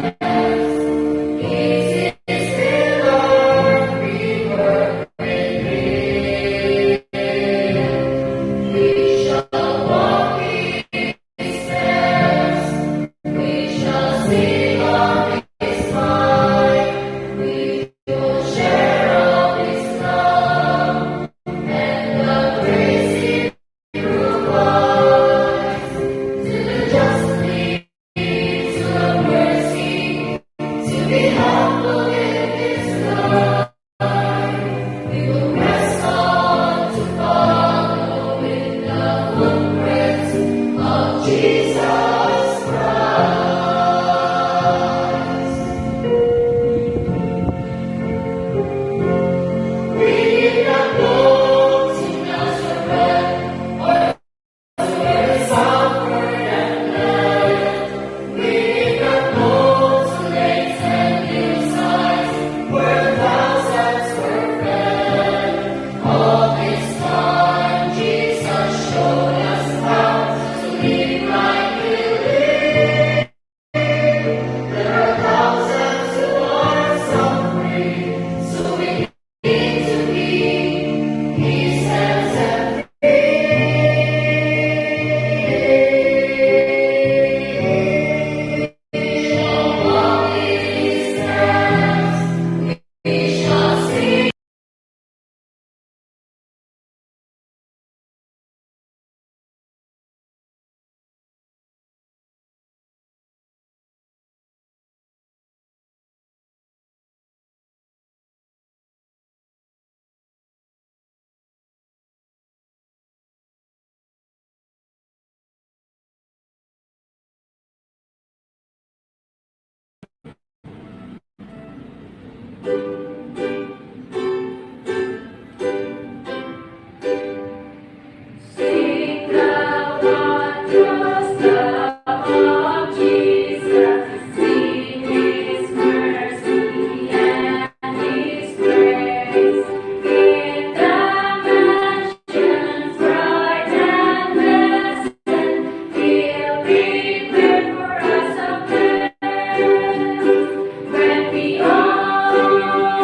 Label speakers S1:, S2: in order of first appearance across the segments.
S1: This is the Lord, we work with Him. We shall walk in His steps. We shall sing of His might. We will share of His love and the grace He provides to do justly, to love mercy, to be humble in His light. We will press on to follow in the footprints of Jesus Christ. We did not go to Nazareth or to where He suffered and bled. We did not go to lakes and hillsides where thousands were fed. All this time Jesus showed us how to live like He lived. There are thousands who are suffering, so we need to be His hands and feet. We shall walk in His steps. We shall sing.
S2: Sing the wondrous love of Jesus. Sing His mercy and His grace. In the mansions bright and blessed, He'll prepare for us a place. When we all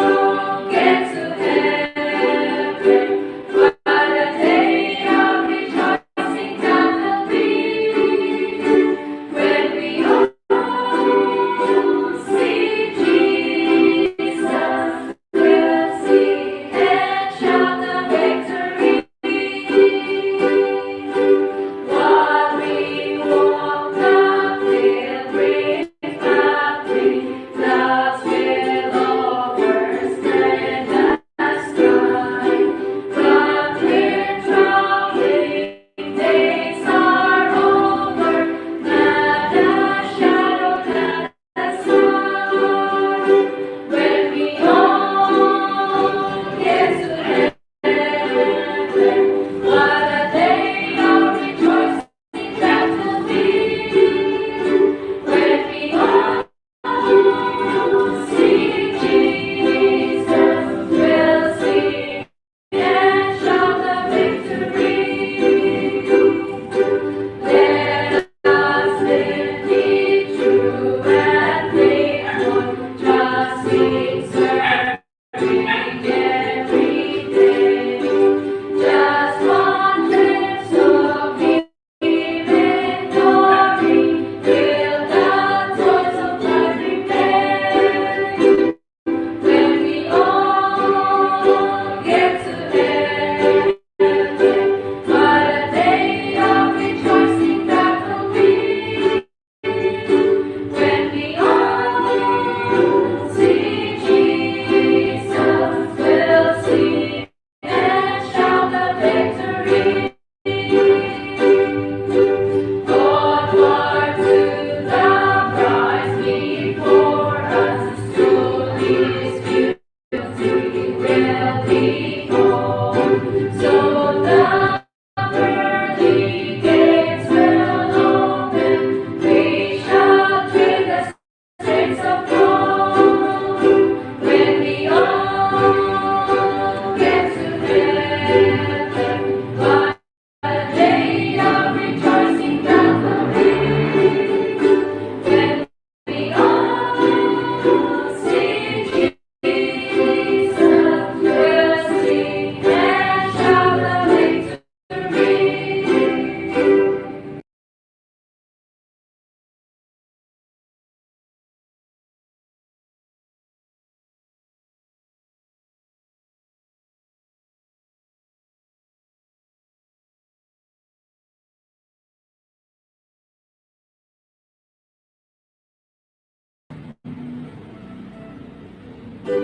S2: Seek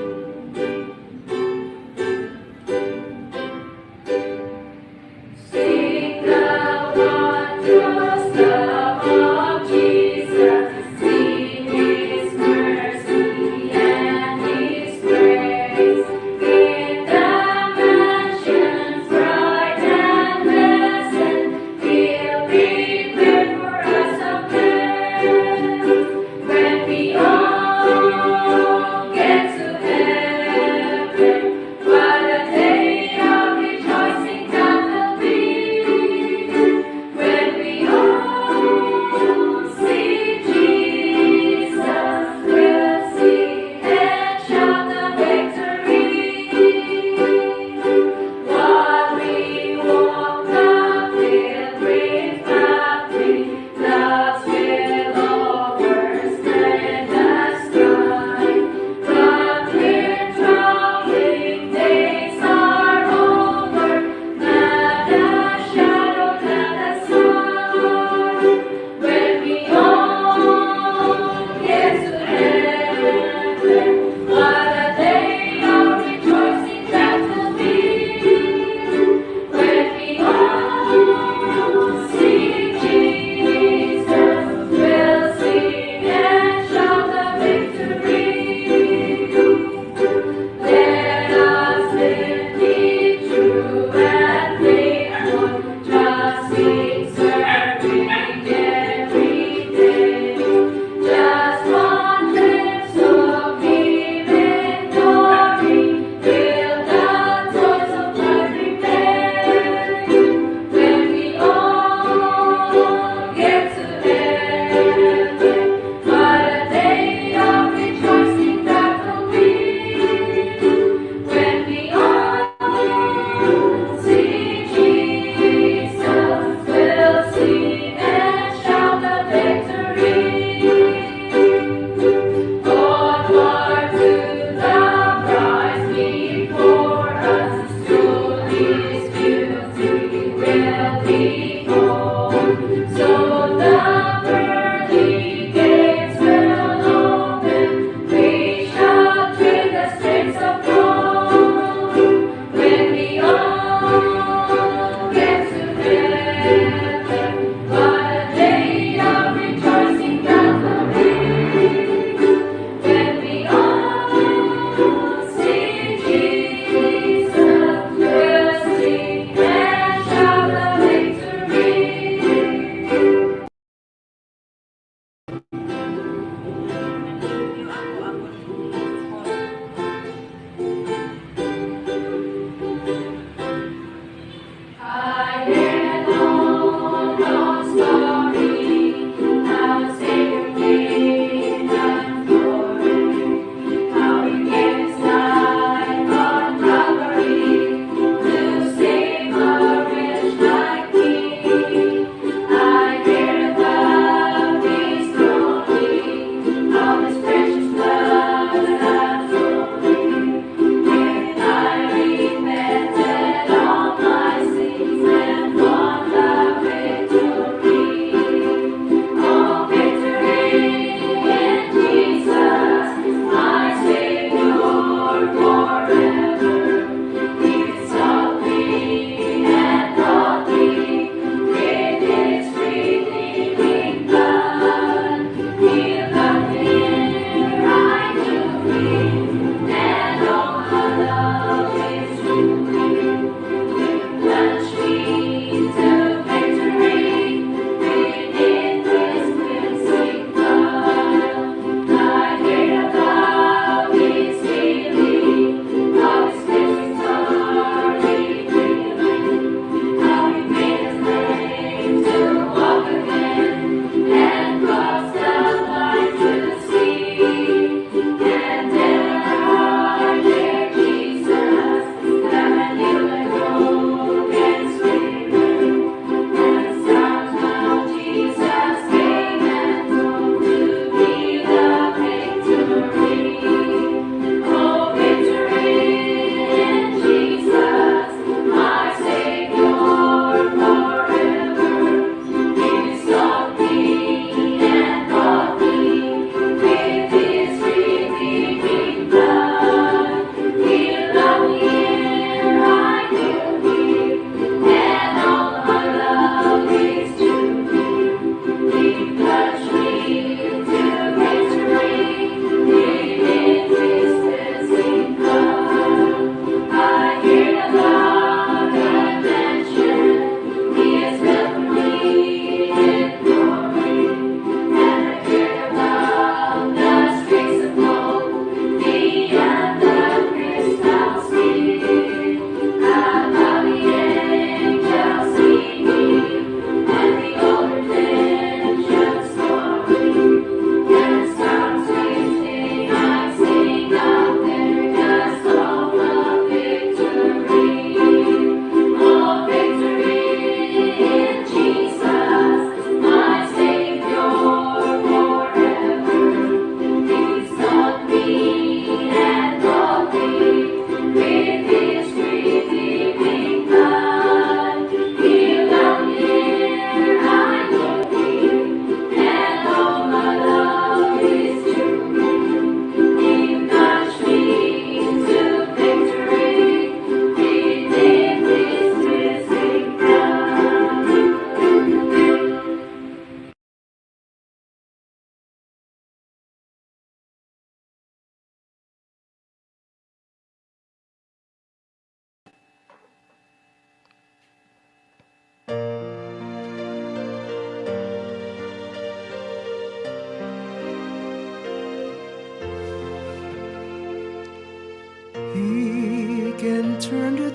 S2: thou what trust of Jesus, see His mercy and His grace. In the mansions bright and blessed, He'll prepare for us a place. When we all get to heaven,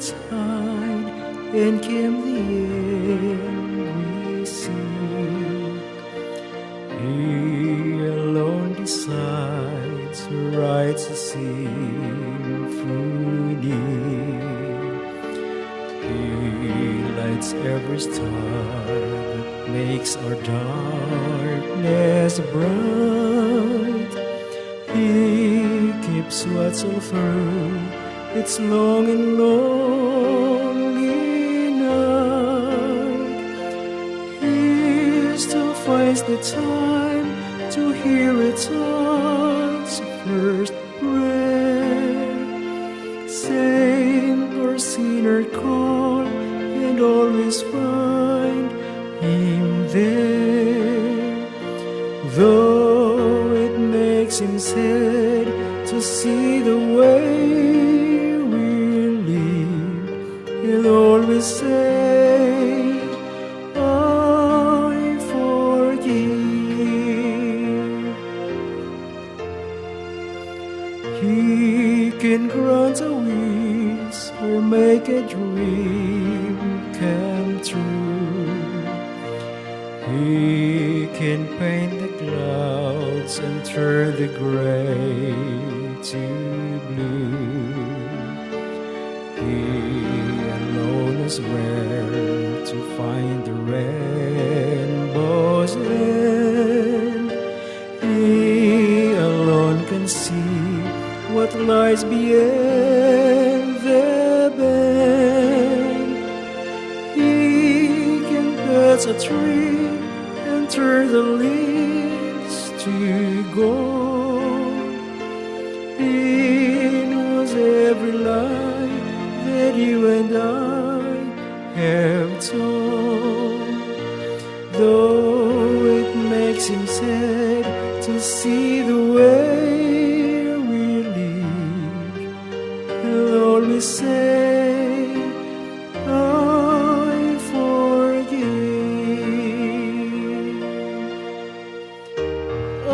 S3: secrets hide, and can the end we seek. He alone decides who writes a symphony. He lights every star that makes our darkness bright. He keeps watch all through its long and lonely night. He still finds the time to hear its heart's first prayer. Saint or sinner, call and always find him there. Though it makes him sad to see the way we live, he'll always say, "I forgive." He can grant a wish or make a dream come true. He can paint the clouds and turn the gray to blue. He alone knows where to find the rainbow's end. He alone can see what lies beyond the bend. He can touch a tree and turn the leaves to gold. He knows every lie that you and I have told. Though it makes him sad to see the way we live, he'll always say, "I forgive. I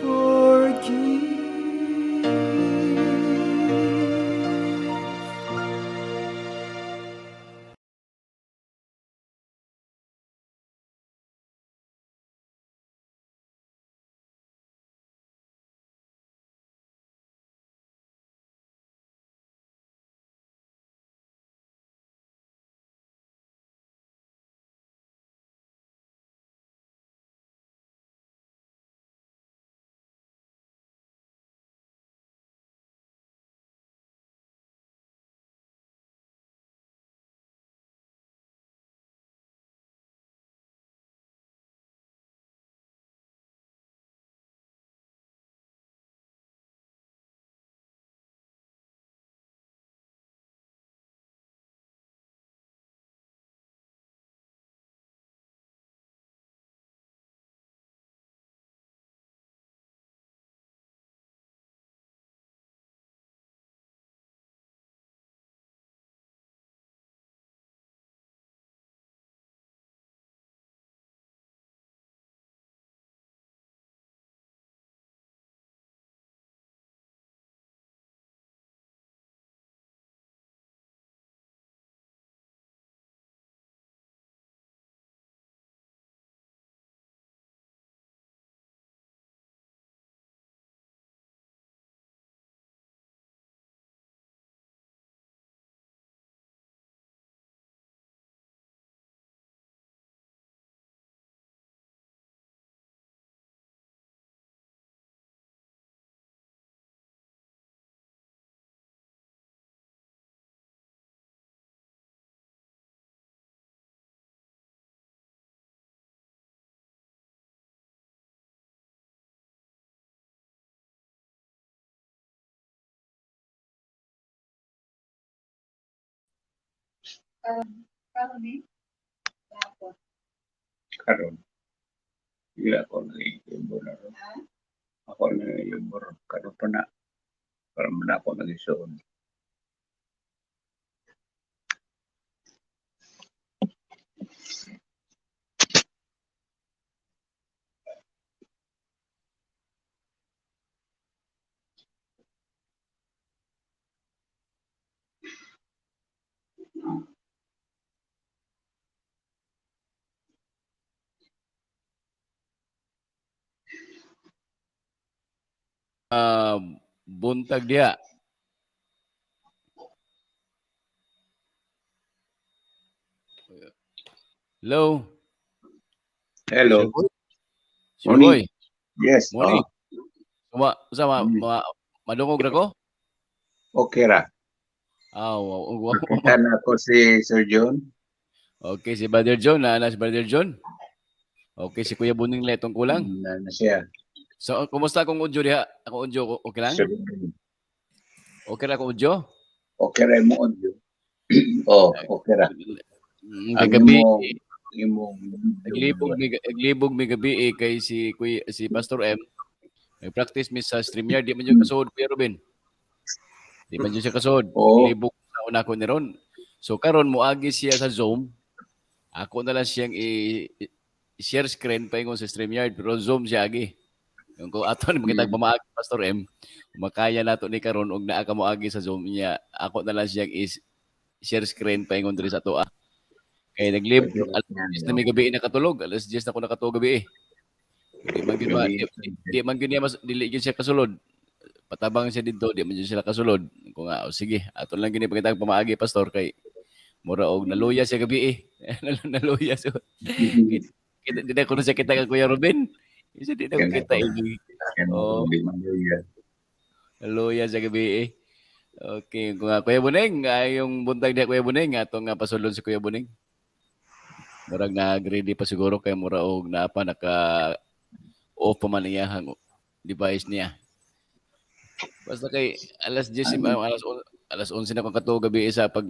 S3: forgive."
S2: Karon, karon ni? Dapat.
S4: Karon. Dili ako nag-iyubo na ron.
S2: Ha?
S4: Ako nag-iyubo ron. Karon pa na. Karon man ako nag-isuon.
S5: buntag diha. Hello.
S4: Hello.
S5: Sir Boy? Sir
S4: Morning.
S5: Boy.
S4: Yes.
S5: Morning.
S4: Oh,
S5: Uma, sa ma, ma, madungog ra ko?
S4: Okay ra.
S5: Ah, wow.
S4: Kita na ako si Sir John.
S5: Okay, si Brother John, na si Brother John. Okay, si Kuya Buning lang itong kulang.
S4: Na siya.
S5: So, kumusta akong audio diha? Ako audio, okay lang?
S4: Sir John.
S5: Okay ra akong audio?
S4: Okay ra mo audio. Oh, okay ra. Ang
S5: Kagabi,
S4: imong
S5: naglibog mi gabi eh, kay si Kuya, si Pastor M. Nag-practice mi sa StreamYard, di man jud kasuod, Kuya Ruben. Di man jud siya kasuod.
S4: Oo.
S5: Naglibog sa una ko ni ron. So karon moagi siya sa Zoom. Ako na lang siyang i-share screen paingon sa StreamYard pero Zoom siya agi. Yung ko ato ni makitag pamaagi Pastor M, makaya nato ni karon og naa ka moagi sa Zoom niya. Ako na lang siyang i-share screen paingon diri sa atoa. Kay naglib alas 10 na may gabi nakatulog, alas 10 na ako nakatulog gabi eh. Di man gyud di man gyud niya mas dili gyud siya kasulod. Patabang siya didto, di man gyud sila kasulod. Ko nga, oh, sige, ato lang gyud pagkitag pamaagi, Pastor, kay mura og naluya siya gabi eh. Naluya siya. Kita di na ko na siya kita kay Kuya Ruben. Isa di na ko kita eh. Oh.
S4: Di man yun.
S5: Naluya siya gabi eh. Okay, kung nga Kuya Buneng, ay yung buntag niya Kuya Buneng, atong nga pasulod si Kuya Buneng. Murag nag-ready pa siguro kay mura og naa pa naka off pa man iya ang device niya. Basta kay alas 10 alas 11 na ko katuog gabi sa pag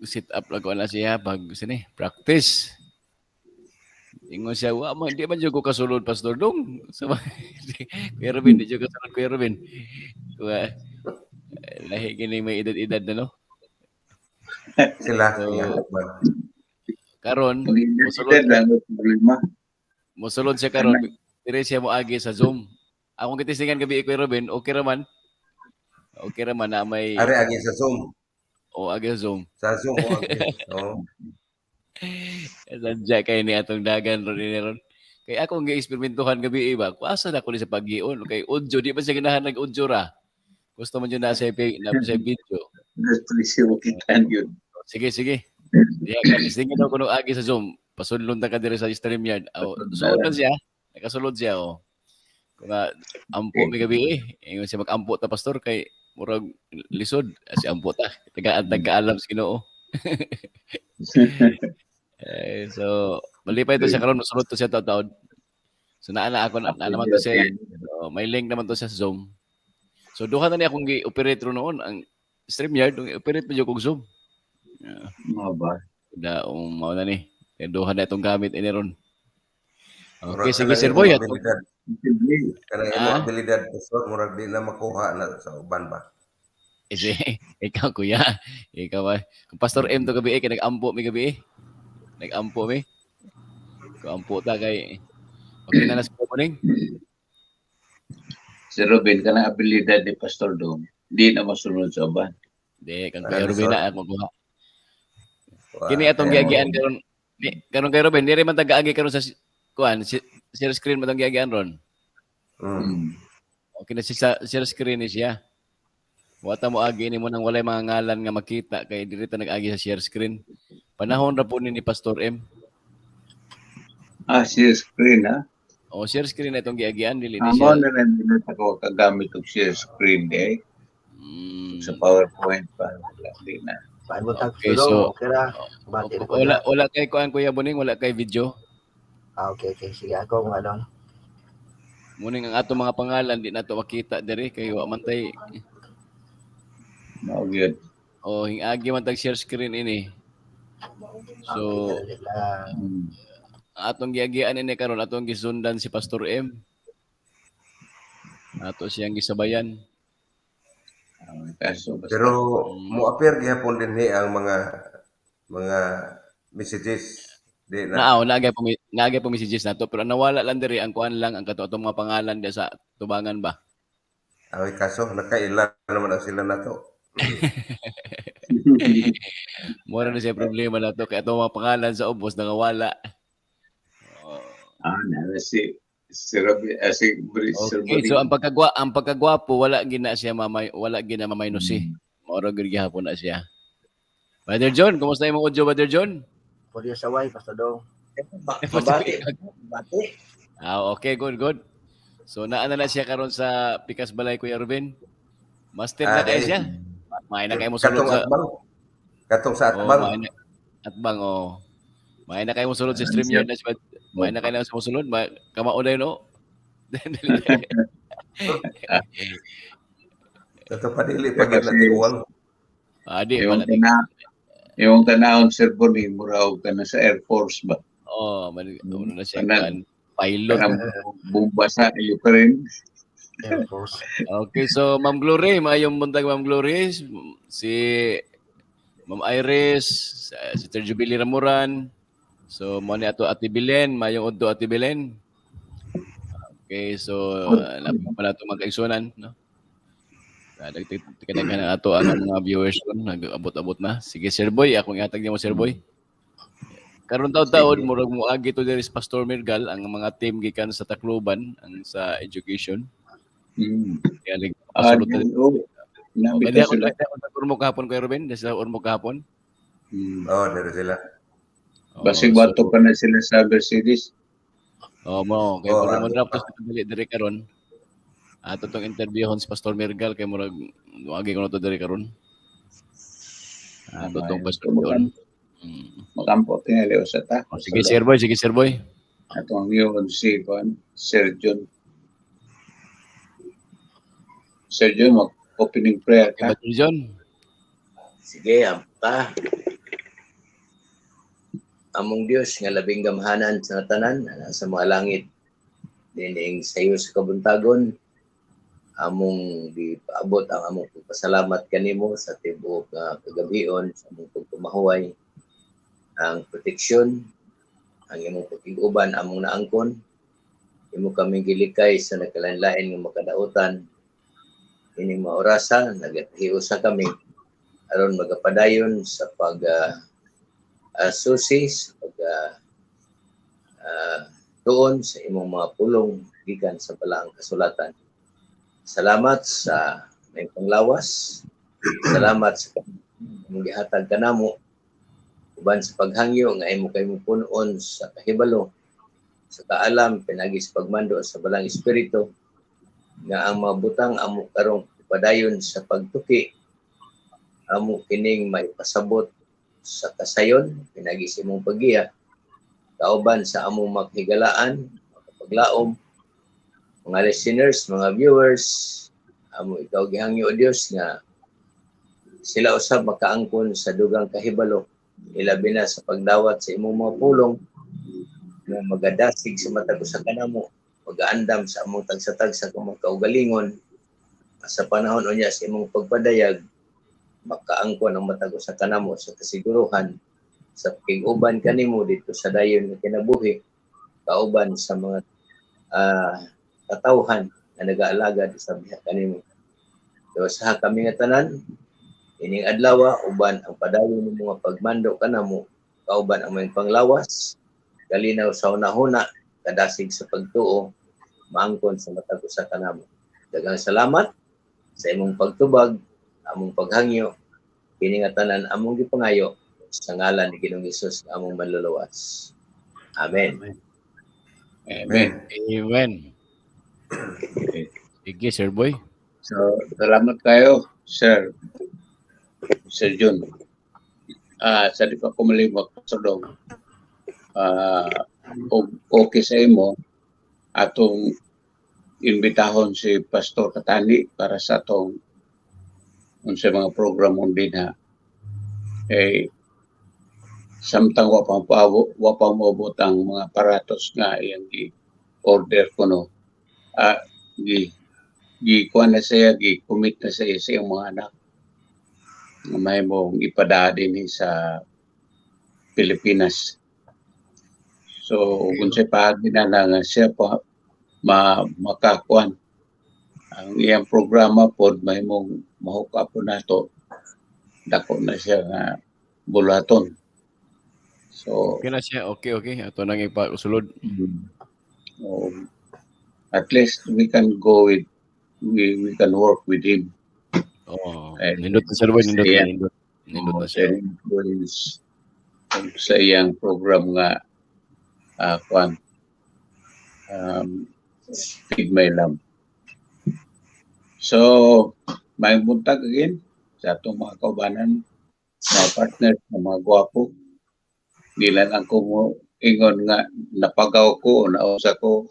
S5: sit up lang ko na siya pag sini practice. Ingon siya, wa man di man jud ko kasulod, Pastor Dong. So, Kuya Ruben, di jud kasulod, Kuya Ruben. Kuya, lahi gini may edad-edad na no.
S6: Sila.
S5: So,
S6: Yeah.
S5: karon
S4: Pag edad lang ang problema.
S5: mosulod siya karon, dire siya moagi sa Zoom. Akong gitistingan gabi Kuya Ruben, okay ra man. Okay ra man na may
S6: Ari agi sa Zoom.
S5: O agi sa Zoom.
S6: Sa Zoom ko agi. Oo.
S5: Sadya kay ni atong dagan ron ni ron. Kay akong gieksperimentuhan gabi iba, kuasa na ko ni sa pag-gion kay audio di ba siya ganahan nag audio ra. Gusto man jud na sa na sa video.
S4: Presyo kita yun.
S5: Sige, sige. Diya ka tistingan daw kuno agi sa Zoom. Pasudlon ta ka diri sa StreamYard. Oh, suod man siya. Nakasulod siya oh. Kung nga ampo mi gabi eh. Ingon siya mag-ampo ta, Pastor, kay murag lisod si ampo ta. Tagaan tagkaalam sa Ginoo. Eh, so malipay to siya karon, mosulod to siya taud. So naa na ako na, naa naman to siya. Oh, may link naman to siya sa Zoom. So duha na ni akong gi-operate ro noon ang StreamYard, ug i-operate pa jud kog Zoom. Yeah.
S4: Mga ba?
S5: Da mao na ni. Kaya duha na itong gamit ini ron. Okay,
S6: Murag
S5: sige
S6: kanang
S5: Sir
S6: imong
S5: Boy.
S6: abilidad. Kanang imong
S5: Ah?
S6: abilidad, Pastor, murag di na makuha na sa uban ba.
S5: Eh, si, ikaw kuya, ikaw ba? Kung Pastor M to gabi eh, kay nag-ampo mi gabi eh. Nag-ampo mi. Kung ampo ta kay okay na na sa morning.
S4: Si Robin, kanang abilidad ni Pastor Dong, di na masunod sa uban.
S5: Di, kang
S6: Ano,
S5: Kuya Ruben
S6: sir?
S5: na ako kuha.
S6: Wa,
S5: Kini atong
S6: kaya
S5: giagian karon ni karon kay Ruben, diri man tagaagi karon sa kuan, si, share screen man tang giagian ron. Okay na siya sa share screen ni siya. Wata mo agi ni mo nang walay mga ngalan nga makita kay diri ta nag-agi sa share screen. Panahon ra po ni Pastor M.
S4: Ah, share screen, ha?
S5: O share screen na itong giagian dili ni
S4: Amo
S5: siya.
S4: na lang din ako kagamit og share screen di sa PowerPoint pa. Wala, di na.
S7: Paano tag
S5: Okay,
S7: okay,
S5: so-
S7: okay ra. Bati ko
S5: Wala
S7: na.
S5: wala kay kuan Kuya Buning, wala kay video.
S7: Ah, okay. Sige, ako kung ano.
S5: Muning ang ato mga pangalan di nato makita diri kay wa man tay
S4: Mao gyud.
S5: o hingagi man tag share screen ini. So
S7: Okay, dali lang.
S5: Atong giagian ini karon atong gisundan si Pastor M. Ato siyang gisabayan.
S4: Ah, kaso basta
S6: Pero mo appear gihapon dinhi ang mga messages di na.
S5: Naa, naagay po messages nato pero ang nawala lang diri ang kuan lang ang kato atong mga pangalan di sa tubangan ba.
S6: Away kaso nakaila naman ang sila nato.
S5: Mura na siya problema nato kay atong mga pangalan sa ubos nangawala. Oh,
S4: Ah, na si Si Robby, si Sir
S5: Okay,
S4: Bonnie.
S5: so ang pagkagwapo wala gina mamaynos eh. Mao ra gyud gihapon na siya. Brother John, kumusta imong audio, Brother John?
S7: Pwede sa way, Pastor Dong.
S8: Mabati. Mabati.
S5: Ah, okay, good, good. So naa na na siya karon sa Pikas Balay, Kuya Ruben. Master na
S6: Ah,
S5: kayo
S6: eh.
S5: siya. May na kayo mo sulod
S6: Katong
S5: sa
S6: atbang. Katong sa
S5: Oh,
S6: atbang.
S5: may na, atbang oh. May na kayo mo sulod sa StreamYard na siya. May na kayo na mo sulod, kamao na yun oh.
S6: Kato padili pag na tiwang.
S5: Ah, di
S4: Yung
S5: pala.
S4: Yung tanahon, Sir Bonnie, mura og ka na sa Air Force ba?
S5: Oh, man, ano na siya
S4: Kanang-
S5: kan pilot.
S4: Kanang bomba sa Ukraine.
S7: Air Force.
S5: Okay, so Ma'am Glory, maayong buntag, Ma'am Glory, si Ma'am Iris, si Sir Jubilee Ramuran. So mo ni ato Ate Belen, maayong udto, Ate Belen. Okay, so lapit pa nato mga kaigsunan, no? Nagtikanaghan na ato ang mga viewers ron, nag-abot-abot na. Sige, Sir Boy, akong ihatag nimo, Sir Boy. Karon taud-taod murag moagi to diri si Pastor Mirgal ang mga team gikan sa Tacloban ang sa education. Kaya
S4: Ah,
S5: pasulod na.
S4: oh,
S5: Oh,
S4: nabita
S5: kaya ako
S4: sila.
S5: ako sa urmo kahapon, Kuya Ruben, sa urmo kahapon.
S6: Oh, dere sila.
S5: Oh,
S4: Basig
S5: so,
S4: bato pa na sila sa Mercedes.
S5: Oh, mo kay
S6: Oh,
S5: murag mo
S6: ah.
S5: drop to sa dili diri karon. Ato tong interviewhon si Pastor Mirgal kay murag moagi ko na to diri karon. Ato tong Pastor John.
S4: Makampo tingali sa ta.
S5: Oh, sige, Sir Boy, sige, Sir Boy.
S4: Atong yun si Juan, Sir John. Sir John, mag-opening prayer
S5: Okay,
S4: ka.
S5: Pastor John.
S8: Sige, ampa. Among Dios nga labing gamhanan sa tanan na sa mga langit dining sayo sa kabuntagon, among gipaabot ang among pagpasalamat kanimo sa tibuok nga kagabion sa among pagpamahuway, ang proteksyon, ang imong pagkig-uban among naangkon. Imo kami gilikay sa nagkalain-lain nga makadautan ining mga orasa. Naghiusa kami aron magapadayon sa pag susi sa pag tuon sa imong mga pulong gikan sa balaang kasulatan. Salamat sa may panglawas. Salamat sa imong gihatag kanamo uban sa paghangyo nga imo kay mo punon sa kahibalo sa kaalam pinagi sa pagmando sa balang espiritu nga ang mga butang amo karong padayon sa pagtuki amo kining maipasabot sa kasayon pinagi sa imong paggiya kauban sa among makhigalaan, makapaglaom, mga listeners, mga viewers. Amo ikaw gihangyo, o Dios, nga sila usab makaangkon sa dugang kahibalo, ilabi na sa pagdawat sa imong mga pulong nga magadasig sa matag usa kanamo, magaandam sa among tagsa-tagsa kang mga kaugalingon sa panahon unya sa imong pagpadayag. Makaangkon ang matag usa kanamo sa kasiguruhan sa pakig-uban kanimo dito sa dayon nga kinabuhi kauban sa mga katawhan nga nagaalagad sa biha kanimo. So sa kami nga tanan ining adlaw uban ang padayon ng mga pagmando kanamo kauban ang mga panglawas, kalinaw sa hunahuna, kadasig sa pagtuo, maangkon sa matag usa kanamo. Daghang salamat sa imong pagtubag among paghangyo. Kini nga tanan among gipangayo sa ngalan ni Ginoong Hesus nga among manluluwas. Amen.
S4: Amen.
S5: Amen.
S4: Okay.
S5: Sige, Sir Boy.
S4: So, salamat kayo, Sir. Sir John. Sa di pa ko malimot, Pastor Dong. Okay sa imo, atong imbitahon si Pastor Katani para sa atong unsa mga program dinha. Eh, samtang wa pa moabot ang mga aparatos nga iyang gi order kuno. Gi gi kuan na siya, gi commit na siya sa iyang mga anak nga mahimong ipadala dinhi sa Pilipinas. So kung siya paagi na lang nga siya pa makakuan ang iyang programa pod mahimong mahuka po nato, dako na siya nga bulaton. So
S5: Okay na siya. Okay. Ato nang ipasulod.
S4: Oh, At least we can go with we can work with him.
S5: Oh,
S4: Eh,
S5: nindot na sir boy, nindot na nindot. Nindot na
S4: sa
S5: siya.
S4: Influence sa iyang program nga kwan, Feed My Lamb. So, may buntag again sa atong mga kaubanan, mga partners, mga gwapo. Di lang ako mo ingon nga napagaw ko o nausa ko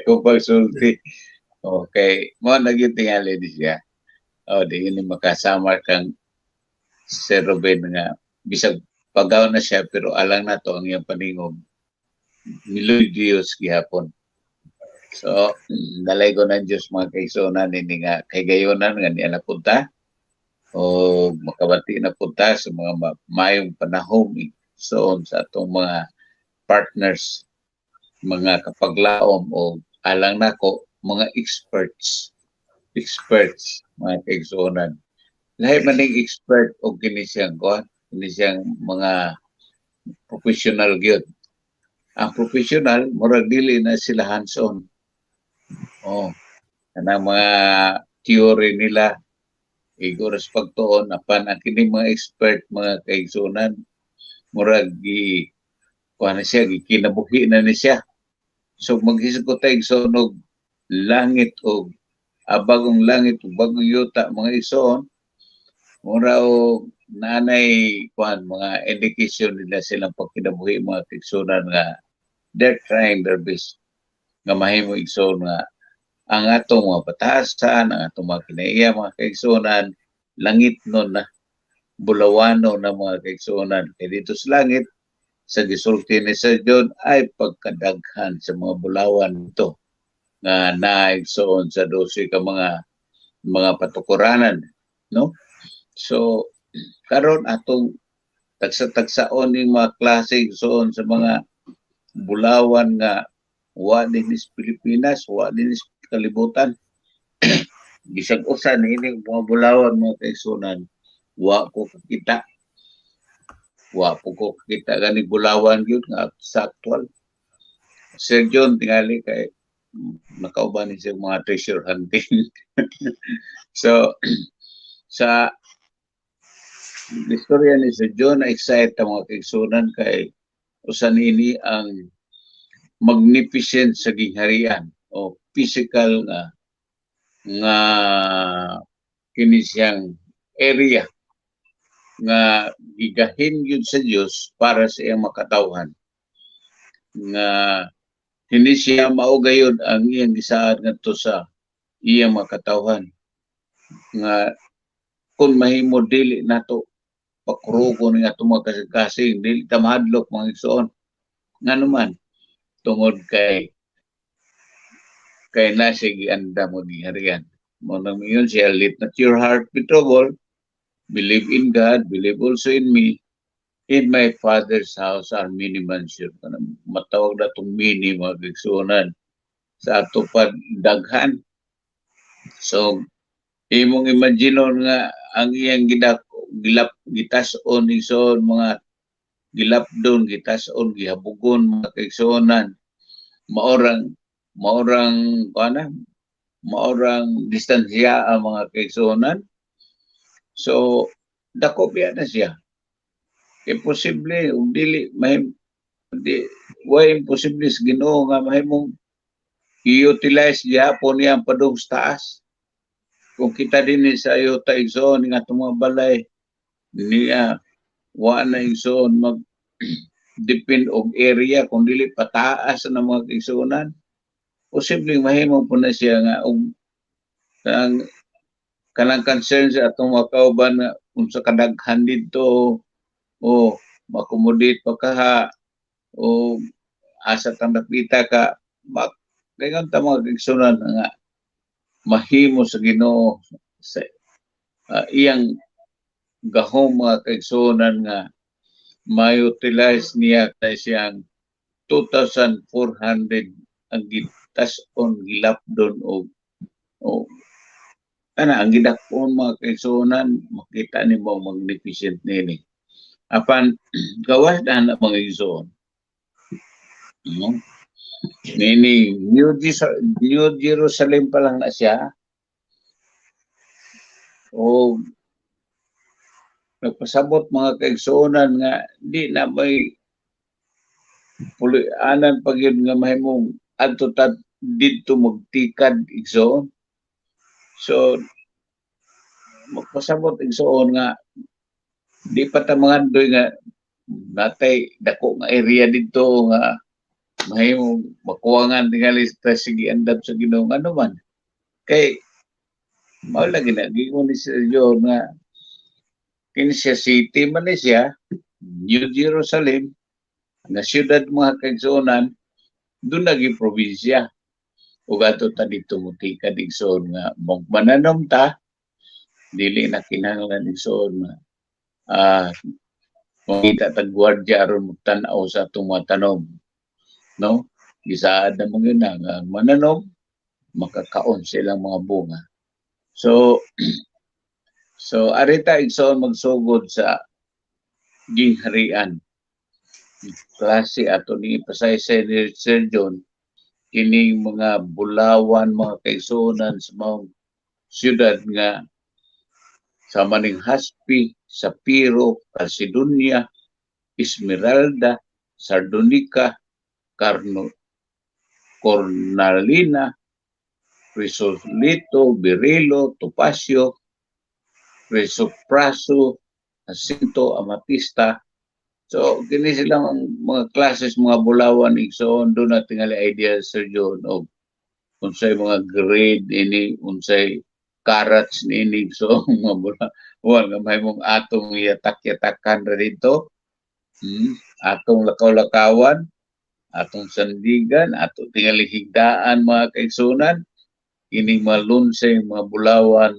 S4: kung pagsulti. Okay, mo na gyud tingali ni siya. Oh, di yun makasama kang Sir Ruben nga bisag pagaw na siya pero alang na to ang iyang paningog. Melodious gihapon. So, dalay ko ng Diyos, mga kaigsuonan, ini nga kahigayonan nga niya napunta o makabati na punta sa mga maayong panahon soon sa atong mga partners, mga kapaglaom o alang nako mga experts, experts, mga kaigsuonan. Lahi man ning expert og kini siyang kuan, kini siyang mga professional gyud. Ang professional, murag dili na sila hands-on. Oh, kanang mga theory nila igo ra sa pagtuon, apan ang kini mga expert, mga kaigsuonan, murag gi kuan na siya, gikinabuhi na ni siya. So maghisgot ta, igsoon, og langit og bagong langit ug bagong yuta, mga igsoon, mura og nanay kuan, mga indication nila silang pagkinabuhi, mga kaigsuonan, nga they're trying their best nga mahimo, igsoon, nga ang atong mga batasan, ang atong mga kinaiya, mga kaigsuonan, langit nun na, bulawano na, mga kaigsuonan. Kay dito sa langit, sa gisulti ni Sir John, ay pagkadaghan sa mga bulawan ito nga naigsoon sa 12 ka mga patukuranan, no? So karon atong tagsa-tagsaon ning mga klase, igsoon, sa mga bulawan nga wa din sa Pilipinas, wa din sa kalibutan. Bisag usa niini mga bulawan, mga kaigsuonan, wa ko kakita. Wa po ko kakita gani bulawan gyud nga sa actual. Sir John tingali kay nakauban ni siya mga treasure hunting. So sa istorya ni Sir John, na excited ang mga kaigsuonan kay usa niini ang magnificent sa gingharian o physical nga nga kini siyang area nga gigahin gyud sa Dios para sa iyang makatawhan, nga hindi siya mao gayud ang iyang gisaad ngadto sa iyang makatawhan nga kung mahimo dili nato pakurugon nga atong mga kasing-kasing, dili ta mahadlok, mga igsoon, ngano man tungod kay kay nasa giandam mo gingharian. Mo nang yun siya, "Let not your heart be troubled. Believe in God, believe also in me. In my Father's house are many mansions." Kanang matawag na itong many, mga kaigsuonan. Sa ato pa daghan. So, imong imaginon nga ang iyang gidak gilap gitas-on, igsoon, mga gilapdon, gitas-on, gihabugon, mga kaigsuonan, maorang maorang kuana, maorang distansya ang mga kaigsuonan. So dako biya na siya. Imposible ug dili mahim di wa imposible sa Ginoo nga mahimong i-utilize gihapon niya ang padung sa taas. Kung kita din sa yuta, igsoon, nga atong mga balay niya wa na, igsoon, mag depend og area kung dili pataas na, mga kaigsuonan, posibleng mahimo po na siya nga og kanang kanang concern sa atong mga kauban nga unsa kadaghan didto o maaccommodate pa kaha o asa tang dapita ka mak. Gayon ta, mga kaigsuonan, nga mahimo sa Ginoo sa iyang gahom, mga kaigsuonan, nga ma-utilize niya kay siyang 2,400 ang gitas-on, gilapdon og o ana ang gidak-on, mga kaigsuonan. Makita nimo ang magnificent nini. Apan gawas na na, mga igsoon, no? Nini New Jerusalem pa lang na siya. O nagpasabot, mga kaigsuonan, nga di na may puloy-anan pa gyud nga mahimong adto ta didto magtikad, igsoon. So magpasabot, igsoon, nga di pa ta mangandoy nga natay dako nga area didto nga mahimong makuwangan tingali ta sige andam sa Ginoo, ano man kay mao lagi na giingon ni Sir John nga kini siya city man ni siya, New Jerusalem nga syudad, mga kaigsuonan, doon naging probinsya ug adto ta didto motikad, igsoon, nga magmananom ta, dili na kinahanglan, igsoon, nga mangita tag gwardiya aron magtan-aw sa atong mga tanom, no? Gisaad na mo yun na nga ang mananom makakaon sa ilang mga bunga. So arita, igsoon, magsugod sa gingharian klase ato ni ipasaysay ni Sir John kining mga bulawan, mga kaigsuonan, sa mga syudad nga sa maning haspi, sapiro, Calcedonia, Esmeralda, Sardonica, Carno, Cornalina, Crisolito, Berilo, Topacio, Chrysopraso, Jacinto, Amatista. So, kini silang ang mga classes, mga bulawan, igsoon, doon na tingali idea, Sir John, og unsay mga grade ini, unsay carats niini, so mga bulawan nga mahimong atong yatak-yatakan ra dito. Atong lakaw-lakawan, atong sandigan, ato tingali higdaan, mga kaigsunan, kining mga lunsing, mga bulawan,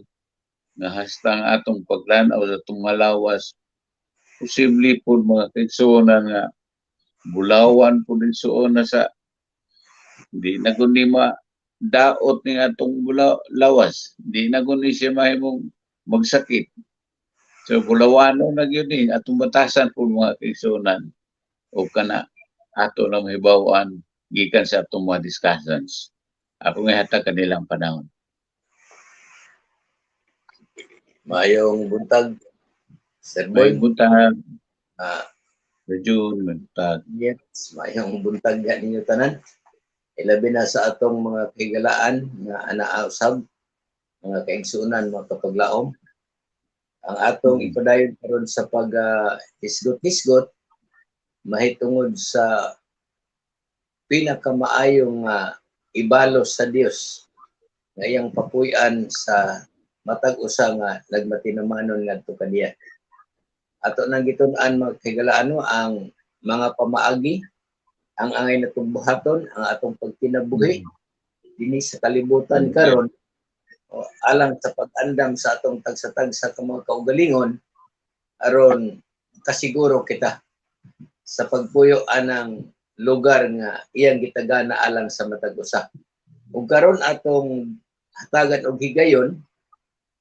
S4: nga hasta ang atong paglan-aw sa atong malawas, posible po, mga kaigsuonan, nga bulawan po igsoon na sa di na kundi ma daot ni atong lawas, di na kundi siya mahimong magsakit. So bulawano na gyud ni atong batasan po, mga kaigsuonan, o kana ato na mahibaw-an gikan sa atong mga discussions. Ako nga hatag kanilang panahon.
S8: Maayong buntag, Sir Boy.
S4: May buntag. Sir June, may buntag.
S8: Yes, maayong buntag ga ninyo tanan. Ilabi na sa atong mga kahigalaan nga anaa usab, mga kaigsuonan, mga kapaglaom. Ang atong ipadayon karon sa pag hisgot-hisgot mahitungod sa pinakamaayong ibalos sa Dios nga iyang papuy-an sa matag usa nga nagmatinumanon ngadto kaniya. Ato nang gitun-an, mga kahigalaan, no, ang mga pamaagi, ang angay natong buhaton, ang atong pagkinabuhi dinhi sa kalibutan karon o, alang sa pag-andam sa atong tagsa-tagsa ka mga kaugalingon aron kasiguro kita sa pagpuyo anang lugar nga iyang gitagana alang sa matag usa. Ug karon atong hatagan og higayon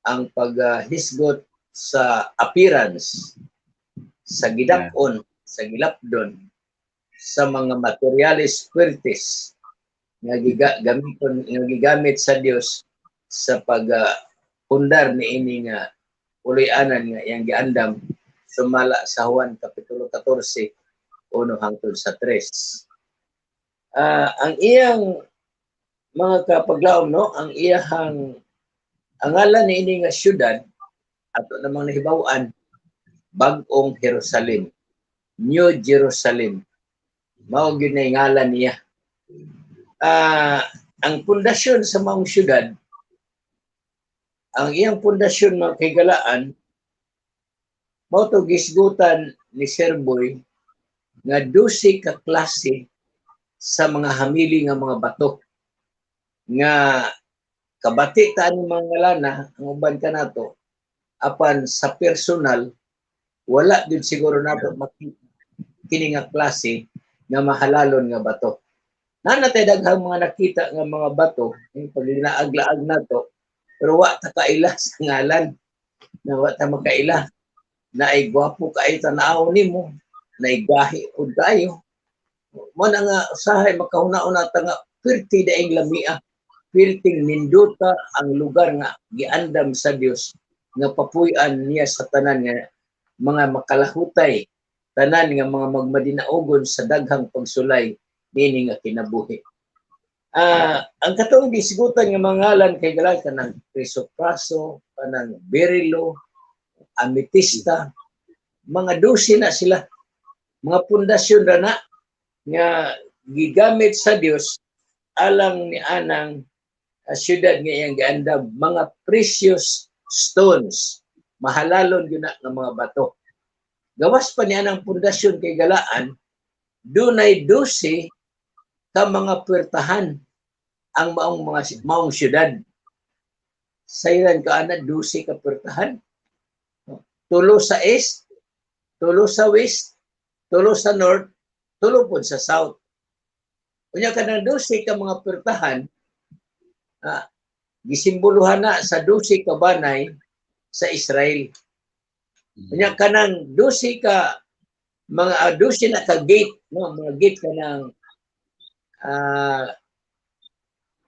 S8: ang paghisgot sa appearance, sa gidak-on, sa gilapdon sa mga materiales fuertes nga gamiton, nga gigamit sa Dios sa pag pundar niini nga puloy-anan nga iyang giandam sumala sa Juan kapitulo 14, 1 hangtod sa 3. Ang iyang, mga kapaglaom, no, ang iyang ang ngalan niini nga syudad, ato namang nahibaw-an, Bag-ong Jerusalem, New Jerusalem. Mao gyud na ngalan niya. Ang pundasyon sa maong syudad, ang iyang pundasyon, mga kahigalaan, mao to gisgutan ni Sir Boy nga 12 ka klase sa mga hamili nga mga bato nga kabati ta ani mga ngalana ang uban kanato, apan sa personal wala din siguro nato makita kini nga klase nga mahalalon nga bato. Naa na tay daghang mga nakita nga mga bato yung paglaag-laag nato, pero wa ta kaila sa ngalan, na wa ta makaila na ay gwapo kaayo tan-aw nimo, na ay gahi pud kaayo. Mo na nga usahay makahuna-una ta nga pirti daing lamia, pirting nindota ang lugar nga giandam sa Dios nga papuy-an niya sa tanan nga mga makalahutay, tanan nga mga magmadinaugon sa daghang pagsulay niini nga kinabuhi. Ang katong gisgutan nga mga ngalan kay galay kanang krisopraso, kanang berilo, ametista, mga 12 na sila. Mga pundasyon ra na nga gigamit sa Dios alang ni anang syudad nga iyang giandam, mga precious stones, mahalalon gyud na nga mga bato. Gawas pa niya ang pundasyon kay galaan, dunay 12 ka mga puwertahan ang maong syudad. Sayran ka ana 12 ka puwertahan. 3 sa east, 3 sa west, 3 sa north, 3 pod sa south. Unya kanang 12 ka mga puwertahan, gisimboluhan na sa 12 ka banay sa Israel. Unya kanang 12 ka mga 12 na ka gate, no, mga gate kanang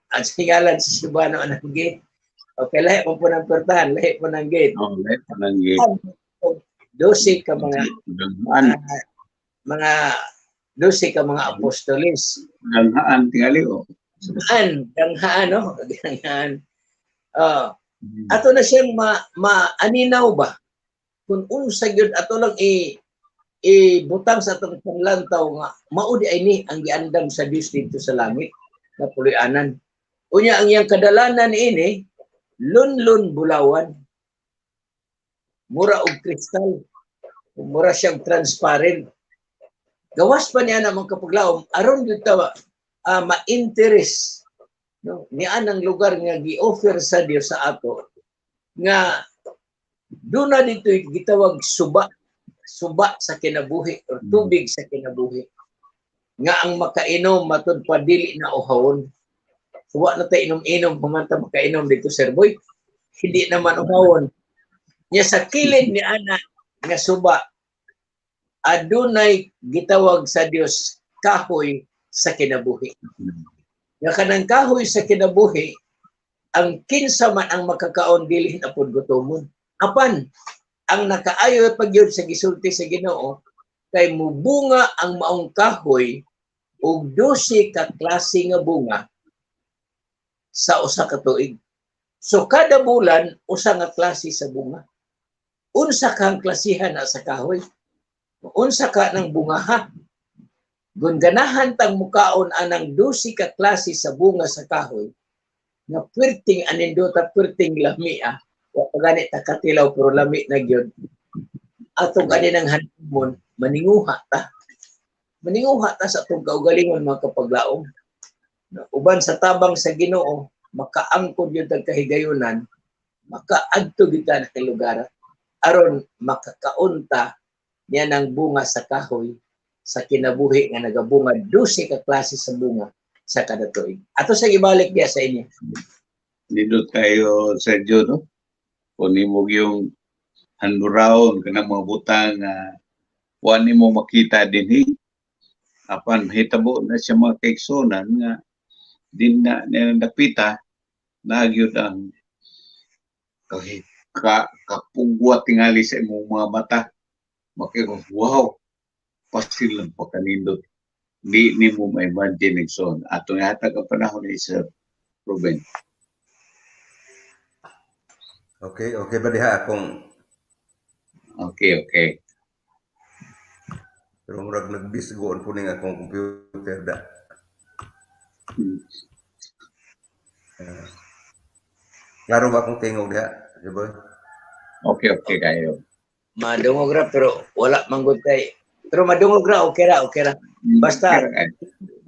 S8: ang singalan sa Cebuano anang gate. Okay, lahi po ng puwertahan, lahi po ng gate.
S4: Oh, lahi po ng gate.
S8: 12 ka mga
S4: Danghaan.
S8: Mga 12 ka mga apostoles.
S4: Danghaan tingali oh.
S8: Danghaan, danghaan no, danghaan. Ato na siyang maaninaw ba? Kung unsa gyud ato lang ibutang sa atong panlantaw nga mao di ay ni ang giandam sa Dios dito sa langit na puloy-anan. Unya ang iyang kadalanan ini lunlun bulawan, mura og kristal, mura siyang transparent. Gawas pa niya na mga kapaglaom aron gyud ta ma-interest, no, niya ang lugar nga gi-offer sa Dios sa ato nga doon na dito gitawag suba, suba sa kinabuhi or tubig sa kinabuhi nga ang makainom matud pa dili na uhawon. Wa na tayo inom-inom humanta makainom dito, Sir Boy, hindi naman uhawon. Nya sa kilid ni ana nga suba adunay gitawag sa Dios kahoy sa kinabuhi. Nga kanang kahoy sa kinabuhi, ang kinsa man ang makakaon dili na pud gutomon. Apan ang nakaayo pag yun sa gisulti sa Ginoo kay mubunga ang maong kahoy og 12 ka klase nga bunga sa usa ka tuig. So kada bulan usa nga klase sa bunga. Unsa kang klasihan na sa kahoy? Unsa ka ng bungaha? Gun ganahan tang mukaon anang 12 ka klase sa bunga sa kahoy nga perting anindota, perting lami ah. Wa pa gani ta katilaw pero lami na gyud. Atong ani nang hanumon, maninguha ta. Maninguha ta sa atong kaugalingon mga kapaglaom. Uban sa tabang sa Ginoo, makaangkon gyud tag kahigayunan, makaadto gyud ta na lugar aron makakaunta niya ng bunga sa kahoy sa kinabuhi nga nagabunga 12 ka klase sa bunga sa kada tuig. Ato sa ibalik diya sa inyo.
S4: Nindot kayo, Sergio, no? Kung nimo yung handuraon kanang mga butang wa nimo makita dinhi, apan mahitabo na siya mga kaigsunan nga din na dapita nagyud ang kapugwa tingali sa imong mga mata. Makita, wow, pasil lang pagkanindot. Di nimo ma-imagine igsoon. Atong ihatag ang panahon ni Sir Ruben.
S6: Okay, okay ba diha akong
S4: Okay, okay.
S6: Pero murag nagbisgoon po ning akong computer da. Klaro ba akong tingog diha, Sir Boy?
S4: Okay, okay kayo.
S8: Madungog ra pero wala manggod kay. Pero madungog ra, okay ra, okay ra. Basta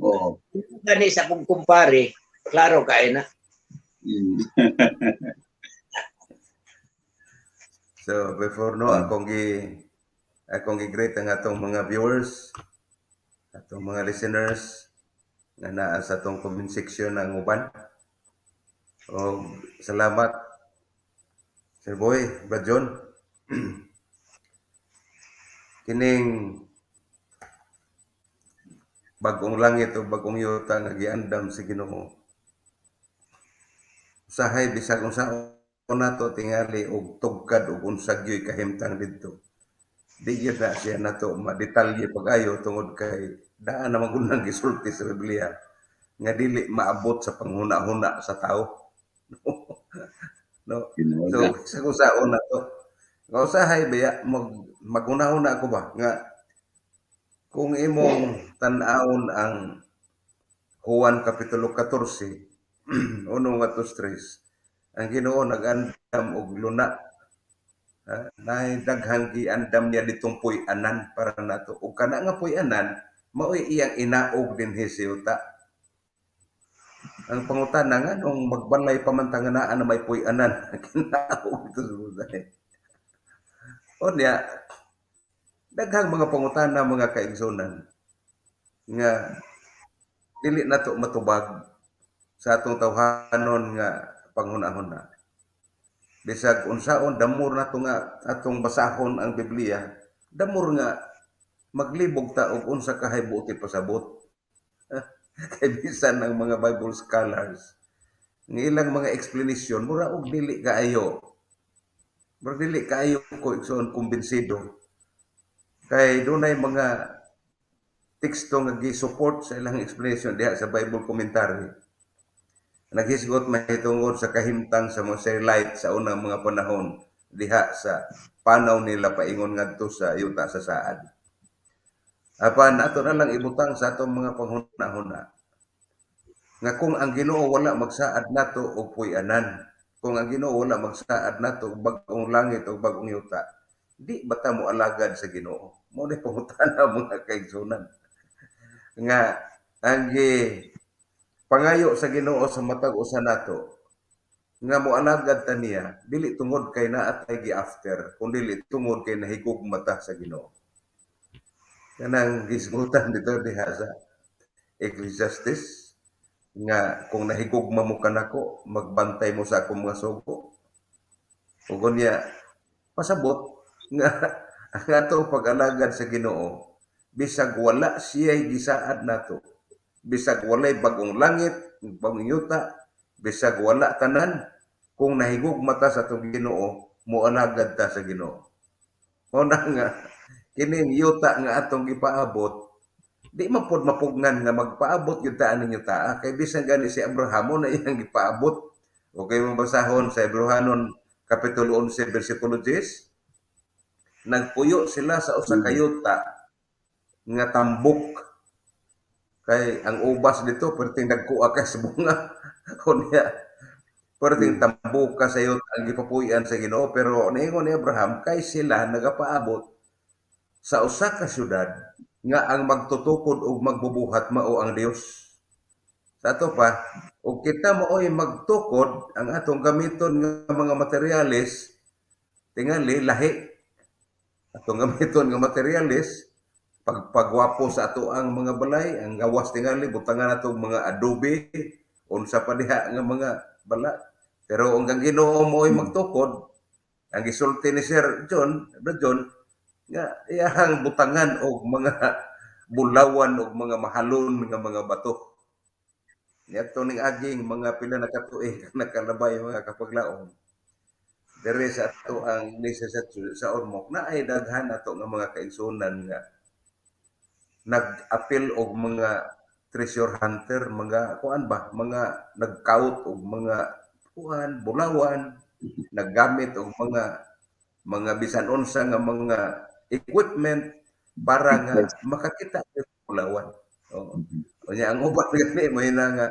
S4: Oo.
S8: Gani sa akong kumpare, klaro kay na.
S6: So before no, akong gi-greet ang atong mga viewers, atong mga listeners nga naa sa atong comment section ang uban. O, salamat Sir Boy, Brad John. Kining Bagong langit o bagong yuta nga giandam sa Ginoo. Usahay bisag unsaon nato tingali og tugkad og unsa gyoy kahimtang didto. Di gyud na siya nato madetalye pag-ayo tungod kay daan na man nang gisulti sa Biblia nga dili maabot sa panghuna-huna sa tao. No.
S4: Tinuod
S6: So
S4: na.
S6: bisag unsaon nato nga usahay baya maghuna-huna ko ba nga kung imong tan-awon ang Juan Kapitulo 14, 1 ngadto 3, ang Ginoo nag-andam og luna. Ha? Naay daghang giandam niya ditong puy-anan para nato. Ug kana nga puy-anan mao'y iyang inaog dinhi sa yuta. Ang pangutana, nganong magbalay pa man ta nga naa na may puy-anan kinaog dito sa yuta? Unya daghang mga pangutana, mga kaigsunan, nga dili nato matubag sa atong tawhanon nga panghuna-huna. Bisag unsaon damor nato nga atong basahon ang Biblia, damor nga maglibog ta og unsa kahay buot ipasabot. Kay bisan ang mga Bible scholars ng ilang mga explanation mura og dili kaayo. Mura dili kaayo ko, igsoon, kumbinsido. Kay dunay mga teksto nga gi-support sa ilang explanation diha sa Bible commentary. Naghisgot mahitungod sa kahimtang sa mga Israelite sa unang mga panahon diha sa panaw nila paingon ngadto sa yuta sa saad. Apan ato na lang ibutang sa atong mga panghuna-huna nga kung ang Ginoo wala magsaad nato og puy-anan, kung ang Ginoo wala magsaad nato og bag-ong langit o bag-ong yuta, di ba ta mo alagad sa Ginoo? Mao ni pangutana, mga kaigsunan, nga ang gi pangayo sa Ginoo sa matag usa nato nga moalagad ta niya dili tungod kay naa tay gi-after kundi tungod kay nahigugma ta sa Ginoo. Kanang gisgutan dito diha sa Ecclesiastes nga kung nahigugma mo kanako, magbantay mo sa akong mga sugo. Ug unya pasabot nga ang ato pag-alagad sa Ginoo bisag wala siya'y gisaad nato, bisag walay bagong langit, bagong yuta, bisag wala tanan, kung nahigugma ta sa atong Ginoo, moalagad ta sa Ginoo. Mao na nga kining yuta nga atong gipaabot di man pod mapugnan nga magpaabot gyud ta aning yuta kay bisan gani si Abraham mo na iyang gipaabot. Okay, mong basahon sa Hebreohanon Kapitulo 11 bersikulo 10, nagpuyo sila sa usa ka yuta nga tambok kay ang ubas dito perting dagko kay sa bunga. Unya perting tambok ka sa yuta ang gipapuy-an sa Ginoo, pero niingon ni Abraham kay sila nagapaabot sa usa ka syudad nga ang magtutukod og magbubuhat mao ang Dios. Sa ato pa, og kita maoy magtukod, ang atong gamiton nga mga materyales tingali lahi. Atong gamiton nga materyales pagpagwapo sa ato ang mga balay, ang gawas tingali butangan nato mga adobe, unsa pa diha nga mga bala. Pero ang Ginoo mo'y magtukod, ang gisulti ni Sir John, Bro John, nga iyahang butangan og mga bulawan og mga mahalon nga mga bato. Niadto ning aging mga pila na katuig nakalabay, mga kapaglaom. Diri sa ato ang iglesia sa Ormoc naay daghan ato nga mga kaigsunan nga nag-apil og mga treasure hunter, mga kuan ba, mga nagkaut og mga kuan bulawan, naggamit og mga bisan unsa nga mga equipment para nga makakita og bulawan. Oo. Unya ang uban gani mo na nga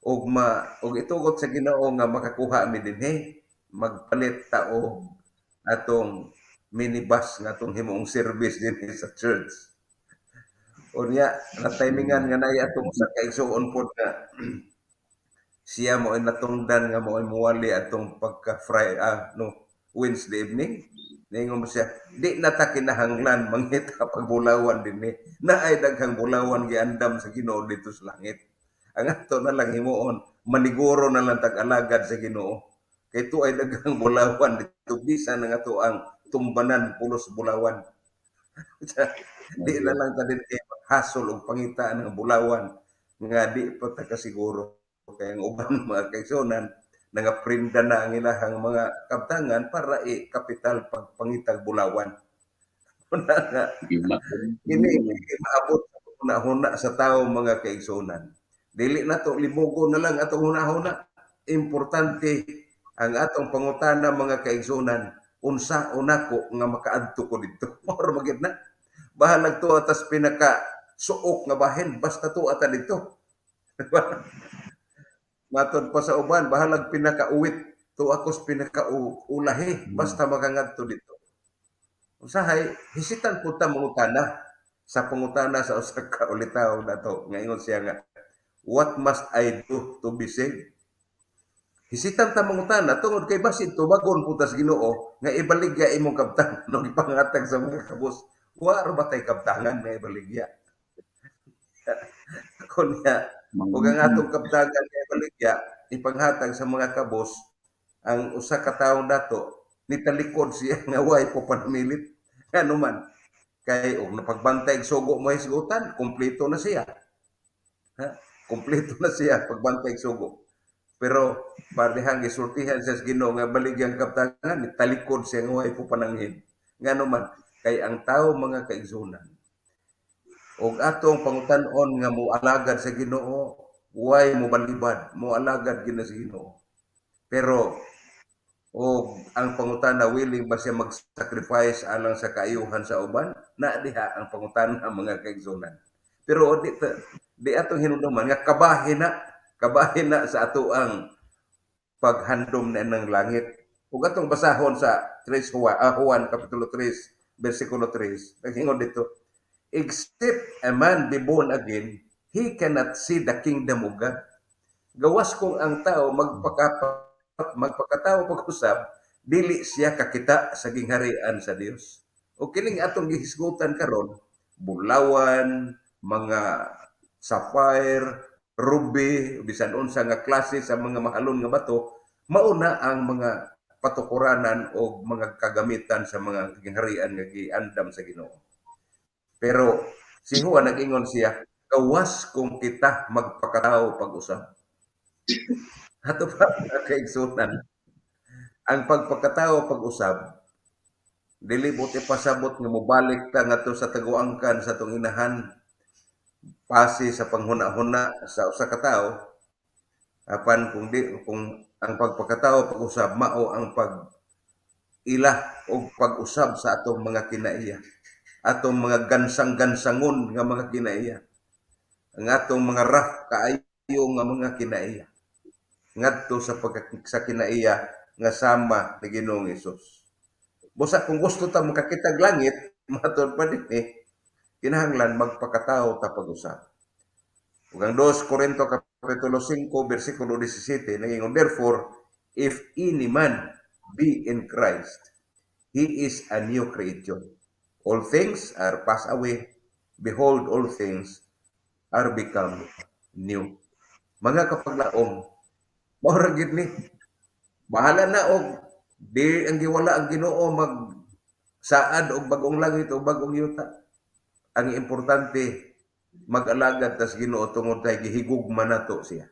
S6: og ma og itugot sa Ginoo nga makakuha mi dinhi, magpalit ta og atong minibus nga atong himuong service dinhi sa church. Unya na-timingan nga naay atong usa ka igsuon pod nga siya mao'y natungdan nga mao'y muwali atong pagka Friday, no, Wednesday evening. Ningon mo siya, di na ta kinahanglan mangita pagbulawan dinhi. Naay daghang bulawan giandam sa Ginoo dito sa langit. Ang ato na lang himuon, maniguro na lang tag-alagad sa Ginoo. Kay ay daghang bulawan dito bisan ang ato ang tumbanan pulos bulawan. Di na lang ta din kay hasol og pangita ng bulawan nga di pa ta kasiguro, kay ang uban, mga kaigsuonan, nangaprinda na ang ilahang mga kabtangan para i-kapital pagpangitag bulawan. Una nga kini maabot sa hunahuna sa tawo, mga kaigsuonan. Dili nato limugo na lang atong hunahuna. Importante ang atong pangutana, mga kaigsuonan, unsa nako nga makaadto ko didto. Mao ra magyud na. Bahalag tuwa tas pinaka suok nga bahin, basta tuwa ta didto. Matod pa sa uban, bahalag pinakauwit, tuwa kos pinaka ulahi, basta makangadto didto. Usahay, hesitant pud ta mangutana sa pangutana sa usa ka ulitaw nato nga ingon siya nga, "What must I do to be saved?" Hesitant ta mangutana tungod kay basin tubagon pud tas Ginoo nga ibaligya imong kabtangan no gipangatag sa mga kabos. Wa ra ba tay kabtangan nga ibaligya? Kunya, ug ang atong kabtangan nga ibaligya ipanghatag sa mga kabos, ang usa ka tawo nato nitalikod siya nga way po panamilit. Ngano man? Kay og napagbantay sugo mo hisgutan, kumpleto na siya. Ha? Kumpleto na siya pagbantay sugo. Pero parehang gisultihan siya sa Ginoo nga baligyang kabtangan, nitalikod siya nga way po pananghin. Ngano man? Kay ang tao, mga kaigsuonan, og atong pangutan-on nga moalagad sa Ginoo, way mobalibad, moalagad gyud na sa Ginoo. Pero og ang pangutana, willing ba siya mag-sacrifice alang sa kaayuhan sa uban? Na diha ang pangutana, mga kaigsuonan. Pero di atong hinumduman nga kabahin na sa ato ang paghandom na ng langit. Ug atong basahon sa 3 Juan, Juan kapitulo 3 bersikulo 3. Naghingon dito, "Except a man be born again, he cannot see the kingdom of God." Gawas kung ang tao magpakatao pag-usab, dili siya kakita sa gingharian sa Dios. O kining atong gihisgutan karon, bulawan, mga sapphire, ruby, bisan unsa nga klase sa mga mahalon nga bato, mauna ang mga patukuranan o mga kagamitan sa mga gingharian nga giandam sa Ginoo. Pero si Juan nag-ingon siya, gawas kung kita magpakatao pag-usab. Ato pa, kaigsuonan, ang pagpakatao pag-usab, dili buot ipasabot nga mobalik ta ngadto sa taguangkan sa atong inahan, pasi sa panghuna-huna sa usa ka tawo. Apan kung ang pagpakatao pag-usab mao ang pag ila og pag-usab sa atong mga kinaiya, atong mga gansang-gansangon nga mga kinaiya, ang atong mga rough kaayo nga mga kinaiya ngadto sa kinaiya nga sama ni Ginoong Hesus. Busa kung gusto ta makakitag langit, matod pa dinhi, kinahanglan magpakatao ta pag-usab. Ug ang 2 Corinto kapitulo 5 bersikulo 17 nagingon, "Therefore, if any man be in Christ, he is a new creature. All things are passed away. Behold, all things are become new." Mga kapaglaom, mao ra gyud ni. Bahala na og di ang giwala ang Ginoo mag saad og bag-ong langit o bag-ong yuta. Ang importante, mag-alagad tas Ginoo tungod kay gihigugma nato siya.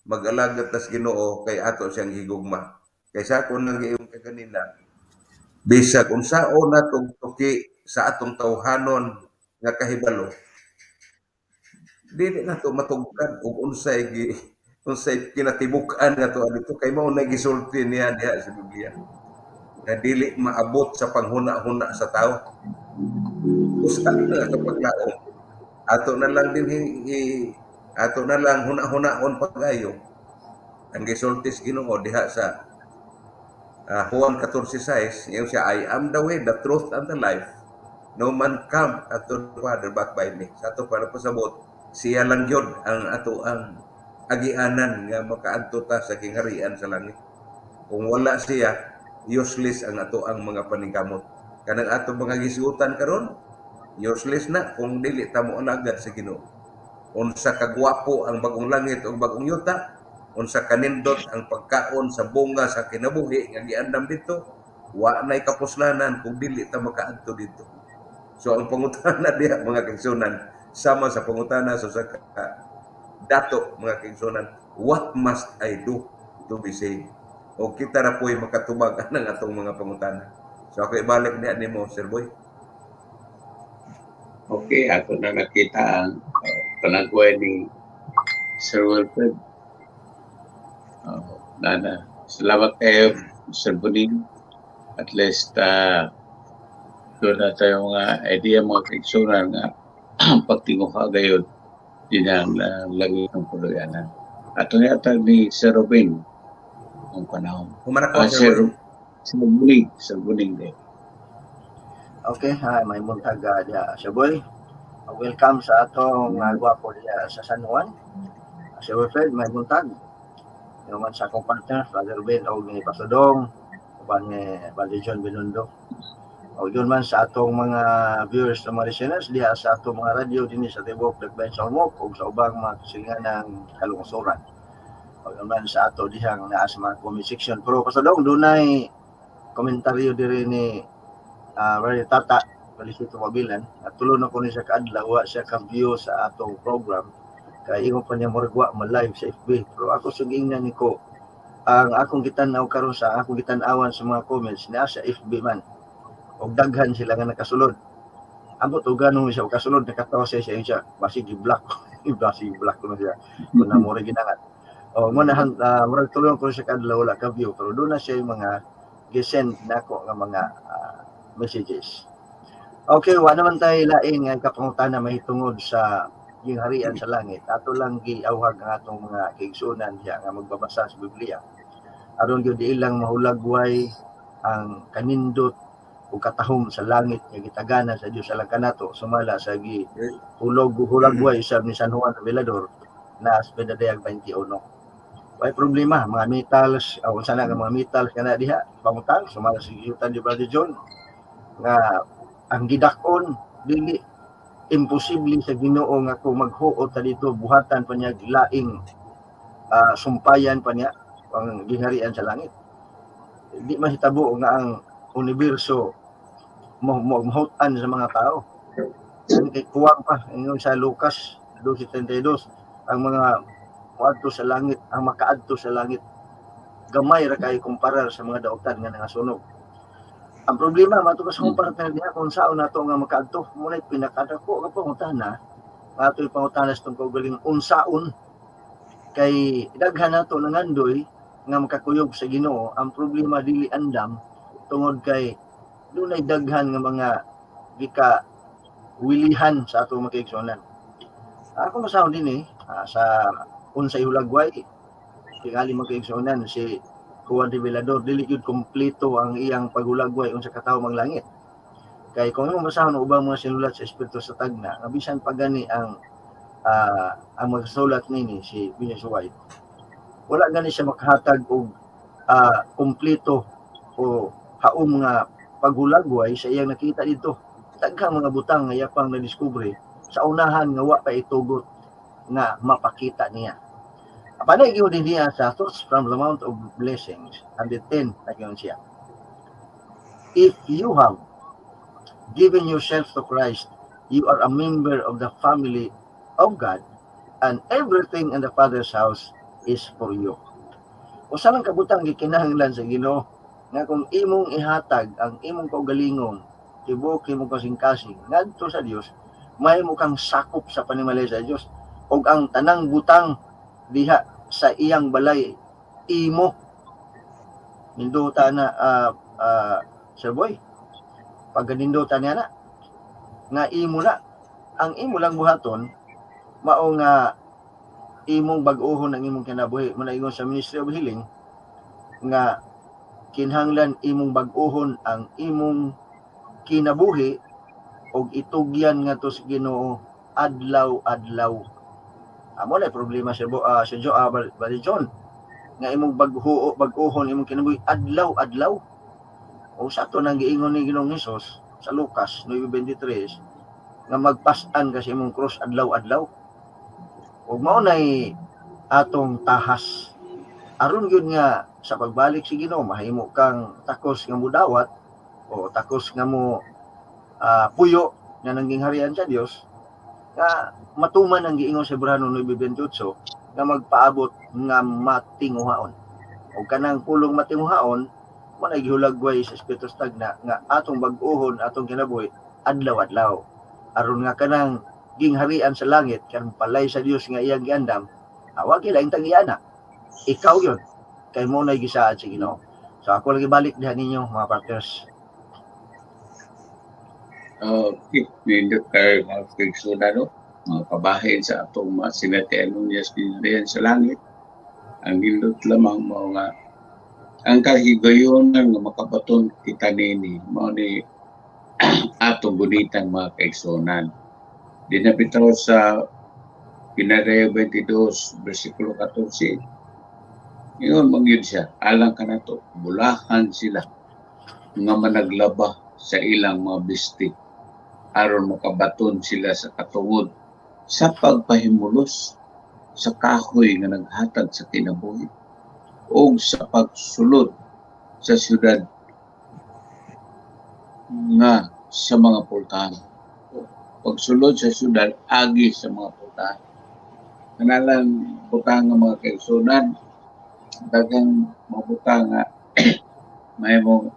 S6: Mag-alagad tas Ginoo kay ato siyang gihigugma. Kay sa akon nang giingon kaganina, bisag unsaon natong tuki sa atong tawhanon nga kahibalo, dili nato matugkad og unsay kinatibuk-an nga tuwa dito, kay mao na gisulti niya diha sa Biblia nga dili maabot sa panghuna-huna sa tao. Usa na kapaglaom, ato na lang din ato na lang huna-hunaon pag-ayo ang gisulti sa Ginoo diha sa Juan 14:6. Ingon siya, "I am the way, the truth, and the life. No man come unto the Father but by me." Sa ato para pasabot, siya lang gyud ang ato ang agianan nga makaadto ta sa gingharian sa langit. Kung wala siya, useless ang ato ang mga paningkamot. Kanang ato mga gisgutan karon, useless na kung dili ta mo alagad sa Ginoo. Unsa kagwapo ang bagong langit ug bagong yuta, unsa kanindot ang pagkaon sa bunga sa kinabuhi nga giandam dito, wa nay kapuslanan kung dili ta makaadto dito. So ang pangutana diha, mga kaigsuonan, Sama sa pangutana sa usa ka dato, mga kaigsuonan, "What must I do to be saved?" O kita ra po'y makatubag ang atong mga pangutana. So ako ibalik niya nimo, Sir Boy.
S4: Okay, ako na nakita ang panagway ni Sir Wilfred. Nana. Salamat kayo, Sir Bonin. At least, doon na tayo mga idea, mga kaigsunan, nga pagtinguha gayon din ang langit ng puluyanan. Ato yata ni Sir Robin ang panahon.
S6: Human ako,
S4: Ah,
S6: Sir
S4: Sir,
S6: Boy.
S4: Sir Buning, Sir Buning din.
S7: Okay, hi, may buntag diha, Sir Boy. Welcome sa atong gwapo diha sa San Juan. Sir Wilfred, may buntag. Yung man sa akong partner, Father Ben og ni Pastor Dong, uban ni Brother John Binondo. Og yun man sa atong mga viewers na mga listeners diha sa atong mga radyo dinhi sa tibuok Dakbayan sa Ormoc ug sa ubang mga kasilingan ng kalungsuran. Og yun man sa ato dihang naa sa mga comment section. Pero Pastor Dong, dunay komentaryo diri ni Brother Tata Felicito Mabilan at tulo na ko ni siya kaadlaw wa siya ka-view sa atong program kay ingon pa niya murag wa ma-live sa FB, pero ako sa giingnan niko ang akong gitan-aw karon sa akong gitan-awan sa mga comments naa sa FB man og daghan sila nga nakasulod. Ambot og ganong siya kasulod, nakatawa siya siya siya basig gi-block, basig gi-block ko na siya kung na mo ginangat o mo na murag tulo ko siya kaadlaw wala ka view, pero doon na siya yung mga gisend nako nga mga messages. Okay, wa naman tayo lain nga kapangutana mahitungod sa gingharian sa langit. Ato lang giawhag ang atong mga kaigsuonan diha nga magbabasa sa Biblia. Aron gyud ilang mahulagway ang kanindot ug katahom sa langit nga gitagana sa Dios alang kanato sumala sa gi hulog hulagway sa ni San Juan Revelador na Pinadayag 21. Way problema, mga metals, o unsa na nga mga metals kana diha, pangutang sumala sa giyutan ni Brother John nga ang gidak-on dili imposible sa Ginoo nga kung maghuot ta dito buhatan pa niya laing sumpayan pa niya ang gingharian sa langit. Di mahitabo nga ang universo mo mahutan sa mga tao. Ang kay kuwang pa ingon sa Lucas 12:32, ang mga moadto sa langit, ang makaadto sa langit gamay ra kay kumparar sa mga dautan nga nangasunog. Ang problema mato ka sa akong partner diha kung saan nato nga makaadto mo na pinakadako nga pangutana nga atoy pangutana sa itong kaugaling unsaon kay daghan nato nangandoy nga makakuyog sa Ginoo. Ang problema dili andam tungod kay dunay daghan nga mga gika wilihan sa atong mga kaigsuonan. Ako masahon din eh, sa unsay hulagway tingali mga kaigsuonan, si Juan Revelador dili gyud kompleto ang iyang paghulagway unsa katahom ang langit. Kay kung imong basahon ang ubang mga sinulat sa Espiritu sa Tagna, nga bisan pa gani ang magsulat nini si Venus White, wala gani siya makahatag og kompleto o haom nga paghulagway sa iyang nakita dito. Daghang mga butang nga iya pang nadiskubre sa unahan nga wa pa itugot nga mapakita niya. Panay gyud din niya sa Thoughts from the Mount of Blessings, 110 na gyud siya. "If you have given yourself to Christ, you are a member of the family of God and everything in the Father's house is for you." Usa lang kabutang gikinahanglan sa Ginoo nga kung imong ihatag ang imong kaugalingon, tibuok imong kasing-kasing ngadto sa Dios, mahimo kang sakop sa panimalay sa Dios ug ang tanang butang diha sa iyang balay imo. Nindota na Sir Boy, pagkanindota niya na nga imo na, ang imo lang buhaton mao nga imong bag-ohon ang imong kinabuhi. Mo ingon sa Ministry of Healing nga kinahanglan imong bag-ohon ang imong kinabuhi og itugyan ngadto sa Ginoo adlaw-adlaw. Amo na problema si Jo, Brother John, nga imong baghuo bag-ohon imong kinabuhi adlaw-adlaw. O sa ato nang giingon ni Ginoong Hesus sa Lucas 9:23 nga magpas-an ka sa imong cross adlaw-adlaw. Ug mao nay atong tahas aron gyud nga sa pagbalik si Ginoo mahimo kang takos nga mudawat o takos nga mo puyo nga nanggingharian sa Dios. Nga matuman ang giingon sa Hebreo 9:28 nga magpaabot nga matinguhaon. O kanang pulong matinguhaon, mo na gihulagway sa Espiritu sa tagna nga atong bag-ohon atong kinabuhi adlaw-adlaw. Aron nga kanang gingharian sa langit kan palay sa Dios nga iyang giandam, wa gyud laing tag-iya. Ikaw yun kay mo na gisaad sa Ginoo. So ako lagi balik diha ninyo, mga partners.
S4: Okay, nindot kayo, mga kaigsuonan, no? Mga kabahin sa atong mga sinatian niya diyan sa langit. Ang nindot lamang mo nga ang kahigayonan nga makabaton kita nini mao ni atong gunitan, mga kaigsuonan. Di na bitaw sa Pinadayo 22 versikulo 14. Ingon man gyud siya, alang kanato, bulahan sila nga managlaba sa ilang mga bisti aron makabaton sila sa katungod sa pagpahimulos sa kahoy nga naghatag sa kinabuhi o sa pagsulod sa syudad nga sa mga pultahan. Pagsulod sa syudad agi sa mga pultahan. Kanalang butang nga, mga kaigsuonan, daghang mga butang nga mahimong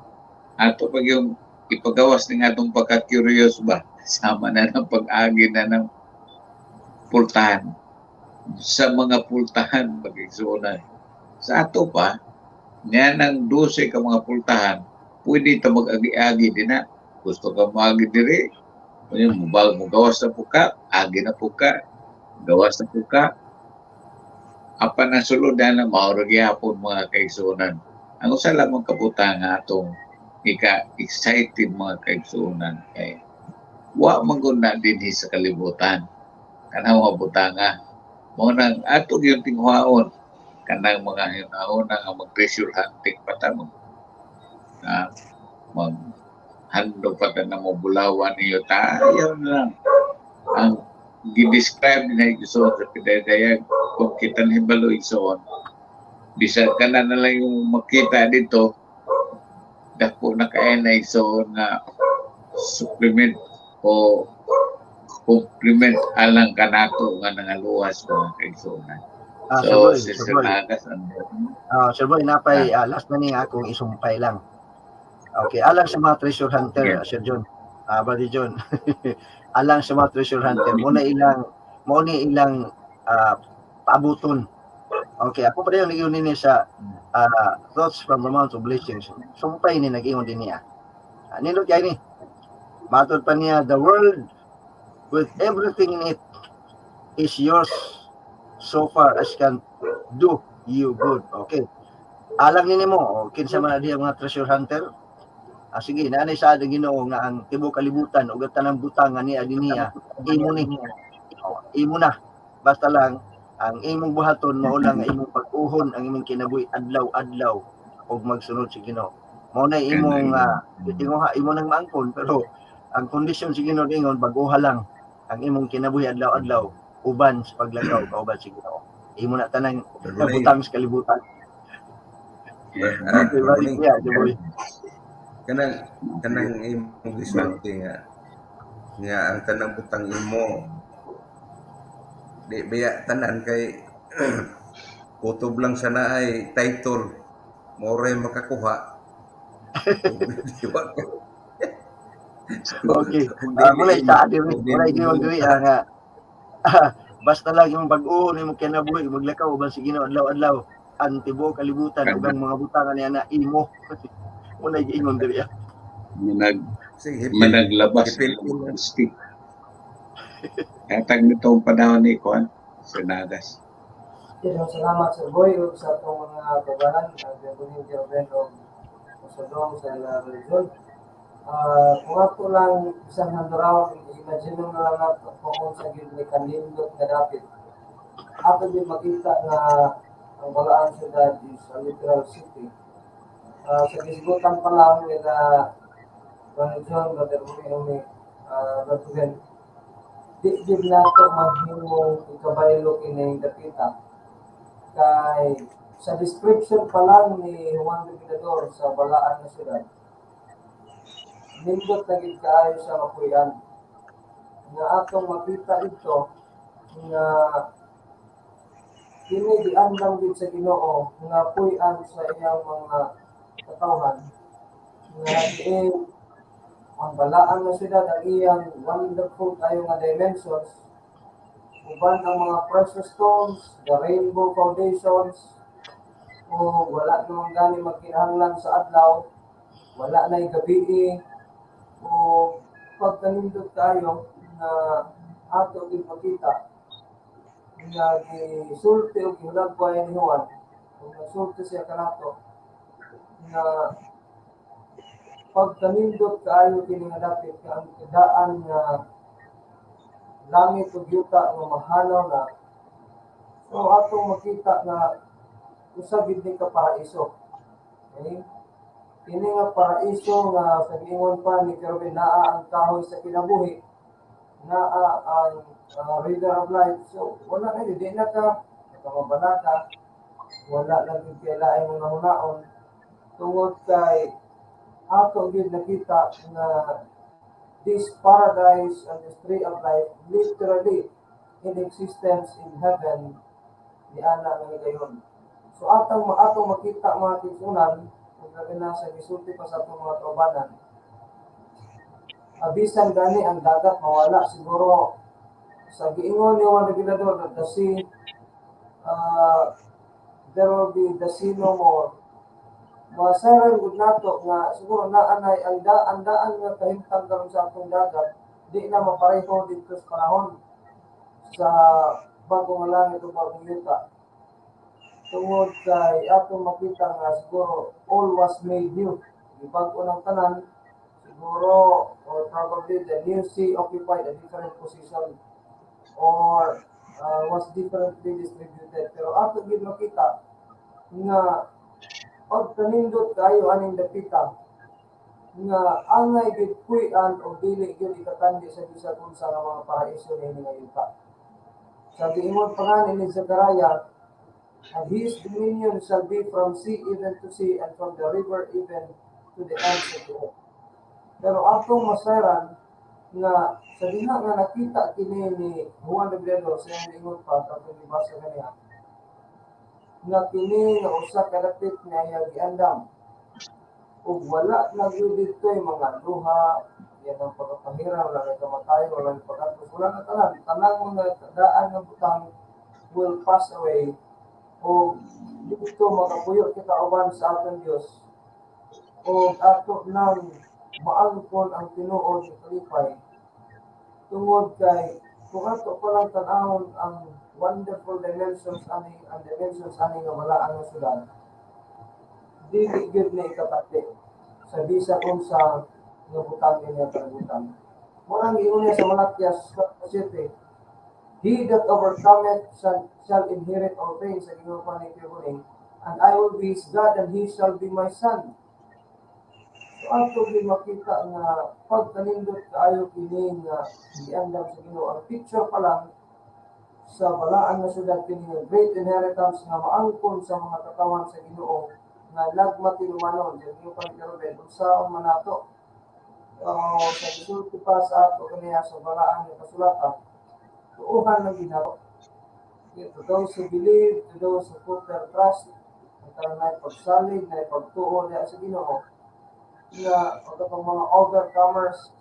S4: ato pag yung ipagawas ning atong pagka-curious ba, sama na ng pag-agi na ng pultahan, sa mga pultahan, pag-igsuonan. Sa ato pa niya ng 12 ka mga pultahan, pwede ta mag-agi-agi din na. Gusto ka maagi diri, mo gawas na po ka, agi na po ka, gawas na po ka. Apan ang sulod na mauro gihapon, mga kaigsuonan. Ang usa lamang kabutang nga atong ika-excited, mga kaigsuonan, kay wa man gud na dinhi sa kalibutan kanang mga butanga. Mao nang ato gyud tinguhaon kanang mga hinahuna nga mag-treasure hunting pa ta, mag mag handog pa ta na mo bulawan niyo, tayo na lang ang gi-describe ni igsoon sa pidayag. Kung kita nahibalo, igsoon, bisan ka na na lang yung makita dito, dako na kaya na, igsoon, nga supplement o complement alang kanato nga nangaluwas, mga kaigsuonan.
S7: Ah,
S4: So,
S7: Sir Boy,
S4: si
S7: Sir
S4: Sir
S7: Boy.
S4: Agas, ano?
S7: Ah, Sir Boy, napay last na ni akong isumpay lang. Okay, alang sa mga treasure hunter, Sir John. Brother John. Alang sa mga treasure hunter, mo na ilang paabuton. Okay, ako pa rin yung nini sa Thoughts from the Mount of Blessings. Sumpay ni nag-ingon din niya. Nindot kay ni. Matod pa niya, "The world with everything in it is yours so far as can do you good." Okay. Alang ni nimo, o kinsa man na diha mga treasure hunter. Sige, naanay sa ang Ginoo nga ang tibuok kalibutan ug ang tanang butang nga niya dinhiya imo ni. O, imo na. Basta lang ang imong buhaton mao lang nga imong pag-uhon ang imong kinabuhi adlaw-adlaw ug magsunod sa Ginoo. Mao na imong tinguha, imo nang maangkon, pero ang kondisyon sa Ginoo ingon bag-uha lang ang imong kinabuhi adlaw-adlaw uban sa paglakaw kauban sa Ginoo. Imo na tanang butang sa kalibutan. Okay, balik niya, Boy.
S6: Kanang imong gisulti nga ang tanang butang imo, di baya tanan kay kutob lang sa naay title mo ray makakuha. Di ba?
S7: Okay. Muna isa diri, muna giwang diri nga basta lang yung bag-o nimo kinabuhi maglakaw uban sa Ginoo adlaw-adlaw, ang tibuok kalibutan ug ang mga butang niya na imo. Muna giingon diri.
S6: Sige,
S4: Managlabas
S6: hipil.
S4: ng stick. Katag nitong panahon ni Juan, Senadas.
S9: Okay, so salamat, Sir Boy, ug sa atong mga kabahan, Gabulin Jerben ug sa dong sa ila religion. Kung ato lang isang handuraw, imagine na lang nato kung sa gyud ni kanindot nga dapit. Ato din makita nga ang Balaan Syudad is a literal city. Sa gisgutan pa lang nila Brother John, Brother Umi, Brother Ben, di gyud nato mahimong ikabaylo kining dapita kay sa description pa lang ni Juan Revelador sa Balaan na Syudad, nindot na gid kaayo sa mapuy-an. Nga atong makita ito nga kini giandam gid sa Ginoo nga puy-an sa iyang mga katawhan, nga diin ang balaan nga syudad, ang iyang wonderful kayo nga dimensions uban ang mga precious stones, the rainbow foundations, o wala naman gani magkinahanglan sa adlaw, wala na gabi, o pagkanindot kayo na ato gid makita nga gisulti o gihulagway ni Juan o nagsulti siya kanato nga pagkanindot kaayo kini nga dapit nga ang daan nga langit ug yuta nga mahanaw na. So atong makita nga usa gid ni ka paraiso, okay? Kini nga paraiso nga sa giingon pa ni Kerubin, naa ang kahoy sa kinabuhi, naa ang river of life. So wala na, di na ka nagkamabalaka, wala lang gyud kay laing mga hunaon tungod kay ato gyud nakita nga this paradise and this tree of life literally in existence in heaven ni ana nga higayon. So atong atong makita, mga kaigsuonan, kung labi na sa gisulti pa sa atong mga kaubanan, abisan gani ang dagat mawala, siguro sa giingon ni Juan Revelador that the sea, there will be the sea no more. Masayran gud nato nga siguro naanay ang daan daan nga kahimtang karon sa atong dagat, di na mapareho dito sa panahon sa bagong langit o bagong yuta tungod kay atong makita nga siguro all was made new, gibag-o ng tanan siguro, or probably the new sea occupied a different position or was differently distributed. Pero ato gid makita nga pagkanindot kayo aning dapita nga angay gid puy-an o dili gyud ikatandi sa bisag unsa nga mga paraiso niini nga yuta. Sa giingon pa nga ni Zechariah, "And his dominion shall be from sea even to sea and from the river even to the ends of the earth." Pero atong masayran nga sa diha nga nakita kini ni Juan Revelador sa iyang ingon pa sa atong gibasa kaniya nga kini nga usa ka dapit nga iyang giandam ug wala na gyud didto'y mga luha, yan ang pagkapahira, wala na kamatayon, wala na pagkatpos, wala na tanan. Tanang mga daan nga butang will pass away o dito makapuyo kita uban sa atong Dios o ato nang maangkon ang tinuod nga kalipay tungod kay kung ato pa lang tan-awon ang wonderful dimensions ani, ang dimensions ani nga balaan nga syudad, dili gyud ni ikatati sa bisag unsa nga butang niya kalibutan. Mao nang giingon niya sa Malakias 7, "He that overcometh shall inherit all things," sa ginoo pa ni Kuya, "and I will be his God and he shall be my son." So ato gyud makita nga pagkanindot kaayo kini nga giandam sa Ginoo, ang picture pa lang sa balaan nga syudad, kini nga great inheritance nga maangkon sa mga katawan sa Ginoo nga nagmatinumanon sa Ginoo pa ni Ruben, unsaon man nato sa gisulti pa sa ato kaniya sa balaan nga kasulatan, tuuhan ng Ginoo. To those who believe, to those who put their trust, ang kanang na pagsalig, na pagtuo niya sa Ginoo, nga pagkatong mga overcomers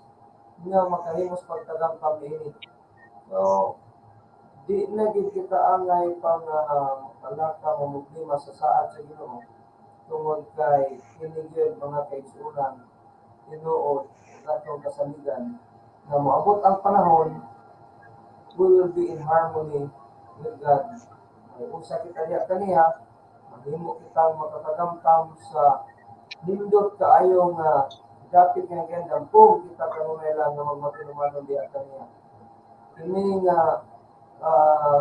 S9: nga makahimos pagtagamtam niini. So, di na gid kita angay pang makalaka, mamroblema sa saad sa Ginoo tungod kay kini gyud, mga kaigsuonan, tinuod atong kasaligan nga moabot ang panahon, we will be in harmony with God. May usa kita diya kaniya, mahimo kitang makakagamtam sa nindot kaayo nga dapit nga giandam kung kita kanunay lang nga magmatinumanon diya kaniya. Kini nga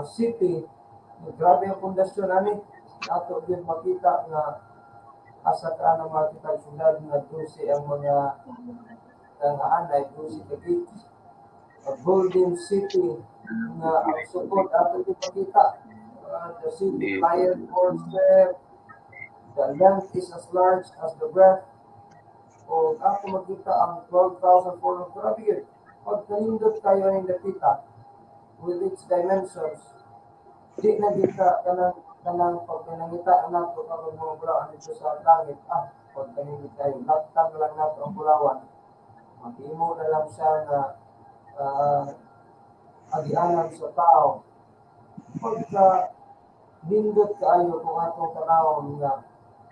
S9: city, grabe ang pundasyon ani, ato gyud makita nga asa ka na makita syudad nga 12 ang mga anay, 12 ka gates. A golden city nga ang sukod ato gyud makita the city lion four step, the length is as large as the breadth, o ato makita ang 12,400. Grabe gyud. Pagkanindot kayo ning dapita with its dimensions, di na kita kanang kanang pagkanangita nato karon mga bulawan dito sa langit, pagkanindot kayo, laptang lang nato ang bulawan, maghimo na lang siya nga agianan sa tao. Pagka nindot kaayo kung atong tanawon nga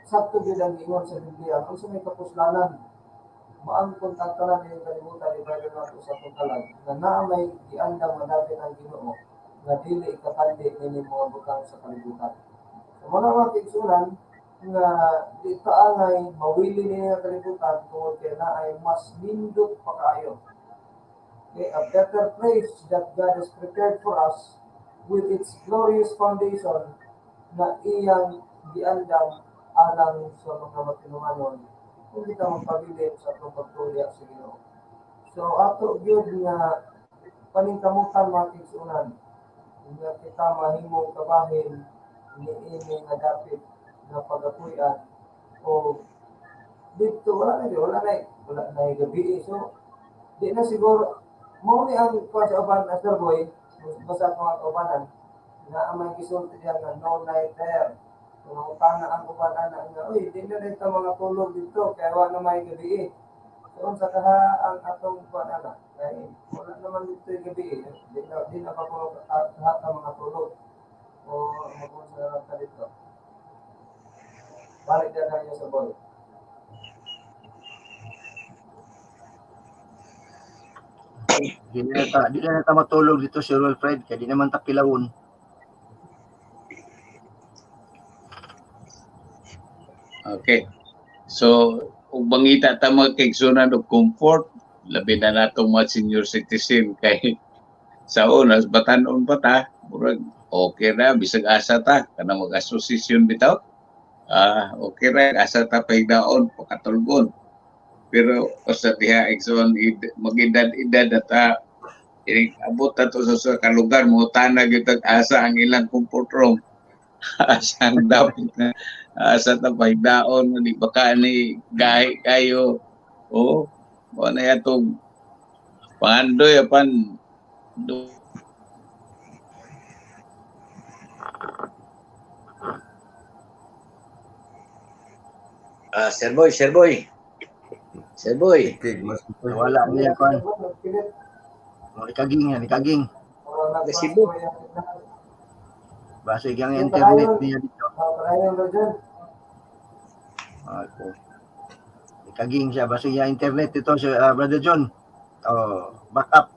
S9: sakto gyud ang giingon sa Biblia, unsa may kapuslanan, maangkon ang tanan ning kalibutan ibayon nato sa atong kalag nga naa may giandam nga dapit ang Ginoo nga dili ikatandi nining mga butang sa kalibutan. So mao na, mga kaigsuonan, nga di ta angay mawili ni nga kalibutan tungod kay naay mas nindot pa kaayo. Okay, a better place that God has prepared for us with its glorious foundation na iyang giandam alang sa mga matinumanon kung kita magpabilin sa atong pagtuo sa Ginoo. So ato gyud nga paningkamutan, mga kaigsuonan, nga kita mahimong kabahin niini nga dapit nga pagapuy-an o dito wala na gabi, so di na siguro mao ni ang kuan sa uban, Sir Boy, basta ko ang ubanan na ang may gisulti diyan nga no night there. So mangutana ang uban ana nga, "Uy, di na dito mga tulog dito kay wa na may gabi." So unsa kaha ang atong kuan ana kay wala naman dito yung gabi, di na pa ko lahat ang mga tulog o mag-unsa na lang ta dito. Balik na tayo sa boy.
S7: Di na ta matulog dito, Sir Wilfred, kay di naman ta pilawon.
S4: Okay. So, ug mangita ta mga kaigsuonan og comfort, labi na natong mga senior citizen kay sa una, batan-on pa ta, murag okay ra bisag asa ta kanang mag-association bitaw. Okay ra asa ta pahigdaon, pakatulgon. Pero sa diha, igsoon, mag-edad-edad na ta, inig abot na to sa kalugar mo tana gyud tag asa ang ilang comfort room. Asa ang dapit na asa ta pahigdaon, di ba ka ni gahi kayo. O mo na atong pangandoy apan do.
S8: Sir Boy, Sir Boy. Sir Boy.
S6: Okay, mas
S7: Wala niya kuan.
S9: Nagpilit.
S7: Nikaging nga, nikaging.
S9: Wala.
S8: Nasibo.
S7: Basig ang internet niya dito.
S9: Padayon ba dyan?
S7: Okay. Nikaging siya, basig ang internet dito si Brother John. Oh, back up.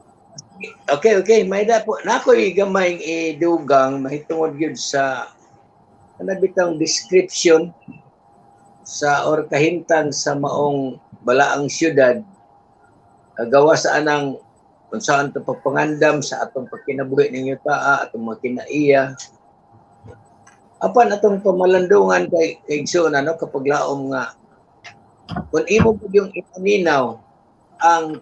S8: Okay. May da po. Nakoy gamay idugang mahitungod gyud sa ana bitang description sa or kahimtang sa maong balaang syudad, gawa sa anang kung saan ito pagpangandam sa atong pagkinabuhi ninyo taa, atong mga kinaiya. Apan atong pamalandungan kay igsoon ano kapag laom nga kung imo pud yung ipaminaw ang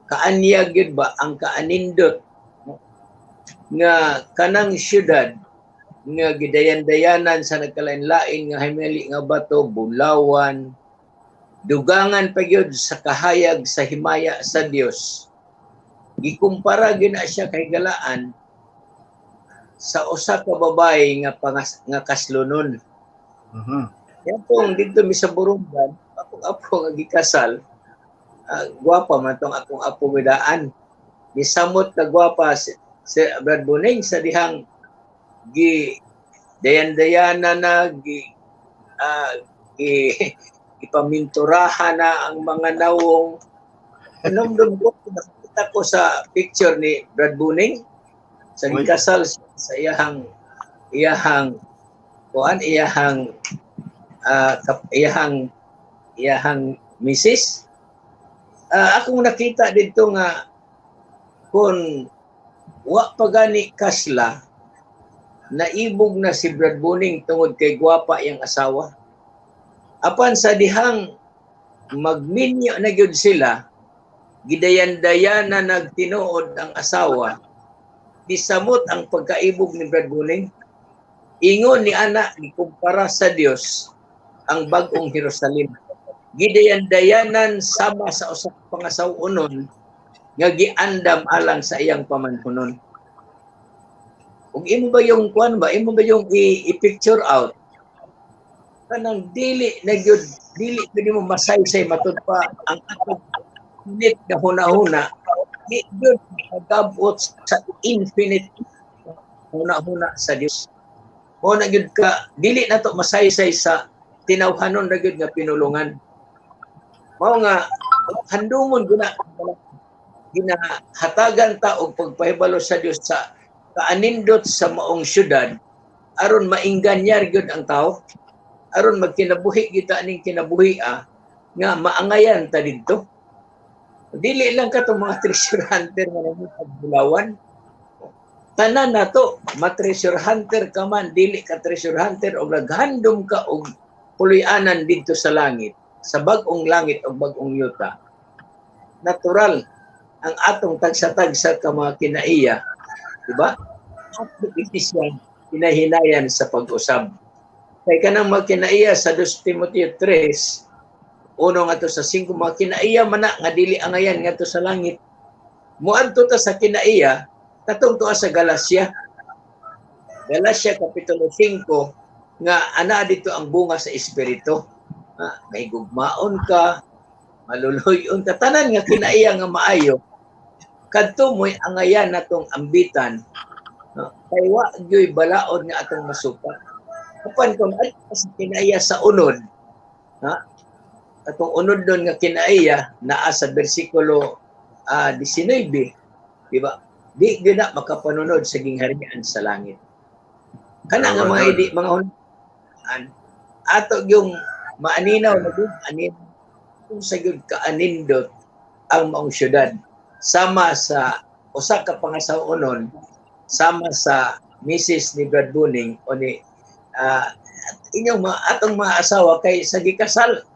S8: kaanyag gyud ba ang kaanindot nga kanang syudad nga gidayan-dayanan sa nagkalain-lain nga himeli nga bato, bulawan, dugangan pa gyud sa kahayag sa himaya sa Dios. Gikumpara gyud na siya kahigalaan sa usa ka babae nga pangas, nga kaslonon. Yan dito mi sa Burungan, akong apo nga gikasal, gwapa man tong akong apo midaan. Gisamot ka gwapa si Brad Boning sa dihang gi dayan-dayana na gi gi ipaminturahan na ang mga nawong. Inomdom ko, nakita ko sa picture ni Brad Boning sa gikasal sa iyahang iyahang kuan iyahang iyahang iyahang misis. Akong nakita didto nga kung wa pa gani kasla, naibog na si Brad Boning tungod kay gwapa iyang asawa. Apan sa dihang magminyo na gyud sila, gidayan-dayan na nagtinuod ang asawa, disamot ang pagkaibog ni Brad Boning. Ingon ni ana, gikumpara sa Dios ang bag-ong Jerusalem. Gidayan-dayanan sama sa usa ka pangasaw-unon nga giandam alang sa iyang pamanhunon. Ug imo ba yung kuan ba, imo ba yung i-picture out kanang dili na gyud, dili gyud nimo masaysay matud pa ang atong infinite nga hunahuna, di gyud magabot sa infinite hunahuna sa Dios. Mo na gyud ka dili na to masaysay sa tinawhanon na gyud nga pinulungan. Mao nga handumon gyud na ginahatagan ta og pagpahibalo sa Dios sa kaanindot sa maong syudad aron mainganyar gyud ang tao, aron magkinabuhi kita aning kinabuhi nga maangayan ta didto. Dili lang katong mga treasure hunter nga nangitag bulawan. Tanan nato, ma-treasure hunter ka man, dili ka treasure hunter og naghandom ka og puloy-anan didto sa langit, sa bag-ong langit o bag-ong yuta. Natural ang atong tagsa-tagsa ka mga kinaiya, di ba? At siyang hinahinayan sa pag-usab. Kay kanang mga kinaiya sa 2 Timoteo 3, uno ngadto sa 5, mga kinaiya man na nga dili angayan ngadto sa langit. Muadto ta sa kinaiya, katong tuwa sa Galacia. Galacia Kapitulo 5, nga ana dito ang bunga sa Espiritu. May gugmaon ka, maluluyon ka, tanan nga kinaiya nga maayo, kadto mo'y angayan natong ambitan, no? Kay wa gyoy balaod nga atong masuka. Apan kung adto sa kinaiya sa unod, ha? Atong unod nun nga kinaiya naa sa bersikulo 19, di ba? Di gyud na makapanunod sa gingharian sa langit. Kana nga mga idi mga hunan ato yung maaninaw na gyud anin kung sa gyud kaanindot ang maong syudad, sama sa usa ka pangasaw-onon, sama sa misis ni Brad Buning o ni inyong mga atong mga asawa kay sa gikasal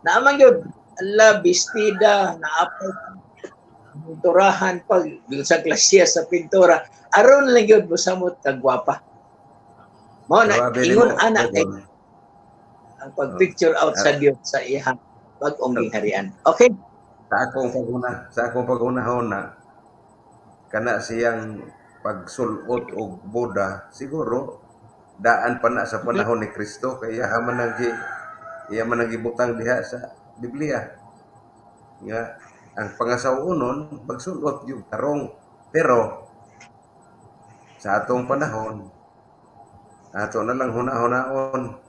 S8: naamang yun ala bestida naapay pinturahan pag sa klasya sa pintura aron lang yun mosamot kagwapa. Mao na ingon ana kay ang pag-picture out sa Dios sa iyang bag-ong gingharian. Okay.
S6: Sa akong pagunahon na kana siyang pagsulot og boda siguro daan pa na sa panahon ni Kristo kay iya man ang iya man ang gibutang diha sa Biblia nga ang pangasaw-onon magsulot yung tarong, pero sa atong panahon ato na lang huna-hunaon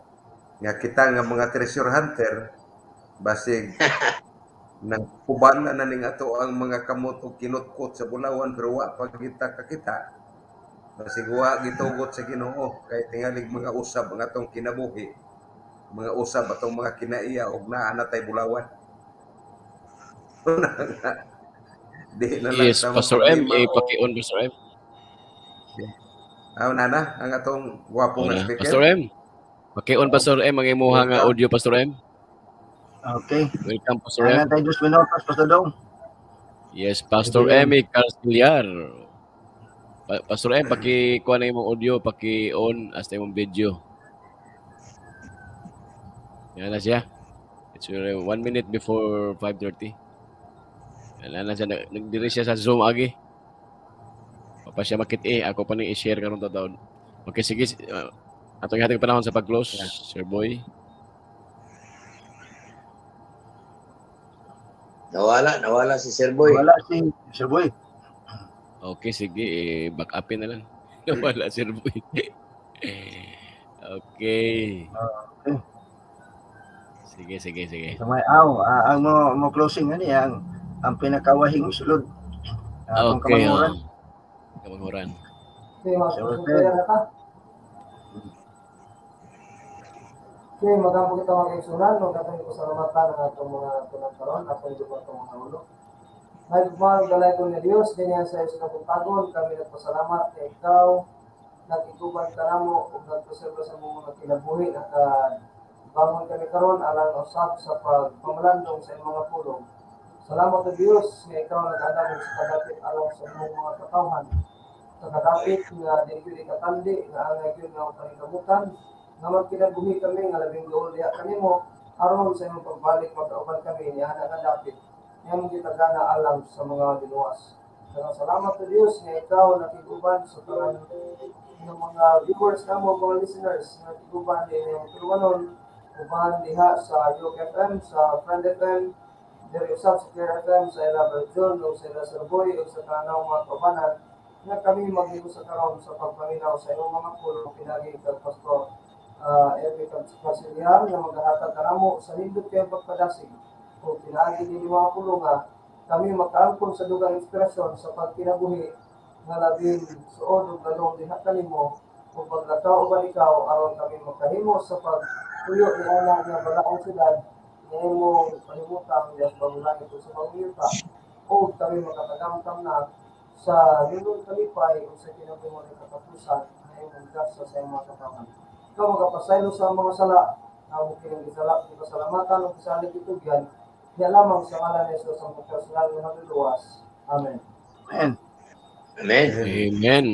S6: nga kita nga mga treasure hunter basig nang kuban na ning ato ang mga kamot og kinutkot sa bulawan pero wa pa kita kakita, basig wa gitugot sa Ginoo kay tingalig mga usab ang atong kinabuhi, mga usab atong mga kinaiya og naa na tay bulawan. Di na lang
S5: Yes, Pastor M, paki-on Pastor M.
S6: Ah, nana, ang atong gwapo nga speaker.
S5: Pastor M. Paki-on Pastor M ang imuha nga audio, Pastor M.
S7: Okay.
S5: Welcome, Pastor M.
S7: Ana tayo 2 minutos, Pastor Dong.
S5: Yes, Pastor M. Carceliar. Pastor M, paki-kuha na imong audio, paki-on hasta imong video. Yan na siya. It's 1 minute before 5:30. Yan na siya. Nagdiri siya sa Zoom agi. Pa siya makit. Ako pa ning i-share karon taon. Okay, sige. Atong ihatag panahon sa pag-close, yeah. Sir Boy.
S8: Nawala si Sir Boy.
S7: Nawala si Sir Boy.
S5: Okay, sige. Back upin na lang. Nawala, Sir Boy. Okay.
S7: Okay.
S5: Sige.
S7: So, may aw, ang mo closing ani ang pinakawahing sulod.
S5: Okay. Kamanguran. Kamanguran.
S9: Okay, mga ta. Okay, magampo kita mga kaigsunan, magkatong ko salamatan ang atong mga tunang karon, atong dupa atong mga ulo. Nagmahal dalay ko ni Dios, dinhi sa iyo sa kabuntagon, kami nagpasalamat kay ikaw, nag-iguban ka namo ug nagpreserba sa among mga kinabuhi, nakabangon kami karon alang usab sa pagpamalandong sa imong mga pulong. Salamat o Dios nga ikaw nag-andam sa kadapit alang sa imong mga katawhan. Sa kadapit nga dili gyud ikatandi nga angay gyud nga paningkamutan nga magkinabuhi kami nga labing duol diha kanimo aron sa imong pagbalik magkauban kami niya nga dapit. Nga imong gitagana alang sa mga giluwas. Daghang salamat o Dios nga ikaw nakiguban sa tanan ng mga viewers namo, mga listeners nga nakiguban ni tulumanon uban diha sa Yok FM, sa Friend FM, diri usab sa Clear FM, sa ila John ug sa ila Sir Boy ug sa tanang mga kaubanan nga kami maghimo sa karon sa pagpaminaw sa imong mga pulong pinaagi kag Pastor Eric Casiliar nga magahatag kanamo sa nindot kayong pagpadasig ug pinaagi dinhi mga pulong nga kami makaangkon sa dugang inspirasyon sa pagkinabuhi nga labing suod ug lalong diha kanimo ug paglakaw uban ikaw aron kami makahimo sa pagpuyo ni ana nga balaang syudad nga imong pahimutang diha sa bagong langit ug sa bagong yuta ug kami makatagamtam na sa nunong kalipay ug sa kinabuhi ng katapusan nga imong gasa sa imong mga katawhan. Ikaw magapasaylo sa mga sala, amo kining gisala, pasalamatan ug gisalig itugyan, diha lamang sa ngalan ni Jesus ang personal nga magluluwas. Amen.
S7: Amen.
S8: Amen.
S5: Amen.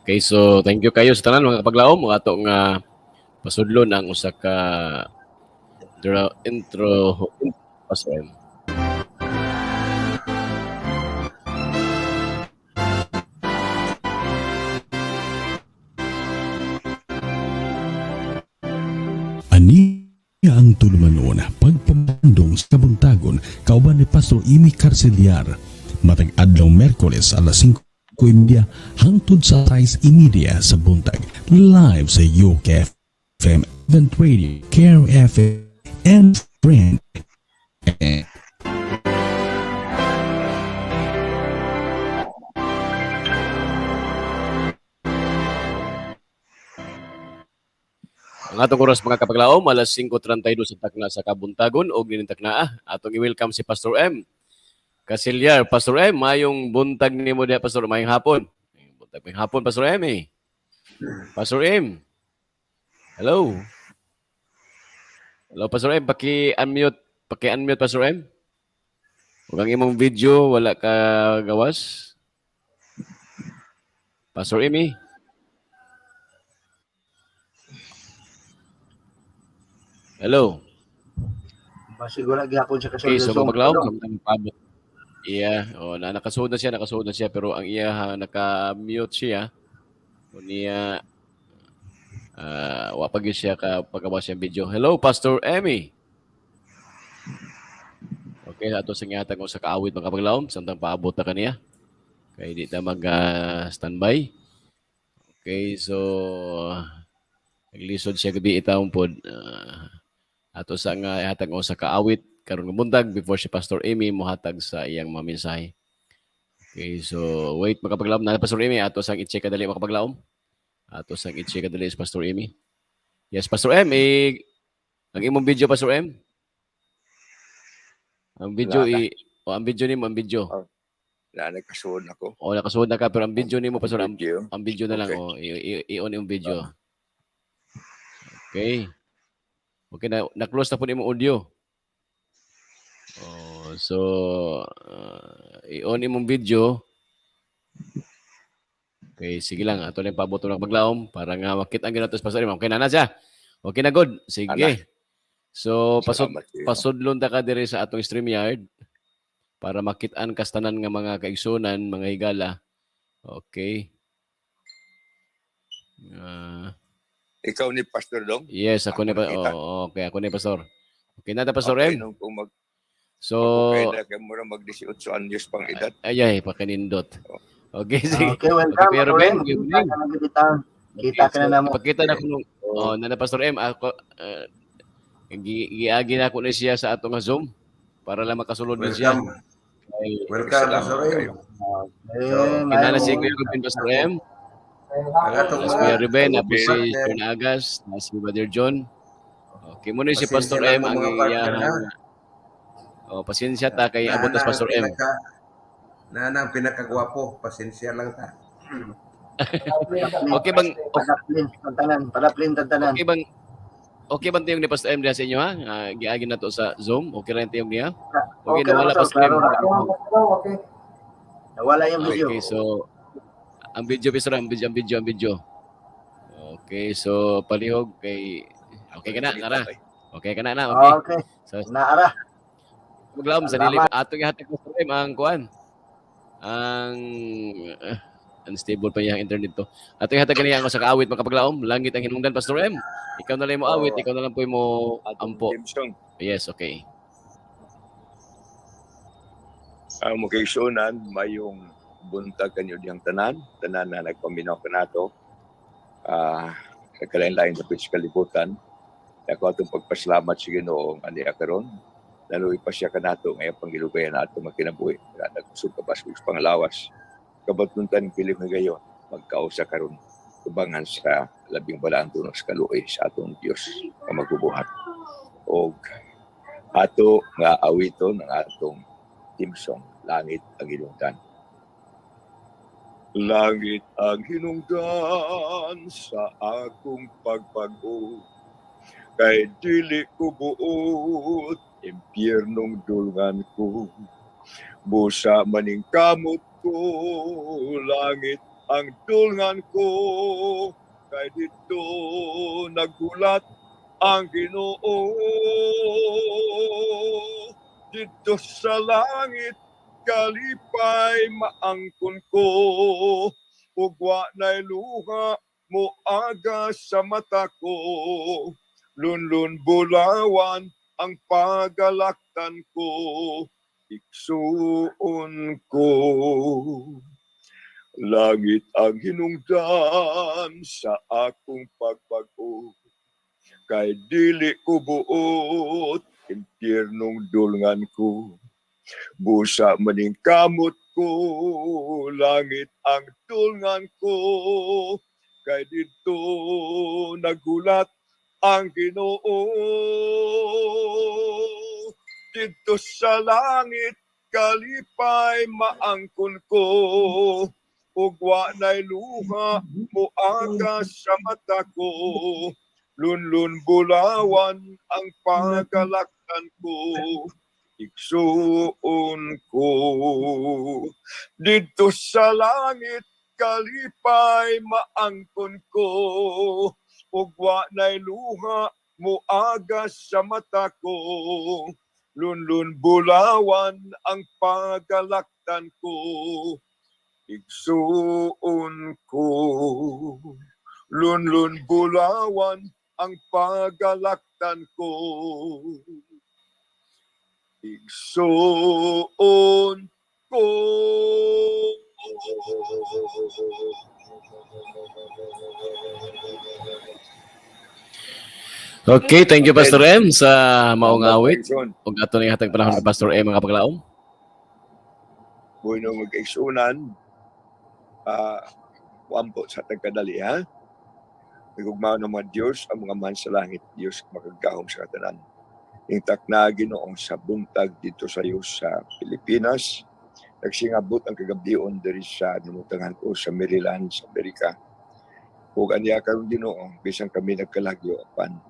S5: Okay, so thank you kayo sa tanan mga kapaglaom mga ato nga pasudlon ang usa ka intro Pastor M.
S10: Ani ang tulumanon pagpamandong sa kabuntagon kauban ni Pastor Imi Carceliar matag adlaw Merkoles alas 5:30 hangtod sa 6:30 sa buntag live sa UKFM Event Radio, Care FM and Friend.
S5: Ang atong oras mga kapaglaom alas 5:32 sa takna sa kabuntagon og nining takna atong i-welcome si Pastor M. Casiliar. Pastor M, mayong buntag nimo diha Pastor, mayong hapon. Mayong buntag, mayong hapon Pastor M eh. Pastor M. Hello. Hello Pastor M, paki-unmute Pastor M. Ug ang imong video wala ka gawas. Pastor M eh. Hello.
S7: Masiguro gihapon siya
S5: Okay,
S7: kasulod
S5: so
S7: sa Zoom.
S5: mapaglaom samtang paabot. Iya, oh, na nakasuod na siya pero ang iya naka-mute siya. Unya wa pa gyud siya ka pagawa siyang video. Hello Pastor Emmy. Okay, ato sa gihatag og sa kaawit mga kapaglaom samtang paabot na kaniya. Kay di ta mag standby. Okay, so naglisod siya gabi itawon pod. Ato sa nga ihatag og sa kaawit karon nga buntag before si Pastor Amy mohatag sa iyang mga mensahe. Okay, so wait makapaglaom na Pastor Amy ato sang i-check kadali makapaglaom. Ato sang i-check kadali si Pastor Amy. Yes, Pastor M, eh, ang imong video Pastor M. Ang video
S11: Wala
S5: i oh, ang video nimo, ang video.
S11: Oh, wala, nagkasuod ako.
S5: Oh, nakasuod na ka pero ang video nimo Pastor M,
S11: Video.
S5: ang video na lang
S11: Okay.
S5: oh, i-on yung video. Okay. Okay na na-close na po imong audio. Oh, so i-on imong video. Okay, sige lang ato lang paabot ng paglaom para nga makita ang ginatos Pastor M. Okay na na siya. Okay na good. Sige.
S11: Ana.
S5: So
S11: Salamat kayo.
S5: pasudlon ta ka diri sa atong StreamYard para makit-an kastanan nga mga kaigsunan, mga higala. Okay.
S11: Ikaw ni Pastor Dong?
S5: Yes, ako ni
S11: Ako nakita.
S5: oh, okay, ako ni Pastor. Okay na ta Pastor
S11: Okay,
S5: M.
S11: nung kung mag
S5: So
S11: okay na kay mura mag 18 anyos pang edad.
S5: ay ay pakanindot. Okay, sige.
S7: Okay, welcome.
S5: Okay, Kuya
S7: Pastor
S5: Ruben,
S7: M.
S5: good
S7: Kita
S5: evening.
S7: ka na kita. Kita ka na
S5: Okay, so,
S7: namo.
S5: Ipakita na ko nung oh, nana Pastor M, ako giagi na ako ni siya sa atong nga Zoom para lang makasulod din siya.
S6: Welcome.
S5: Okay.
S6: Welcome,
S11: Salamat
S6: Pastor M.
S11: kayo.
S7: Eh,
S5: Kinala si
S7: mayong-
S5: Kuya Ruben Pastor M.
S6: Ang atong
S5: Si
S6: mga
S5: Kuya Ruben, ako si
S6: partner.
S5: John Agas, na si Brother John. Okay, muna si
S6: Pasensya
S5: Pastor
S6: lang
S5: M ang
S6: mga partner,
S5: iya.
S6: ha?
S5: Oh, pasensya ta kay abot
S6: Naana
S5: tas Pastor
S6: ang
S5: M.
S6: Naana ang pinakagwapo. Pasensya lang ta.
S5: Okay bang
S7: Padaplin, tantanan, padaplin, tantanan.
S5: Okay bang tiyong ni Pastor M diha sa inyo ha? Giagi na to sa Zoom. Okay ra yung tiyong niya? Okay,
S7: Okay
S5: nawala
S7: lang,
S5: Pastor M.
S7: klaro ra.
S9: Okay.
S7: Nawala yung video.
S5: Okay, so ang video Pastor, ang video, ang video, ang video. Okay, so palihog kay okay ka na, nara. Okay ka na na, okay.
S7: Okay.
S5: So
S7: Naara.
S5: Maglaom sa dili
S7: Salamat.
S5: Atong ihatag, Pastor M, ang kuan. Ang unstable pa iyang internet to. Atong ihatag kaniya ang usa ka awit, makapaglaom, "Langit ang Hinungdan," Pastor M. Ikaw na lang mo awit,
S11: Oo.
S5: Ikaw na lang po mo
S11: Atong
S5: ampo.
S11: theme song.
S5: Yes, okay.
S11: Ang mga, mayong buntag kanyo diyang tanan, tanan na nagpaminaw kanato. Sa kalain-lain sa sa kalibutan. Ako atong pagpasalamat sa Ginoo aniya karon. Naluoy pa siya kanato ngayon pangilugayan na ato makinabuhi. Nga nagkusog ka baskog sa panglawas. Kabatuntan piling gayon magkausa karon tubangan sa labing balaan tunong sa kaluoy sa atong Dios nga magbubuhat. Og ato nga awiton ang atong theme song, "Langit ang Hinungdan." Langit ang hinungdan sa akong pagpag-o, kay dili ko buot, impyernong dulngan ko. Busa maning kamot ko, langit ang dulngan ko, kay dito naghulat ang Ginoo. Dito sa langit kalipay maangkon ko, ug wa na'y luha moaga sa mata ko. Lunlun bulawan ang pagalaktan ko, igsuon ko. Langit ang hinungdan sa akong pagpag-o, kay dili ko buot, impyernong dulngan ko. Busa maning kamot ko, langit ang dulngan ko, kay dito naghulat ang Ginoo. Dito sa langit kalipay maangkon ko, ug wa na'y luha moaga sa mata ko. Lunlun bulawan ang pagalaktan ko, igsuon ko. Dito sa langit kalipay maangkon ko, ug wa na'y luha moaga sa mata ko. Lunlun bulawan ang pagalaktan ko, igsuon ko. Lunlun bulawan ang pagalaktan ko, igsuon ko.
S5: Okay, thank you, Pastor M, sa maong awit.
S11: Igsoon.
S5: Ug ato na ihatag panahon kay Pastor M, mga paglaom.
S11: Bueno, mag-igsunan, wampo sa tagkadali, ha? Nagugmao ng mga Diyos, ang mga man sa langit, Diyos makagahom sa katanan. Intak na Ginoong sa buntag dito sa iyo sa Pilipinas. Nagsingabot ang kagabhion diri sa namutangan ko sa Maryland, sa Amerika. Ug aniya karon, Ginoo, bisan kami nagkalagyo apan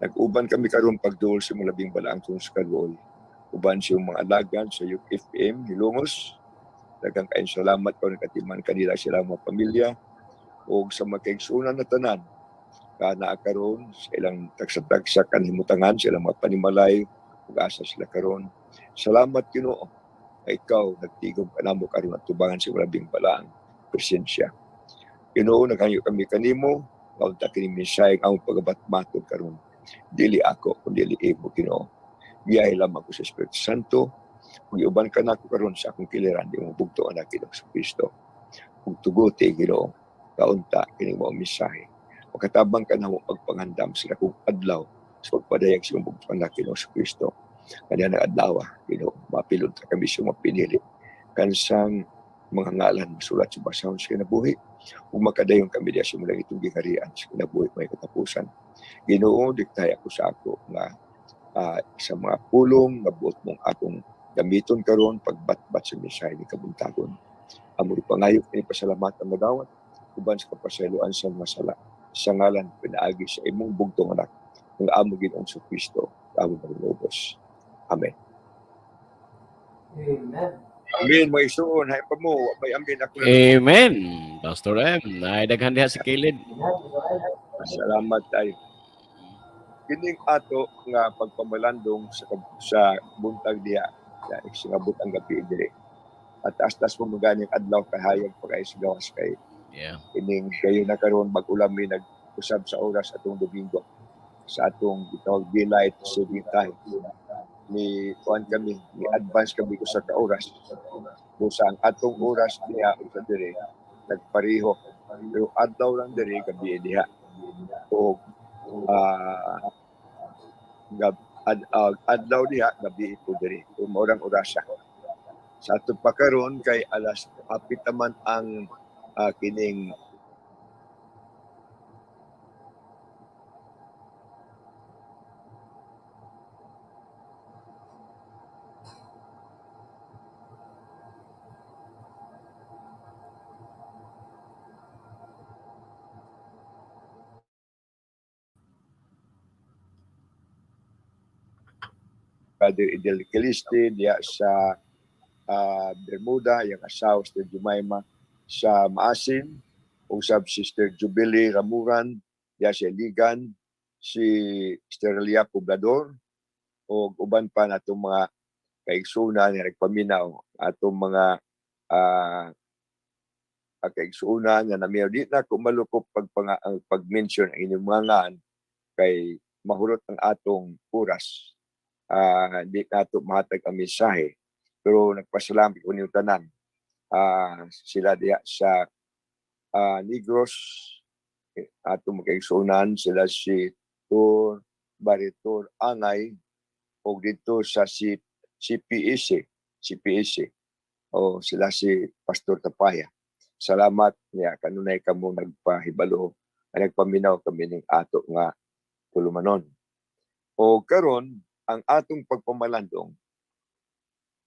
S11: nag-uban kami karon pagduol sa imong labing balaang tungod sa kaluoy. Uban sa iyong mga alagad sa UFM Hilongos. Daghang kayong salamat kung nakatiman kanila sila mga pamilya ug sa mga kaigsuonan na tanan ka naa karon sa ilang tagsa-tagsa kanhimutangan sa ilang mga panimalay ug asa sila karon. Salamat, Ginoo, nga ikaw nagtigom kanamo karon at tubangan sa imong labing balaang presensya. Ginoo, naghanyo kami kanimo, kaunta kini mensahe ang among pagabatmatod karon. Dili ako kundi imo, Ginoo. Giyahe lamang ko sa Espiritu Santo. Kung iuban ka nako karon sa akong kiliran, di mo bugto anak Ginoong Kristo. Ug tuguti, Ginoo, kaunta kini mo mensahe. Makatabang ka namo pagpangandam sa dakong adlaw sa pagpadayag sa imong bugto anak Ginoong Kristo. Kanya ng adlaw, Ginoo, mapilod ta kami sa mga pinili. Kansang mga ngalan masulat sa basahon sa kinabuhi ug makadayon kami diya sa mulang itong giharian sa kinabuhi may katapusan. Ginoo, diktay ako sa ako nga sa mga pulong nga buot mong akong gamiton karon pagbatbat sa mensahe ni kabuntagon. Amo rin pangayo kini pasalamat ang madawat uban sa kapasayloan sa mga sala sa ngalan pinaagi sa imong bugtong anak ang amo Ginoong Kristo, amo Manunubos. Amen.
S9: Amen.
S11: Amen, mga igsoon, hay pa mo, may amen ako.
S5: Amen. Pastor M, ay daghan diha sa kilid.
S9: Amen.
S11: Salamat tayo. Kining ato nga pagpamalandong sa buntag diha, ya singabot ang gabi diri. At taas-taas mo maganing adlaw kahayag pa kay sa gawas kay ining kayo na karon mag-ulam mi nag-usab sa oras atong Domingo sa atong gitawag daylight saving time. Ni kuan kami, ni advance kami usa ka oras. Busa ang atong oras diha ug sa diri nagpareho. Pero adlaw lang diri, gabi diha. O adlaw diha, gabi ito diri. Kung maurang orasa. Sa atong pa karon kay alas apit naman ang kining Brother Idel Caliste diya sa Bermuda, yung asawa Sister Jumaima sa Maasin, usab Sister Jubilee Ramuran diya sa Iligan, si Sister Lia Poblador, o uban pa natong mga kaigsunan nga nagpaminaw, atong mga kaigsunan nga namiyaw. Di na ko malukop ang pag-mention ang inyong mga ngan kay mahurot ang atong oras. Di nato mahatag ang mensahe pero nagpasalamat ko ninyo tanan. Sila diha sa Negros, atong mga kaigsunan, sila si Tur Baritor Angay o dito sa CPEC, CPEC o sila si Pastor Tapaya. Salamat niya kanunay kamo nagpahibalo, nagpaminaw kami ning ato nga tulumanon. O karon ang atong pagpamalandong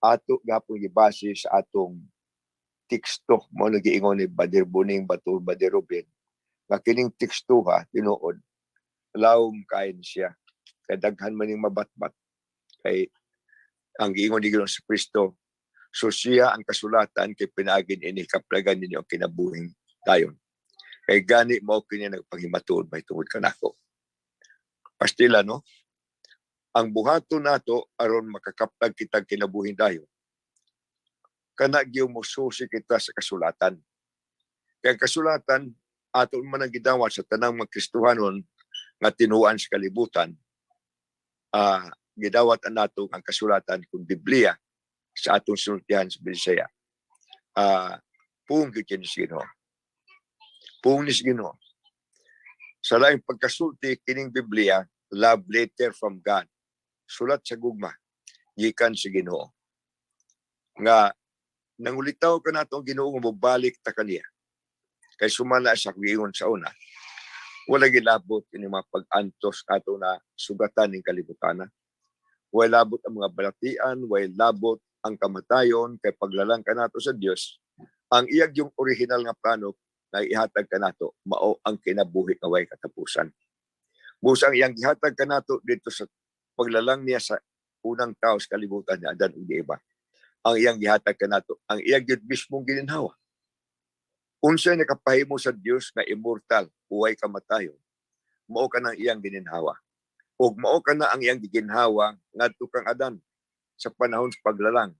S11: ato gapon gibase sa atong teksto mo nagiingon ni Badir Buning Batur Badir Ruben nga kining teksto ha tinuod lawom kain siya kay daghan man ning mabatbat kay ang giingon ni Ginoong Kristo, so siya ang kasulatan kay pinaagin ini kaplagan ninyo ang kinabuhing dayon kay gani mao kini nagpanghimatuod mahitungod kanako. Pastila, no, ang buhaton nato aron makakaplag kitag kinabuhing dayon, kana gyud mosusi kita sa kasulatan. Kay ang kasulatan ato man ang gidawat sa tanang mga Kristohanon nga tinuan sa kalibutan. Gidawat ang nato ang kasulatan kung Biblia sa atong sultihan sa Bisaya. Puong gyud kini sa Ginoo. Puong ni sa Ginoo. Sa laing pagkasulti kining Biblia, love letter from God. Sulat sa gugma gikan sa Ginoo. Nga nangulitaw ka nato ang Ginoo nga mobalik ta kaniya. Kay sumala sa giingon sa una, wala gilabot ini mga pag-antos ato na sugatan ning kalibutan. Way labot ang mga balatian, way labot ang kamatayon kay paglalang kanato sa Dios. Ang iyag yung original nga plano na ihatag kanato mao ang kinabuhi nga way katapusan. Busa ang iyang gihatag kanato dito sa paglalang niya sa unang tao sa kalibutan niya, Adan ug Eva. Ang iyang gihatag kanato, ang iyang gyud mismong gininhawa. Unsay nakapahimo sa Dios nga immortal, uway kamatayon, mao ka ng iyang gininhawa. Ug mao ka na ang iyang giginhawa ngadto kang Adan sa panahon sa paglalang.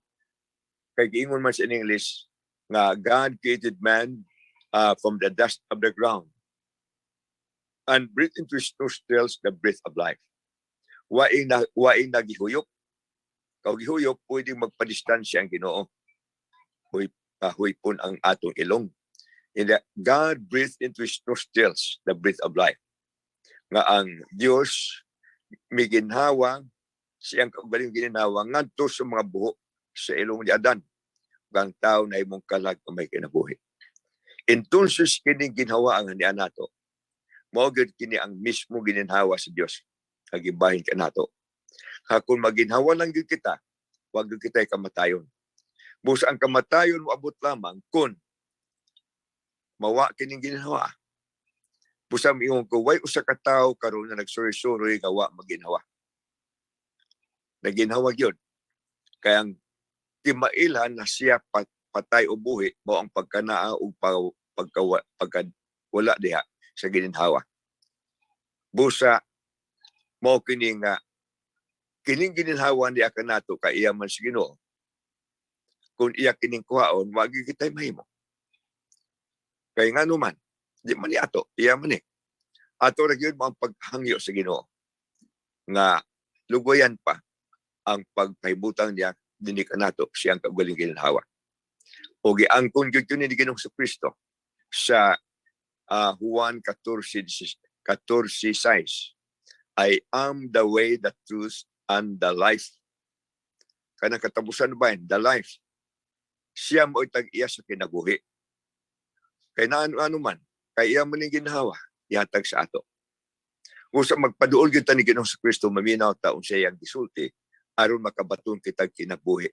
S11: Kay giingon man sa in English nga God created man from the dust of the ground and breathed into his nostrils the breath of life. Waing na waing nagihuyop. Kau gihuyop, pwedeng magpadistansya ang Ginoo. Huypon ang atong ilong. In the, God breathed into his nostrils the breath of life. Nga ang Dios miginhawa siyang kaugaling gininhawa ngadto sa mga buho sa ilong ni Adan. Ug ang tao na imong kalag nga may kinabuhi. Entonces kining ginhawa ang niya nato. Mao gyud kini ang mismo gininhawa sa Dios nga gibahin kanato. Kung maginhawa lang gyud kita, wag gyud kita kamatayon. Busa ang kamatayon moabot lamang kung mawa kining ginhawa. Busa miingon ko, way usa ka tawo karon na nagsuroy-suroy nga wa maginhawa. Naginhawa gyud. Kaya ang timailhan na siya patay o buhi mao ang pagkanaa ug pagka wala diha sa gininhawa. Busa Mao kini nga kining gininhawa niya kanato kay iya man si Ginoo. Kung iya kining kuhaon, wa gyud kitay mahimo. Kay ngano man, di man ni ato, iya man ni. Ato ra gyud mo ang paghangyo sa Ginoo nga lugayan pa ang pagpahibutang niya dinhi kanato siyang kaugaling ginhawa. O giangkon gyud kini ni Ginoong Kristo sa Juan 14:6. "I am the way, the truth, and the life." Kanang katapusan ba yun? The life. Siya mo'y tag-iya sa kinabuhi. Kay naano-ano man, kay iya man ning ginhawa, ihatag sa ato. Kung sa magpaduol gyud ta ni Ginoong Kristo, maminaw ta unsa iyang gisulti aron makabaton kitag kinabuhi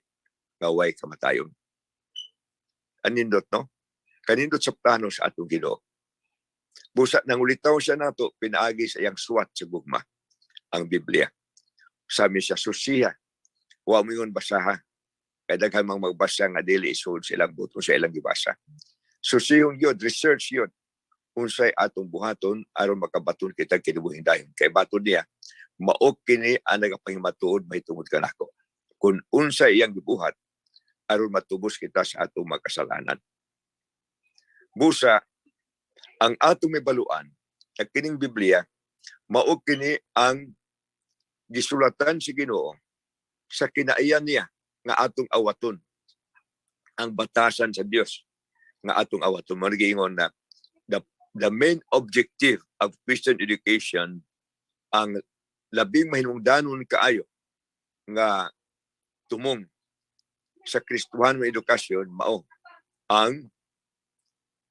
S11: nga way kamatayon. Anindot, no? Kanindot sa plano sa atong Ginoo. Busa nang ulitaw siya nato pinaagi sa iyang suwat sa gugma, ang Biblia. Sabi siya, susiha. Wa mo ingon basaha. Kay daghan mang magbasa nga dili isuod sa ilang buto sa ilang gibasa. Susihon gyud, research yun. Unsay atong buhaton aron makabaton kita kinabuhing dayon. Kay baton niya, mao kini ang nagapahimatuod mahitungod kanako. Kung unsay iyang gibuhat aron matubos kita sa atong makasalanan. Busa ang atong mibaluan sa kining Biblia, mao kini ang gisulatan si Ginoo sa kinaiyan niya nga atong awaton, ang batasan sa Dios nga atong awaton. Mo giingon na the main objective of Christian education, ang labing mahinungdanon kaayo nga tumong sa Kristuhan nga edukasyon, mao ang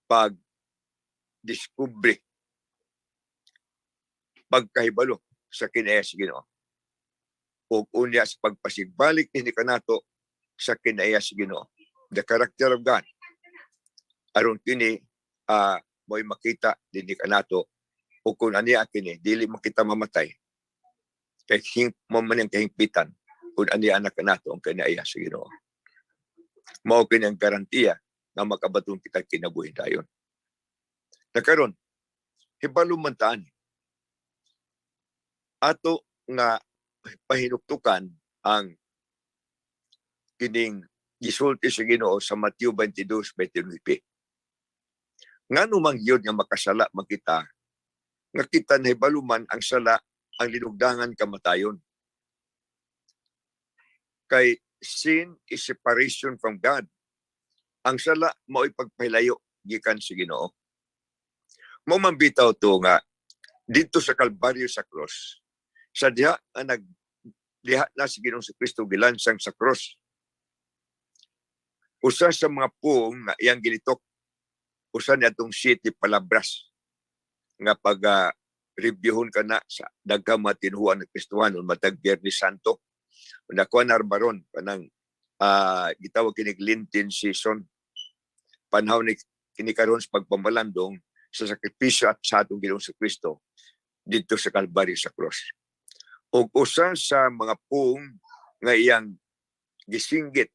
S11: pag discovery, pagkahibalo sa kinaiya sa Ginoo ug unya sa pagpasigbalik ni kanato sa kinaiya sa Ginoo, the character of God, aron kini mo'y makita dinhi kanato ug kung aniya kini dili man kita mamatay kay hing mo man ang kahingpitan kung aniya anak kanato ang kinaiya sa Ginoo. Mao kini ang garantiya nga makabaton kita kinabuhi dayon na karon. Hibalo man taan ato nga pahinuktukan ang kining gisulti sa Ginoo sa Mateo 22:29. Ngano man gyud nga makasala man kita nga kita nahibalo man ang sala ang linugdangan kamatayon? Kay sin is separation from God. Ang sala mao'y pagpahilayo gikan sa Ginoo. Mao man bitaw to nga dito sa Kalbaryo, sa cross, sa diha nga nag diha na si Ginoong Kristo gilansang sa cross, usa sa mga puong nga iyang gilitok, usa ni atong siyete palabras nga pag reviewhon ka na sa daghang mga tinuhuan ng Kristohanon matag Biyernes Santo. Nakuha na baron kanang gitawag kinig Lenten season, panahon ni kini karon sa pagpamalandong sa sakripisyo at sa atong Ginoong Kristo didto sa Kalbaryo, sa cross. Ug usa sa mga puong nga iyang gisinggit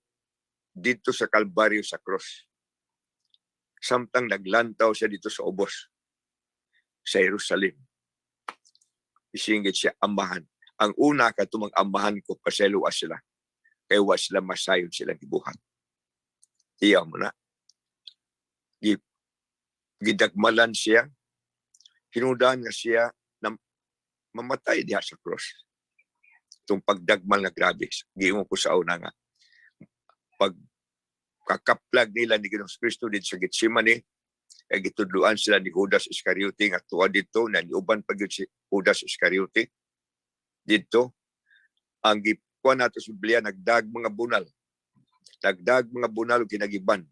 S11: didto sa Kalbaryo, sa cross, samtang naglantaw siya dito sa ubos sa Jerusalem, isinggit siya, "Amahan." Ang una katumang, "Amahan ko, pasayloa sila kay wa sila masayon silang gibuhat." Iya mo na gidagmalan siya, hinungdan nga siya na mamatay diha sa cross. Itong pagdagmal nga grabe, giingon ko sa una nga pag kakaplag nila ni Ginoong Kristo dito sa Getsemane, ay gitudluan sila ni Judas Iscariote nga tuwa dito na niuban pa gyud si Judas Iscariote dito. Ang gikuan nato sa Biblia, nagdag mga bunal, nagdag mga bunal ug kinagiban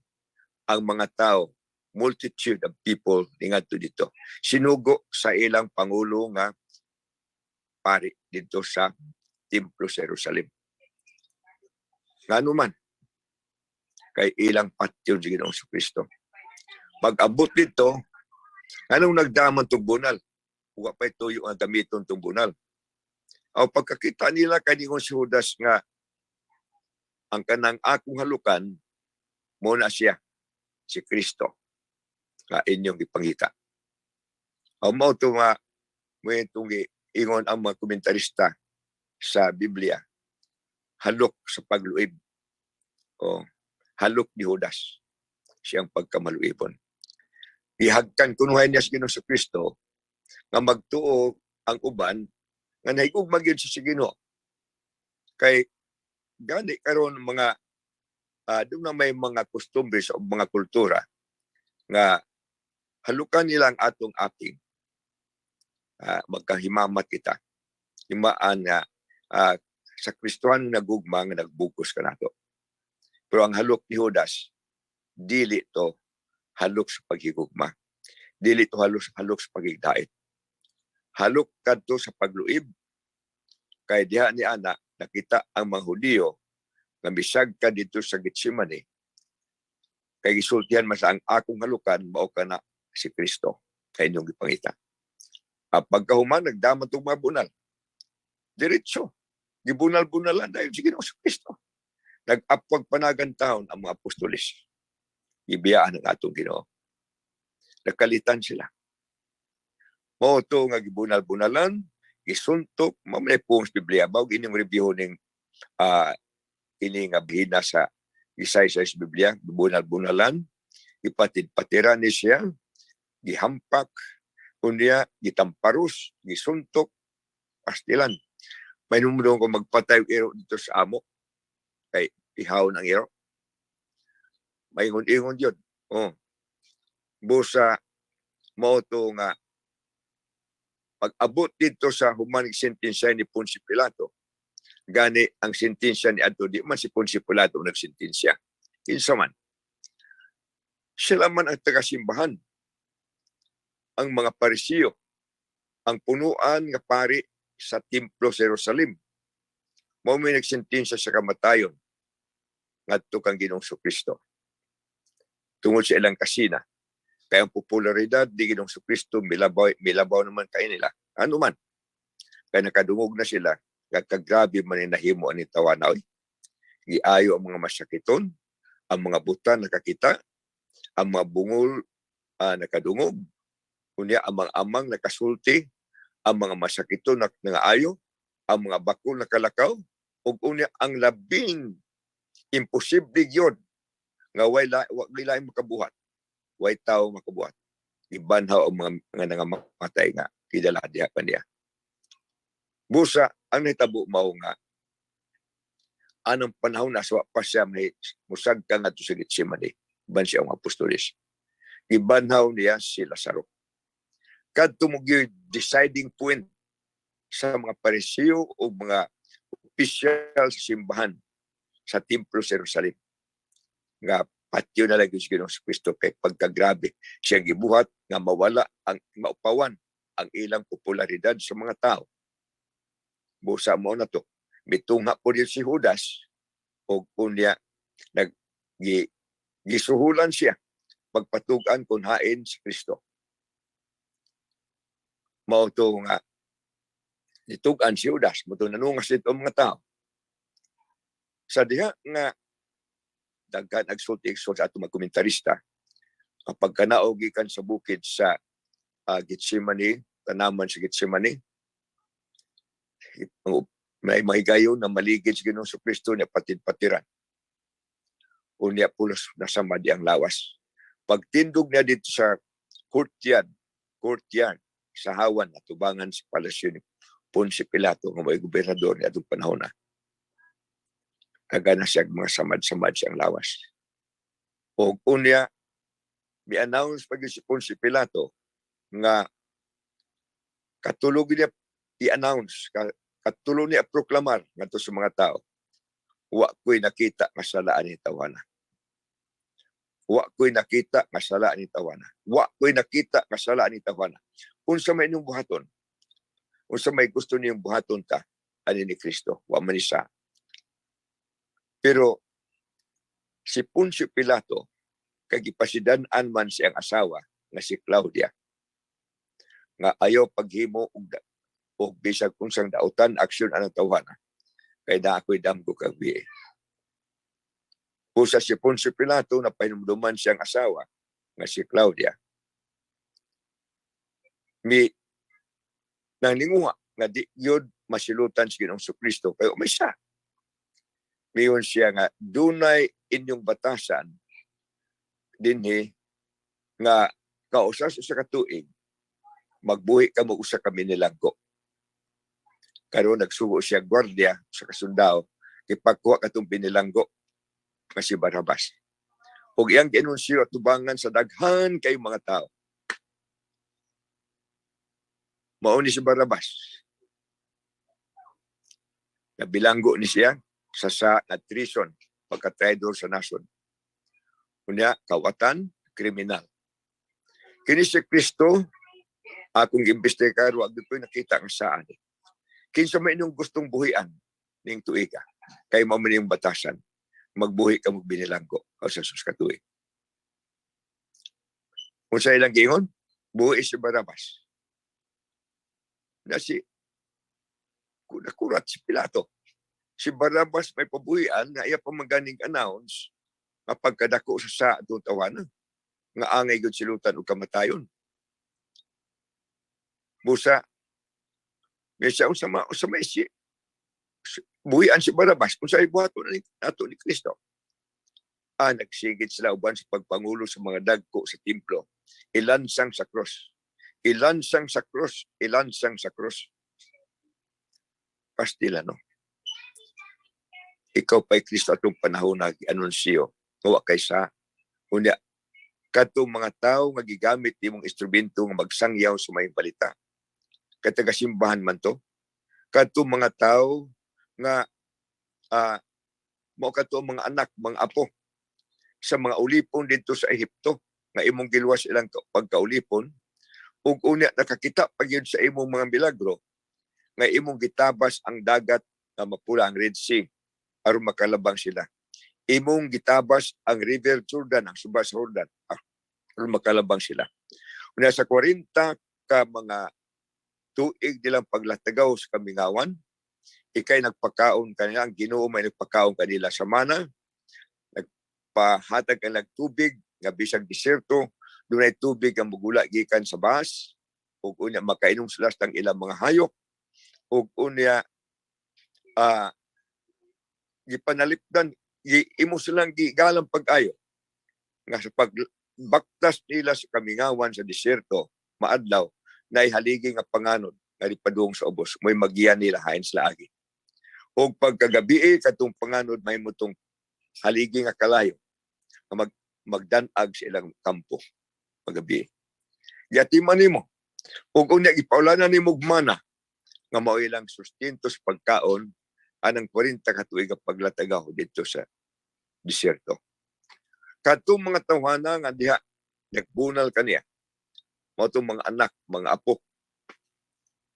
S11: ang mga tao, multitude of people ningadto dito, sinugo sa ilang pangulo nga pari dito sa templo sa Jerusalem. Ngano man? Kay ilang patyon si Ginoong Kristo. Pag abot dito, anong nagdaman tong bunal? Wa pa tuyo ang gamiton tong bunal. O pagkakita nila kay ningon si Judas nga ang kanang akong halukan mo na siya si Kristo nga inyong ipangita. O mao to nga mo itong Ingon ang mga komentarista sa Biblia, halok sa pagluib o halok ni Judas siyang pagkamaluibon. Gihagkan kunuhay niya sa Ginoo Kristo nga magtuo ang uban nga nahigugma gyud siya sa Ginoo. Kay gani karon mga doon na may mga kostumbre sa mga kultura nga halukan nila ang atong aping, magkahimamat kita, himaan nga sa Kristohano nagugma nga nagbugos kanato. Pero ang halok ni Judas, dili to halok sa paghigugma, dili to halok sa pagigdait, halok kadto sa pagluib. Kay diha ni ana nakita ang mga Hudiyo nga misag ka dito sa Getsemane, kay gisultihan man sa ang akong halukan mao kana si Kristo kay inyong gipangita. Pagkahuman, nagdaman tong mga bunal. Diretso. Gibunal-bunalan dahil si Ginoong Kristo. Nag-apwag panagan taon ang mga apostolis. Gibiyaan ang atong Ginoo. Nakalitan sila. Mao to nga gibunal-bunalan, gisuntok, mao man sa Biblia, mao inyong review ning ini nga bihina sa isa-isa sa Biblia, gibunal-bunalan, ipatid-patiran ni siya, gihampak, unya gitamparos, gisuntok, pastilan. May numero ko magpatay og iro dito sa amo kay ihawon ang iro. Maingon-ingon yun. Oh. Busa mao to nga pag-abot dito sa human sentensya ni Poncio Pilato, gani ang sentensya ni adto, di man si Poncio Pilato nagsentensya. Kinsa man? Sila man ang taga-simbahan, ang mga Parisiyo, ang punuan nga pari sa templo sa Jerusalem. Mao may nagsentensya sa kamatayon ngadto kang Ginoong Kristo. Tungod sa ilang kasina. Kaya ang popularidad ni Ginoong Kristo milabaw, milabaw naman kay nila. Ano man? Kaya nakadungog na sila, kagagrabe man ni nahimo ani tawana oy. Giayo ang mga masakiton, ang mga buta nakakita, ang mga bungol nakadungog, unya ang mga amang nakasulti, ang mga masakiton na nangaayo, ang mga bakol nakalakaw, ug unya ang labing imposible gyud nga way la, wa lain makabuhat. Way tao makabuhat. Gibanhaw ang mga nangamatay nga kidala diha pa niya. Busa ang nahitabo mao nga anong panahon na wa pa siya may musag ka ngadto sa Getsemane ban siya ang apostoles. Gibanhaw niya si Lazaro. Kadto mo gyud deciding point sa mga Parisiyo o mga opisyal sa simbahan sa templo sa Jerusalem nga patyo na lang si Ginoong Kristo kay pagkagrabe siya gibuhat nga mawala ang maupawan ang ilang popularidad sa mga tao. Busa mo na to. Mitungha po din si Judas o unya nag gisuhulan siya pagpatugan kung hain si Kristo. Mao to nga nitug-an si Judas, mao to nanungas dito ang mga tao. Sa diha nga daghan agsulti sa atong mga komentarista, kapag kanaog gikan sa bukid sa Gethsemane, tanaman sa Gethsemane, may mahigayon na maligid sa Ginoong Kristo niya patid-patiran. Unya pulos nasama di ang lawas. Pagtindog niya dito sa courtyard sa hawan na tubangan sa palasyo ni Poncio Pilato nga may gobernador niya atong panahon na. Aga na siya mga samad-samad siyang lawas. O unya, mi-announce pag si Poncio Pilato nga katulog niya i-announce, katulog niya proklamar ngadto sa mga tao. Wa ko'y nakita nga sala ni tawana. Wa ko'y nakita nga sala ni tawana. Wa ko'y nakita nga sala ni tawana. Unsa may inyong buhaton? Unsa may gusto niyong buhaton ta ani ni Kristo? Wa man ni sa. Pero si Poncio Pilato kay gipasidan-an man siyang asawa nga si Claudia nga ayaw paghimo og bisag unsang dautan aksyon anang tawhana kay na ako'y damgo kag biye. Pusa si Poncio Pilato na pahinumduman siyang asawa nga si Claudia. Mi nang ninguha nga di yun masilutan si Ginoong Kristo kay may sa. Miingon siya nga dunay inyong batasan dinhi nga kausa sa usa ka tuig magbuhi ka mo usa ka minilanggo. Karon nagsugo siya gwardiya sa kasundao ipagkuha katong binilanggo nga si Barabas. Ug iyang gianunsyo at tubangan sa daghan kay mga tao. Mao ni si Barabas. Nabilanggo ni siya sa nga treason, pagka-traidor sa nasod. Unya, kawatan, kriminal. Kini si Kristo, akong imbestigar, wag ko nakita ang saan. Kinsa may inyong gustong buhian ning tuiga, kay mao man yung batasan, magbuhi ka mo binilanggo o sa sus katuig. Kung sa ilang giingon, buhi si Barabas. Na si nakurat si Pilato. Si Barabas may pabuhian nga iya pa maganing announce nga pagkadako sa atong tawanan nga angay gud silutan og kamatayon. Busa may siya unsa may si buhian si Barabas kung sa buhaton ni ato ni Kristo. Ah, nagsigit sila uban sa pagpangulo sa mga dagko sa templo. Ilansang sa cross. Ilansang sa cross. Ilansang sa cross. Pastila, no? Ikaw pa'y Kristo atong panahon na anunsyo. Wa kay sa unya kadtong mga tao nga gigamit imong instrumento nga magsangyaw sa mayong balita. Kay taga-simbahan man to. Kadtong mga tao nga mao kadto ang mga anak, mga apo sa mga ulipon didto sa Ehipto nga imong giluwas ilang pagkaulipon ug unya nakakita pa gyud sa imong mga milagro nga imong gitabas ang dagat nga mapula, ang Red Sea, aron makalabang sila. Imong gitabas ang River Jordan, ang suba sa Jordan, aron makalabang sila. Unya sa 40 ka mga tuig nilang paglatagaw sa kamingawan, ikay nagpakaon kanila, ang Ginoo may nagpakaon kanila sa mana, nagpahatag kanila tubig nga bisag diserto, dunay tubig ang mugula gikan sa bas, ug unya makainom sila sa ilang mga hayop, ug unya gipanalipdan gi, imo silang gigalang pag-ayo nga sa pagbaktas nila sa kamingawan sa diserto maadlaw na ihaligi nga panganod nga padung sa ubos may magiya nila hain sila agi ug pagkagabi katong panganod may mutong haligi nga kalayo nga magdanag sa ilang kampo paggabi. Giatiman nimo ug unya gipaulanan nimo og mana nga mao ilang sustento sa pagkaon anang 40 ka tuig ang paglatagaw didto sa disyerto. Kadtong mga tawhana nga diha nagbunal kaniya mao tong mga anak, mga apo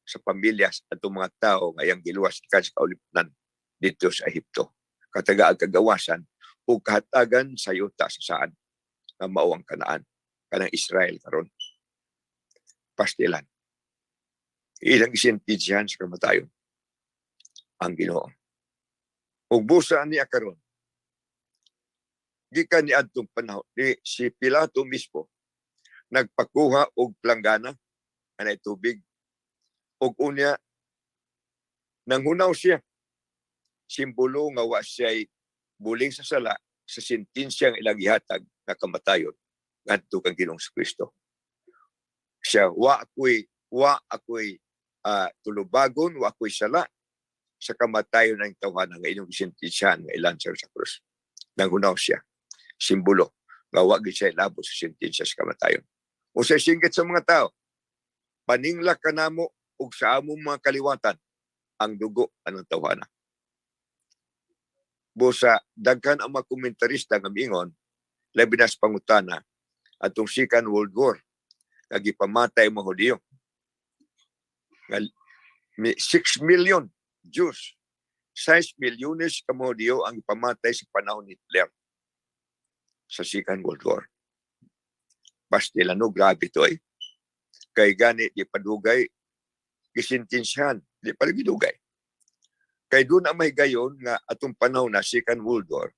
S11: sa pamilya sa atong mga tao nga iyang giluwas gikan sa kaulipnan didto sa Ehipto. Katagaan kagawasan ug kahatagan sa yuta sa saan nga mao ang Kanaan kanang Israel karon. Pastilan. Ilang isentensyahan sa kamatayon ang Ginoo. Ug busa niya karon. Gikan ni adtong panahon ni si Pilato mismo nagpakuha og planggana anay tubig ug unya nanghunaw siya, simbolo nga wa siya'y buling sa sala sa sentensyang ilang gihatag nga kamatayon ngadto kang Ginoong Kristo. Siya, wa ako'y tulubagon, wa ako'y sala sa kamatayon ng tawhana nga inyong sentensyahan nga ilansang sa krus. Nanghunaw siya. Simbolo nga wa gid siya ilabot sa sentensya sa kamatayon. O sa singgit sa mga tao, paningla kanamo ug sa among mga kaliwatan ang dugo anang tawhana. Busa daghan ang mga komentarista nga miingon labi na sa pangutana atong Second World War nga gipamatay mga Hudiyo. Nga 6 million Jews, 6 milyones ka mga Hudiyo ang gipamatay sa panahon ni Hitler sa Second World War. Pastila no, grabe to eh. Kay gani di padugay gisintensyahan, di pa gidugay. Kay doon ang may gayon nga atong panahon na Second World War,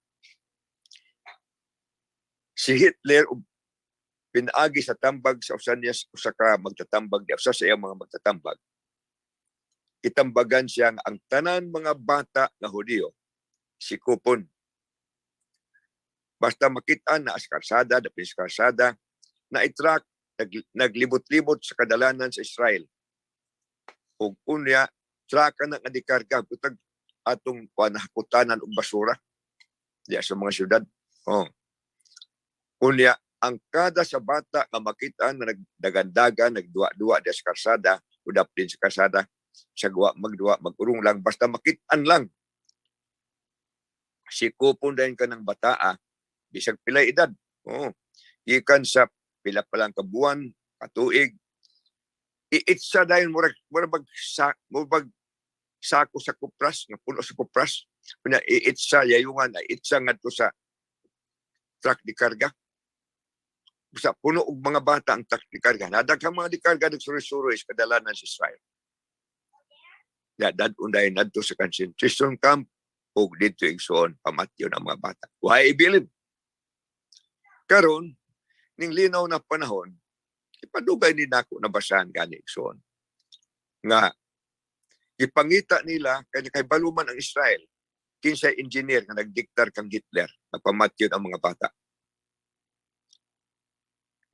S11: si Hitler pinaagi sa tambag sa usa niya usa ka magtatambag niya, usa sa iyang mga magtatambag. Gitambagan siya nga ang tanan mga bata nga Hudiyo sikupon. Basta makita na sa karsada, dapit sa karsada, na i-truck, naglibot-libot sa kadalanan sa Israel. Ug unya, truck na nga dikarga, butag atong panahakutanan og basura diya sa mga syudad. Oh. Unya, ang kada sa bata nga makita na nagdagandagan, nagduwa-duwa diya sa karsada, o daplin sa karsada, sa guwa, magduwa, magurong lang, basta makitaan lang. Sikupon dayon ka ng bataa, bisag pilay edad. Oo. Gikan sa pila pa lang ka buwan, katuig, iitsa dayon murag sako sa kupras, nga puno sa kupras, una iitsa yayungan, iitsa ngadto sa truck di karga. Basta puno og mga bata ang truck di karga. Nadaghang mga di karga nagsuroy-suroy sa kadalanan sa Israel. Ya, dad-on dayon adto sa concentration camp ug didto, igsoon, pamatyon ang mga bata. Why ibilin? Karon, ning linaw na panahon, ipadugay ni nako nabasahan gani, igsoon, nga ipangita nila kay baluman ang Israel kinsay engineer nga nagdiktar kang Hitler nagpamatyon ang mga bata.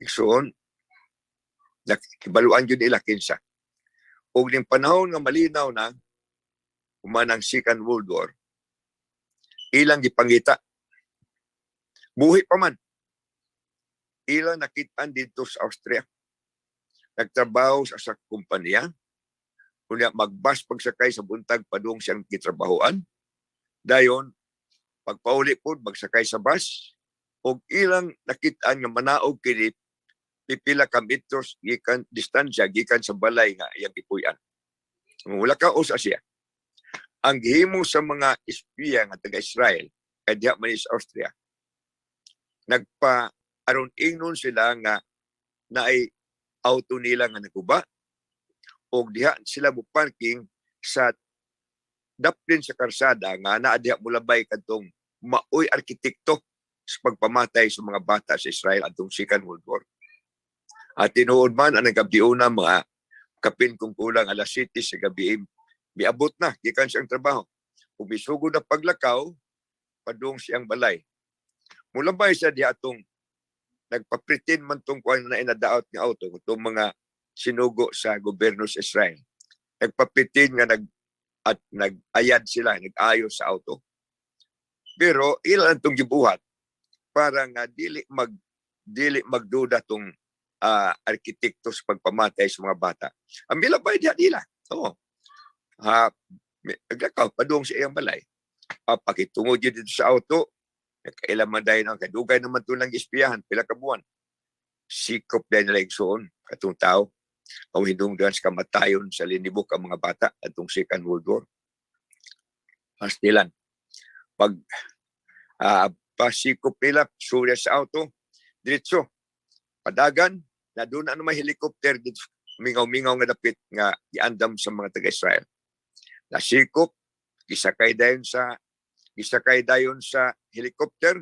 S11: Igsoon, nakibaluan yun nila kinsa. Ug ning panahon nga malinaw na human ang Second World War, ilang gipangita. Buhi pa man. Ilang nakitaan dito sa Austria. Nagtrabaho sa kumpanya. Unya magbas pagsakay sa buntag padung siyang gitrabahoan. Dayon pagpauli pod magsakay sa bus ug ilang nakitaan nga manaog kini pipila ka metros gikan distansya gikan sa balay nga iyang gipuy-an. Wala ka usa siya. Ang gihimo sa mga espiya nga taga Israel kay diha man sa Austria. Nagpa aron ingnon sila nga naay auto nila nga naguba og diha sila mo parking sa daplin sa karsada nga naa diha mulabay kadtong maoy arkitekto sa pagpamatay sa mga bata sa Israel atong Second World War. At tinuod man ang nagabiuna mga kapin kung kulang alas 7 sa gabi, miabot na gikan siyang trabaho. Ug misugod na paglakaw padung siyang balay. Mulabay siya diha atong nagpa-pretend man tong kuan na inadaot nga auto itong mga sinugo sa gobyerno sa Israel. Nagpa-pretend nga nag at nag-ayad sila, nag-ayos sa auto. Pero ilan tong gibuhat para nga dili magduda tong arkitekto sa pagpamatay sa mga bata. Ang milabay diha nila. Oo. Ha, naglakaw padung sa iyang balay. Pakitungod yun dito sa auto, nagkailan man dahil ang kadugay naman ito lang ispiyahan, pila ka buwan. Sikop dahil nila, igsoon, katong tao. Ang hinungdan sa kamatayon sa linibok ang mga bata atong Second World War. Pastilan. Pag pasikop nila, surya sa auto, diretso, padagan, na doon na may helicopter dito, mingaw-mingaw nga dapit nga giandam sa mga taga-Israel. Nasikop, gisakay dayon sa helicopter,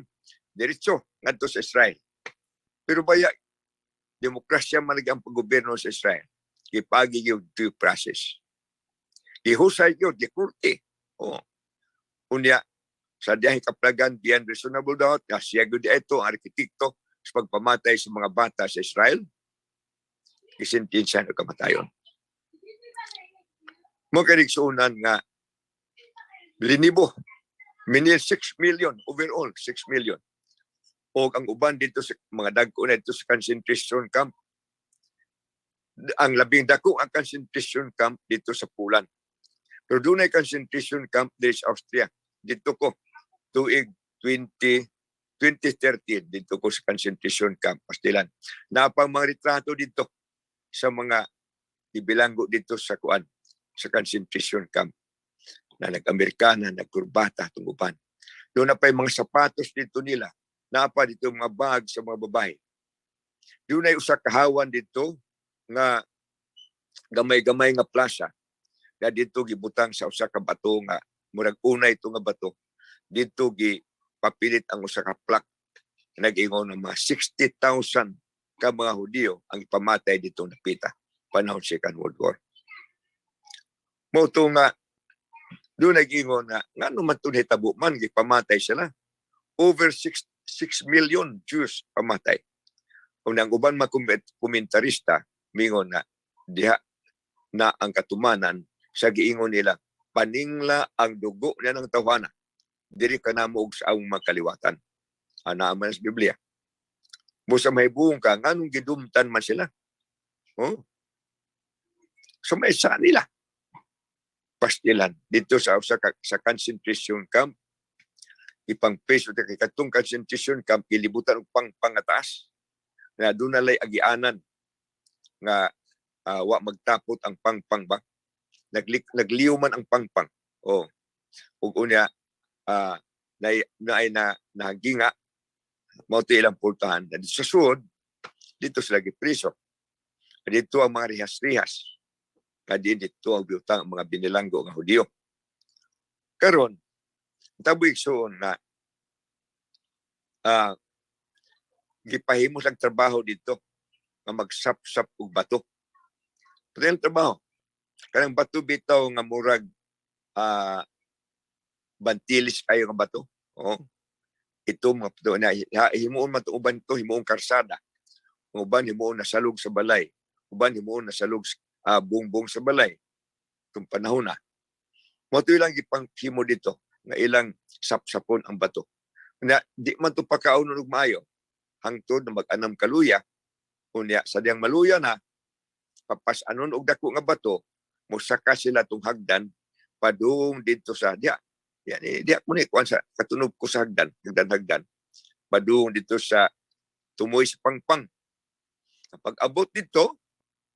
S11: diretso ngadto sa Israel. Pero baya demokrasya man lagi ang paggobyerno sa Israel. Gipagi yung due process. Gihusay yun, gikurte. Oh. Unya, sa diyang kaplagan, beyond reasonable doubt, nga siya gyud ito, ang arkitekto sa pagpamatay sa mga bata sa Israel, gisentensya ng kamatayon. Mo kanigsuonan nga linibo, minil 6 million overall, 6 million. O ang uban dito sa mga dagko na dito sa concentration camp. Ang labing dako ang concentration camp dito sa Poland. Pero doon ay concentration camp dito sa Austria. Dito ko tuig 20 2013 dito ko sa concentration camp Pastilan. Napang mga retrato dito sa mga ibilanggo dito sa kuan sa concentration camp na nag-Amerikana, nagkurbata itong uban. Doon na pa yung mga sapatos dito nila. Napa dito mga bag sa mga babae. Doon ay usa kahawan dito nga gamay-gamay nga plaza na dito gibutang sa usa ka bato nga murag unay ito nga bato. Dito gi papilit ang usa ka plaque nag-ingon ng mga 60,000 ka mga Hudiyo ang ipamatay dito napita panahon Second World War. Mao to nga doon nag-ingon nga ngano man to nahitabo man gipamatay sila. Over 6 million Jews pamatay. Kung ang uban mga komentarista mingon nga diha na ang katumanan sa giingon nila, "Paningla ang dugo niya ng tawhana diri ka namo og sa among mga kaliwatan." Ana man sa Biblia. Busa mahibong ka nganong gidumtan man sila. Oh. So may sa nila pastilan dito sa concentration camp, ipang peso kay katong concentration camp gilibutan og pangpang nga taas na doon na lay agianan nga wa magtapot ang pangpang ba, nagliw man ang pangpang. Oh, ug unya na na naginga mao to ilang pultahan na dito sa sud. Dito sila gipriso. Dito ang mga rihas-rihas kadi dito ang butang ang mga binilanggo nga Hudiyo. Karon taboy, igsuon, na gipahimo sa trabaho dito nga magsap-sap og bato. Pati ang trabaho kanang bato bitaw nga murag bantilis kayo nga bato. Oh. Ito mga bato na himuon man to, uban to himuong karsada. Ang uban himuon na salog sa balay. Uban himuon na salog bungbong sa balay. Itong panahon na. Mao to ilang gipanghimo dito nga ilang sapsapon ang bato. Na di man to pakaon og maayo hangtod na mag-anam kaluya. Unya sa diyang maluya na, papas-anon og dako nga bato, mosaka sila tong hagdan padung didto sa diya. Yani diya mo ni kuan sa katunog ko sa hagdan, hagdan hagdan. Padung didto sa tumoy sa pangpang. Pag abot dito,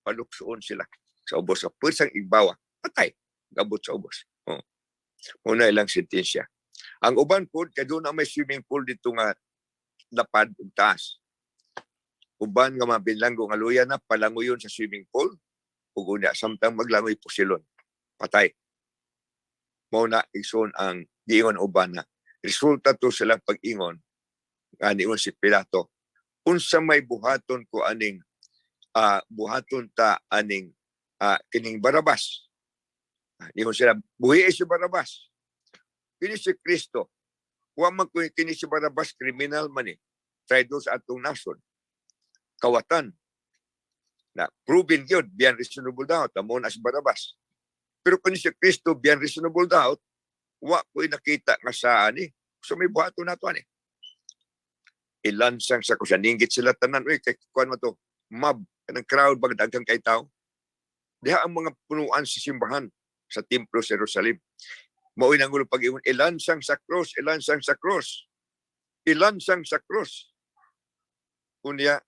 S11: paluksoon sila sa ubos sa puwersang igbawa. Patay. Gabot sa ubos. Oh. Una ilang sentensya. Ang uban po, kay doon na may swimming pool dito nga lapad ug taas. Uban nga mga binlanggo nga luya na palangoyon sa swimming pool ug unya samtang maglangoy, pusilon. Patay. Mao na, igsoon, ang giingon uban na resulta to silang pag-ingon nga niingon si Pilato, "Unsa may buhaton ko aning buhaton ta aning kining Barabas?" Niingon sila, "Buhi si Barabas. Kini si Kristo." Wa man ko kini si Barabas, kriminal man eh. Traidor sa atong nasod. Kawatan. Na proven gyud beyond reasonable doubt amo na si Barabas. Pero kini si Kristo, beyond reasonable doubt, wa ko nakita nga sa ani. So may buhaton nato ani. Ilansang sa kusa ninggit sila tanan, uy, kay kuan mo to mob kanang crowd bag daghan kay tao. Diha ang mga punuan sa simbahan sa templo sa Jerusalem. Mao'y nangulo pag-ingon, "Ilansang sa cross, ilansang sa cross. Ilansang sa cross." Unya,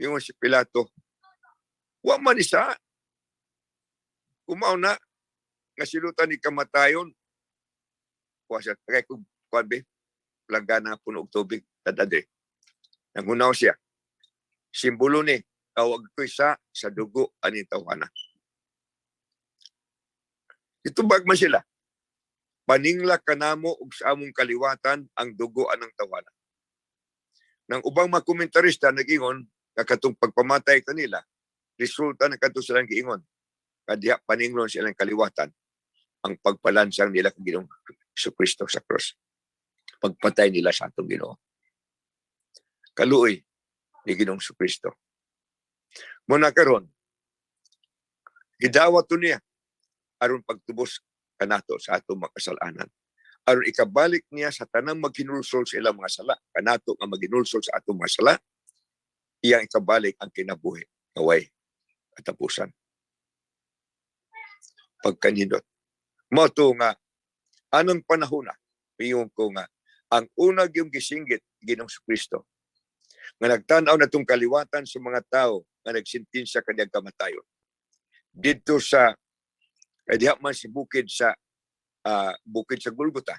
S11: ingon si Pilato, "Wa man isa. Kumaw na, nga silutan ni kamatayon." Wa siya, kay kung kuan be, planggana nga puno og tubig, tadade. Nanghunaw siya. Simbolo ni, tawag ko isa sa dugo aning tawhana. Itubag man sila. "Paningla kanamo ug sa among kaliwatan ang dugo anang tawhana." Nang ubang mga komentarista nag-ingon nga katong pagpamatay kanila, resulta na kadto silang giingon. Kadiha paninglon silang kaliwatan ang pagpalansang nila kang Ginoong Kristo sa cross. Pagpatay nila sa atong Ginoo. Kaluoy ni Ginoong Kristo. Muna karon, gidawat to niya aron pagtubos kanato sa atong mga kasalanan. Aron ikabalik niya sa tanang maghinulsol sa ilang mga sala, kanato nga maghinulsol sa atong mga sala, iyang ikabalik ang kinabuhi nga way katapusan. Pagkanindot. Mao to nga anong panahon na ingon ko nga ang una yung gisinggit Ginoong Kristo nga nagtan-aw na itong kaliwatan sa mga tao nga nagsintensya kanyang kamatayon. Dito sa kay diha man si bukid sa Golgota,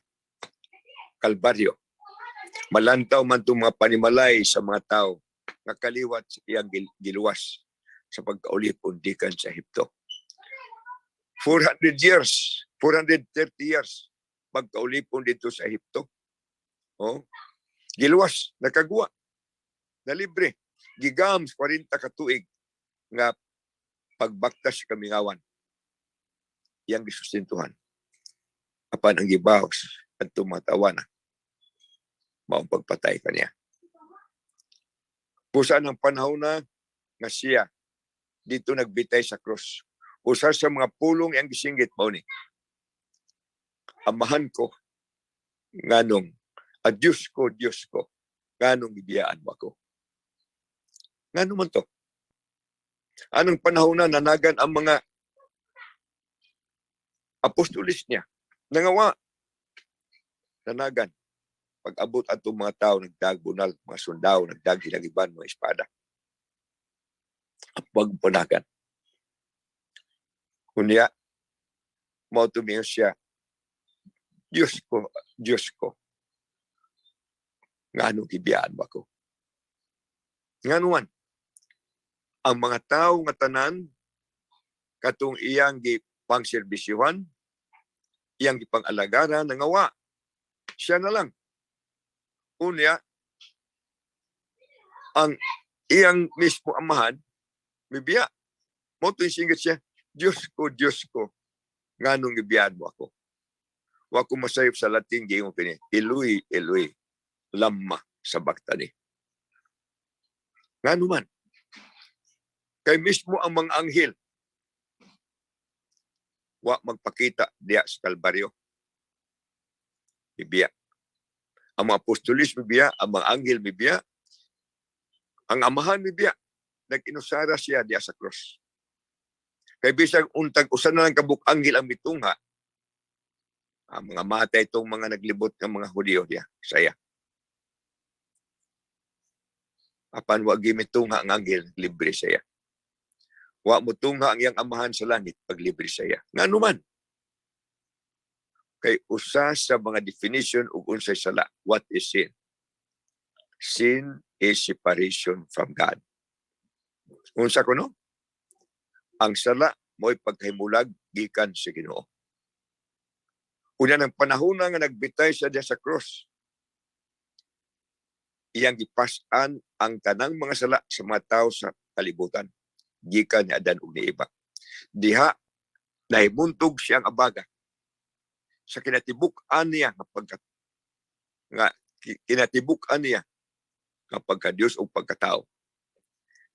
S11: Kalbaryo. Malantaw man itong mga panimalay sa mga tao nga kaliwat sa iyang giluwas sa pagkaulipon gikan sa Ehipto. 400 years, 430 years pagkaulipon dito sa Ehipto. Oh. Giluwas, nakaguwa, nalibre. Gigam 40 ka tuig nga pagbaktas sa kamingawan. iyang gisustentuhan. Apan ang gibalos adtong mga tawana maong pagpatay kaniya. Busa ng panahon na nga siya dito nagbitay sa krus, usa sa mga pulong iyang gisinggit mao ni, "Amahan ko, nganong, ah, Diyos ko, Diyos ko, nganong gibiyaan mo ako?" Ngano man to? Anong panahon na nanagan ang mga apostolis niya? Nangawa. Nanagan. Pag-abot atong mga tao, nagdag bunal, mga sundao, nagdag hinagiban, mga espada. Pagpanagan. Unya, mao tumiyo siya, "Diyos ko, Diyos ko, ngano gibiyaan mo ako?" Ngano man, ang mga tao nga tanan, katong iyang gipangserbisyuhan, iyang gipang-alagaran, nangawa. Siya na lang. Unya, ang iyang mismo amahan, mibiya. Mao to singgit siya, "Diyos ko, Diyos ko, nganong gibiyaan mo ako?" Wa ko masayop sa Latin, giingon kini, "Eloi, Eloi, lamma sabachthani." Ngano man? Kay mismo ang mga anghel, wa magpakita diya sa Kalbaryo. Bibiya. Ang mga apostolis mibiya, ang mga anghel mibiya, ang amahan mibiya. Nag-inusara siya diya sa cross. Kay bisag untag usa na lang kabuk anghel ang mitungha, ang mga mata itong mga naglibot ng mga Hudiyo diya, saya. Apan wa gimitungha ang anghel, libre siya. Wa mutungha ang iyang amahan sa langit pag libre siya. Ngano man? Kay usa sa mga definition ug unsay sala, what is sin? Sin is separation from God. Unsa kuno? Ang sala mo'y pagkahimulag gikan sa Ginoo. Unya ng panahon na nga nagbitay siya diya sa cross, iyang gipas-an ang tanang mga sala sa mga tao sa kalibutan gikan ni Adan ug ni Eva. Diha nahimuntog siyang abaga sa kinatibuk-an niya nga pagka nga kinatibuk-an niya nga pagka Dios ug pagkatao.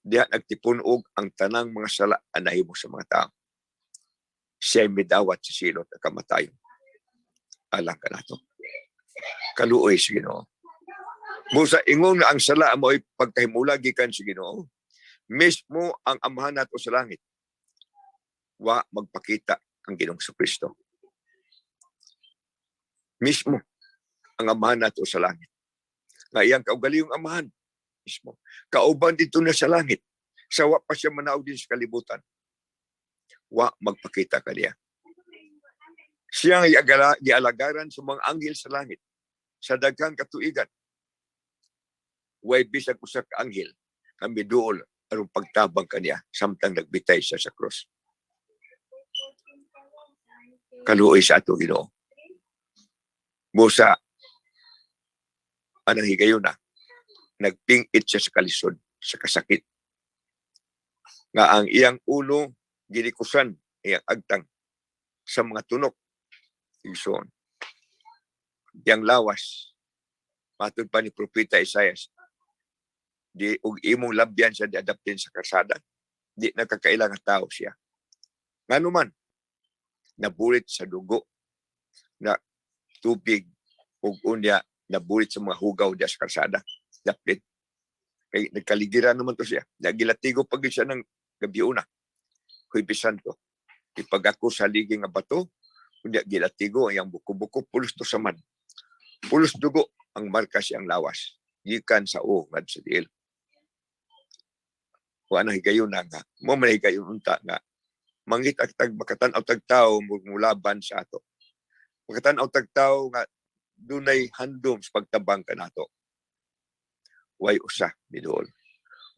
S11: Diha nagtipun-og ang tanang mga sala ang nahimo sa mga tao. Siya midawat sa silot at kamatayon. Alang kanato. Kaluoy sa Ginoo. Busa ingon nga ang sala mo'y pagkahimulag gikan sa Ginoo. Mismo ang amahan nato sa langit, wa magpakita ang Ginoong Kristo. Mismo ang amahan nato sa langit. Nga iyang kaugalingong amahan mismo. Kauban dito na sa langit. Sa wa pa siya manaog din sa kalibutan. Wa magpakita kaniya. Siya ang gialagaran sa mga anghel sa langit sa daghang katuigan. Way bisag usa ka anghel nga miduol aron pagtabang kaniya samtang nagbitay siya sa cross. Kaluoy sa ato Ginoo. Busa anang higayon na nagpingit siya sa kalisod, sa kasakit. Nga ang iyang ulo gilikusan, iyang agtang sa mga tunok. Igsoon. Iyang lawas matud pa ni Propeta Isaias, di og imong labyan siya di adaptin sa karsada. Di nakakaila nga tao siya. Ngano man, nabulit sa dugo na tubig ug unya nabulit sa mga hugaw diya sa karsada. Dapit. Kay nagkaligiran naman to siya. Nagilatigo pag siya ng gabi una. Huwebes Santo. Ipag ako sa ligi nga bato, unya gilatigo ang iyang buko-buko, pulos to sa man. Pulos dugo ang marka siyang lawas. Gikan sa o ngadto sa diil. Wa na higayon na nga. Mo man higayon unta nga mangita tag makatan-aw tag tao mulaban sa ato. Makatan-aw tag tao nga dunay handom sa pagtabang kanato. Way usa miduol.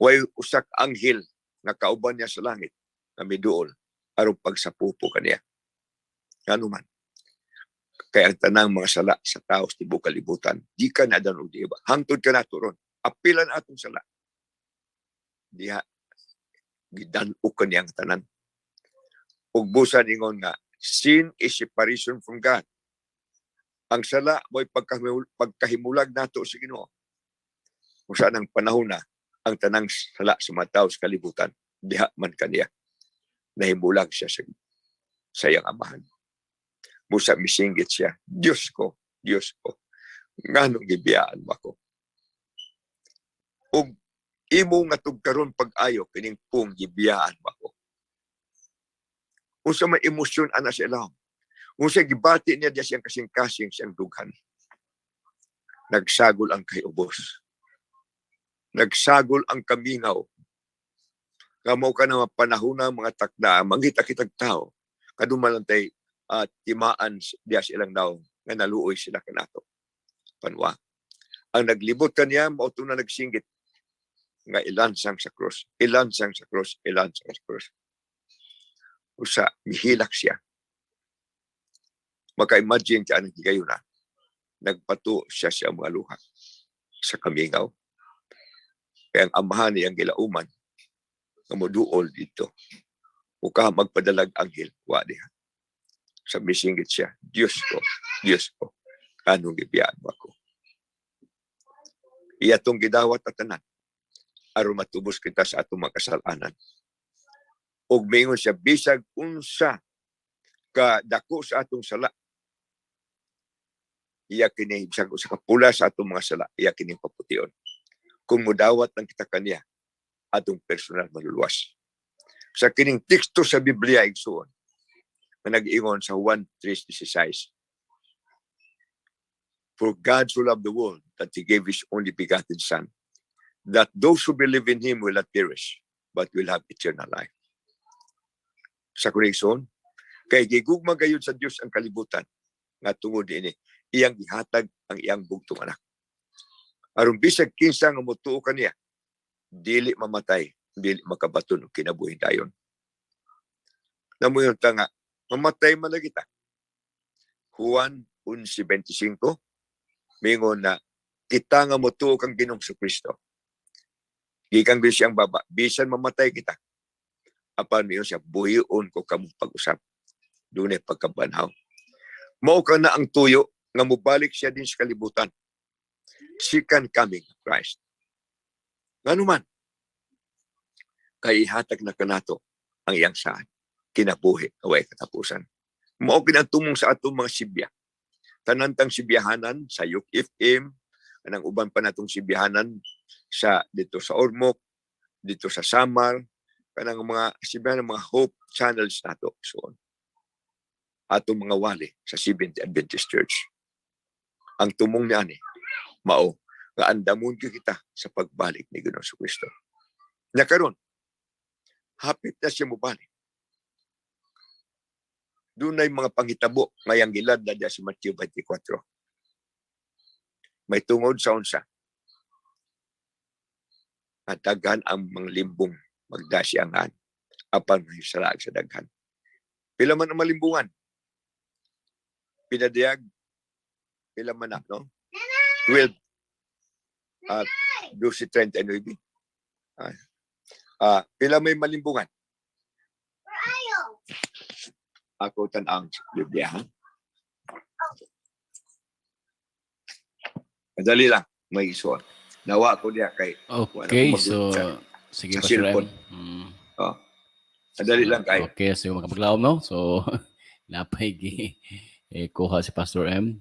S11: Way usa ka anghel nga kauban niya sa langit nga miduol aron pagsapupo kaniya. Ngano man? Kay ang tanang mga sala sa tao sa tibuok kalibutan, di ka na og di ba. Hangtod ka nato ron. Apilan atong sala. Diha gidan-o kaniya ang tanan. Ug busan ingon nga Sin is separation from God. Ang sala mo'y pagkahimulag nato sa Ginoo. Kung saan ang panahon na ang tanang sala sa mga tao sa kalibutan, diha man kaniya. Nahimulag siya sa iyang amahan. Busa misinggit siya, "Diyos ko, Diyos ko, nganong gibiyaan mo ako?" Ug imo nga tugkaron pag-ayo kining pung gibiyaan mo ako. Unsa may emosyon ana sa ilawom? Unsa gibati niya diya siyang kasing-kasing, siyang dughan? Nagsagol ang kaiubos. Nagsagol ang kamingaw. Nga mao ka na panahon na mga takna, mangita kitag tao, kadumalantay at timaan diya sa ilang naong nga naluoy sila kanato. Panwa. Ang naglibot kaniya, mao to na nagsinggit nga ilansang sa krus, ilansang sa krus, ilansang sa krus. Usa, mihilak siya. Maka-imagine ka anong higayuna. Nagpato siya sa mga luha sa kamingaw. Kaya ang amahan niyang gilauman nga moduol dito. Uka magpadalag anghel, wa diha. Sa misinggit siya, "Diyos ko, Diyos ko, anong gibiyaan mo ako?" Iya tong gidawat at tanan aron matubos kita sa atong mga kasalanan. Ug mingon siya, bisag unsa ka dako sa atong sala, iya kini, bisag usa ka pula sa atong mga sala, iya kini papution. Kung mudawat lang kita kaniya, atong personal maluluwas. Sa kining teksto sa Biblia, igsuon, nga nag-ingon sa Juan 3:16, "For God so loved the world that He gave His only begotten Son, that those who believe in Him will not perish, but will have eternal life." Sa kunigsoon, kay gigugma gayud sa Dios ang kalibutan, nga tungod ini, iyang gihatag ang iyang bugtong anak. Aron bisag kinsa nga motuo kaniya, dili mamatay, dili makabaton og kinabuhi dayon. Namuyon ta nga, mamatay man na kita. Juan 11:25, mingon na kita nga motuo kang Ginoong Kristo, gikan gyud siyang baba, bisan mamatay kita, apan miingon siya, "Buhion ko kamo pag-usab." Dunay pagkabanhaw. Mao ka na ang tuyo nga mobalik siya din sa kalibutan. Second coming of Christ. Ngano man, kay ihatag na kanato ang iyang saad, kinabuhi nga way katapusan. Mao kini ang tumong sa atong mga sibya. Tanan tang sibyahanan sa Yuk FM, kanang uban pa natong sibyahanan sa dito sa Ormoc, dito sa Samar, kanang mga sibyahanan, mga hope channels nato. So, atong mga wali sa Seventh Adventist Church. Ang tumong niani, mao nga andamon gyud kita sa pagbalik ni Ginoong Kristo. Nya karon, hapit na siya mobalik. Dunay mga panghitabo ngayang gilad na diya sa Matthew 24. May tungod sa unsa? At daghan ang mga limbong magdasiangan apan mahisalaag sa daghan. Pila man ang malimbungan? Pinadiyag, pila man na, no? 12 at 12:39. Pila may malimbungan? Ako tan-ang Biblia, ha? Madali lang, may isuon. Nawa ko diya kay wala
S5: Okay,
S11: ko
S5: so
S11: mag-
S5: sige,
S11: sa
S5: Pastor M.
S11: cellphone. Oh. Madali lang kay.
S5: Okay, so makapaglaom, no? So napay gi eh, kuha si Pastor M.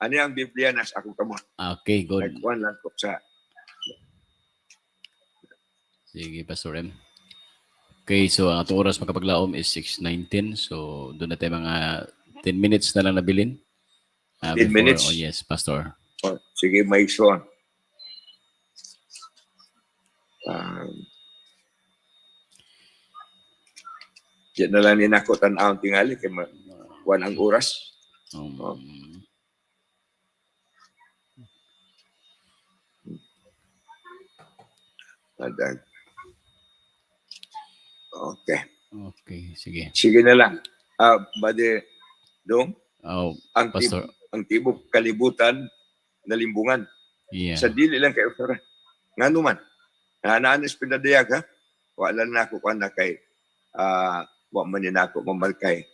S11: Ano ang Biblia na sa akong kamot?
S5: Okay, good.
S11: Nagkuhan lang ko sa
S5: Sige, Pastor M. Okay, so ang atong oras, makapaglaom, is 6:19. So doon na tayo mga 10 minutes na lang nabilin.
S11: 10 minutes?
S5: Oh yes, Pastor.
S11: Oh, sige, may isuon. Diyan na lang ni nako tan-awon tingali kay kuwan ang oras. Oh. Adag. Okay.
S5: Okay, sige.
S11: Sige na lang. Bade, Dong,
S5: Oh,
S11: ang
S5: Pastor.
S11: Ang tibok kalibutan nalimbungan. Sa dili lang kay usara. Ngano man? Nanaanis pinadayag ha. Wala na ako kuan na kay wa man ni nako mamalkay.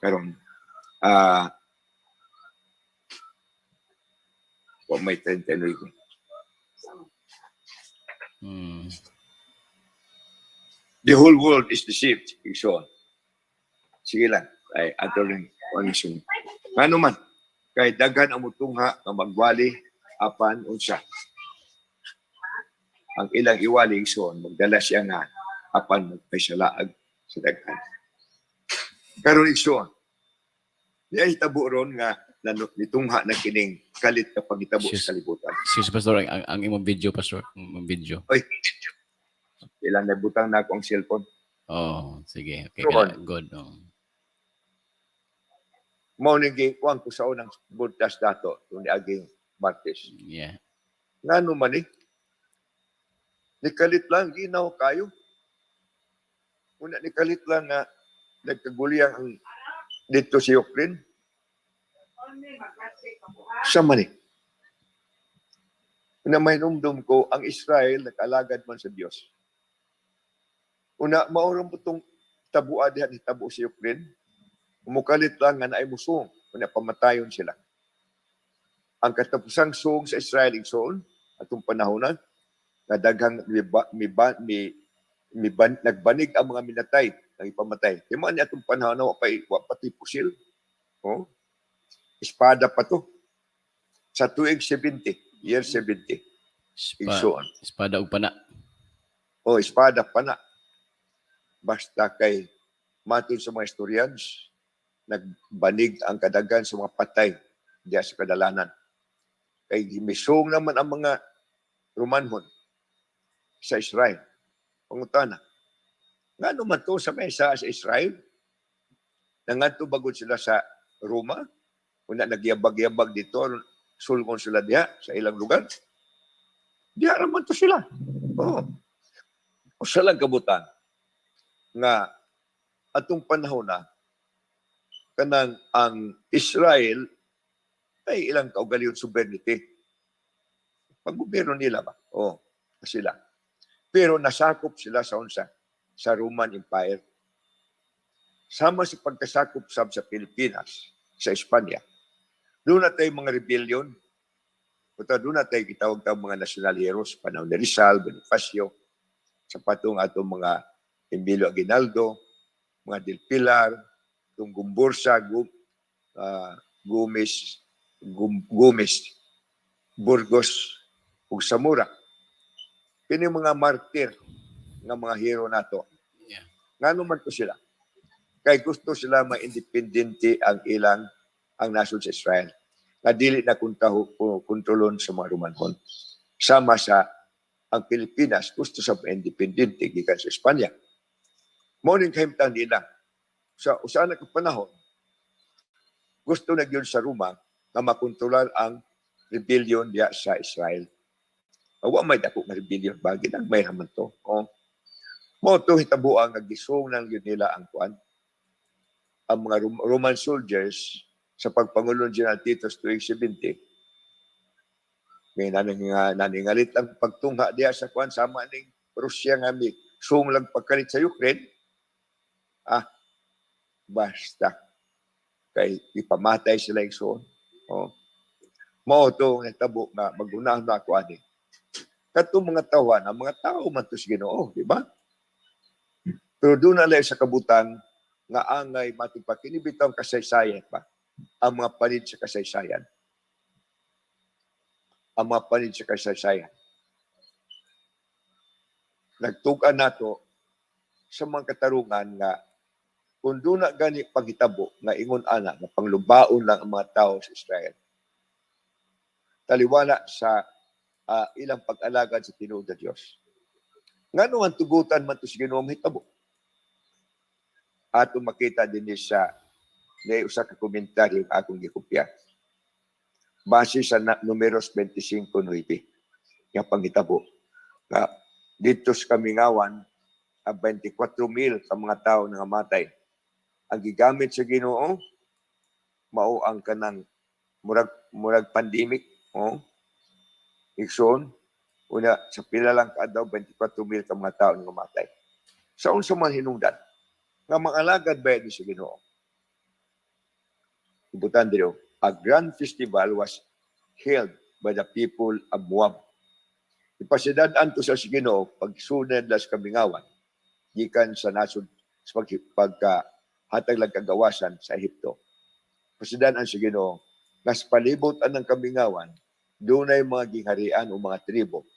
S11: Karon wa may 39. The whole world is deceived, igsoon. Sige lang, ay ato rin kung ngano man kay daghan ang mutungha nga magwali, apan unsa ang ilang iwali, igsoon? Magdala siya nga apan magpasalaag sa daghan. Karon, igsoon, di ay tabo ron nga nitungha na kining kalit nga pangitabo sa kalibutan.
S5: Excuse, Pastor, ang imong video, Pastor, ang imong video.
S11: Oy, ilang nabutang na ako ang cellphone.
S5: Oh, sige. Okay,
S11: Go on.
S5: Good. Oh.
S11: Mao ning gikuan ko sa unang broadcast dato kung niaging Martes. Ngano man eh? Nikalit lang, ginaw kayo. Una, nikalit lang nga nagkaguliyang ang dito si Ukraine. Sa man eh. Una, may numdum ko, ang Israel nag-alagad man sa Dios. Una, maurong po itong tabua diha ni tabo si Ukraine. Umukalit lang nga naay musong. Una, pamatayon sila. Ang katapusang suong sa Israel, igsoon, atong panahonan, nga daghang miba, miba, mi, miban, nagbanig ang mga minatay, nang ipamatay. Di man niya atong panahon na wa pati pusil. Oh. Espada pa to. Sa tuig 70, year 70, igsoon.
S5: Espada ug pana.
S11: Oh, espada pa na. Basta kay matod sa mga historians, nagbanig ang kadaghan sa mga patay diya sa kadalanan. Kay misong naman ang mga Romanhon sa Israel. Pangutana, ngano man to sa mesa sa Israel? Nangadto bagod sila sa Roma? Una nagyabag-yabag dito, sulgon sila diha sa ilang lugar. Diha raman to sila. Oh. Usa lang kabutan nga atong panahon na kanang ang Israel ay ilang kaugalingon sovereignty. Paggobyerno nila ba? Oh, sila. Pero nasakop sila sa unsa? Sa Roman Empire. Sama sa pagkasakop sab sa Pilipinas, sa Espanya. Doon na tayo mga rebellion. Puta, doon na tayo gitawag tawag mga national heroes, panahon ni Rizal, Bonifacio, sa patong atong mga Emilio Aguinaldo, mga Del Pilar, itong Gumbursa, Gomez, Gomez, Burgos, ug Zamora. Kini mga martir nga mga hero nato. Ngano man to sila? Kay gusto sila ma-independente ang ilang ang nasod sa Israel. Nga dili na kuntaho kontrolon sa mga Romanhon. Sama sa ang Pilipinas gusto sa independente gikan sa Espanya. Mao ning kahimtang nila. Sa usa na ka panahon, gusto na gyud sa Roma nga makontrolar ang rebellion diya sa Israel. Wa may dako nga rebellion ba, ginagmay raman to. Oh. Mao to hitabuang nga gisung nang gyud nila ang kuan, ang mga Roman soldiers sa pagpangulo ni General Titus tuig 70. May naningalit ang pagtungha diya sa kuan, sama ning Rusya nga mi sung lang pagkalit sa Ukraine. Ah, basta kay ipamatay sila, igsoon. Oh. Mao to nahitabo nga magunahon na ako ani. Katong mga tawhan, ang mga tao man to sa Ginoo, di ba? Pero doon na lang sa kabutang nga angay matipag kinibitaw ang kasaysayan pa. Ang mga panid sa kasaysayan. Ang mga panid sa kasaysayan. Nagtug-an nato sa mga katarungan nga kung doon na gani paghitabo nga ingon ana nga panglubaon lang ang mga tao sa Israel. Taliwala sa ilang pag-alagad sa tinuod na Dios. Ngano ang tugutan man to sa Ginoo mahitabo? Ato makita din ni sa ni usa ka komentaryo ang akong gikopya. Base sa Numeros 25:9 nga panghitabo nga dito sa kamingawan ang 24,000 ka mga tao nga namatay. Ang gigamit sa Ginoo mao ang kanang murag pandemic, oh. Igsoon, una sa pila lang kaadlaw, 24,000 ka mga tao nga namatay. Sa unsa man hinungdan nga mga alagad ba ni sa Ginoo? Ibutan dito, a grand festival was held by the people of Moab. Ipasidad-an to sa Ginoo pagsunod las kamingawan gikan sa nasod sa pagka hatag lang kagawasan sa Ehipto. Pasidad-an sa Ginoo nga sa palibot anang kamingawan, dunay mga gingharian o mga tribo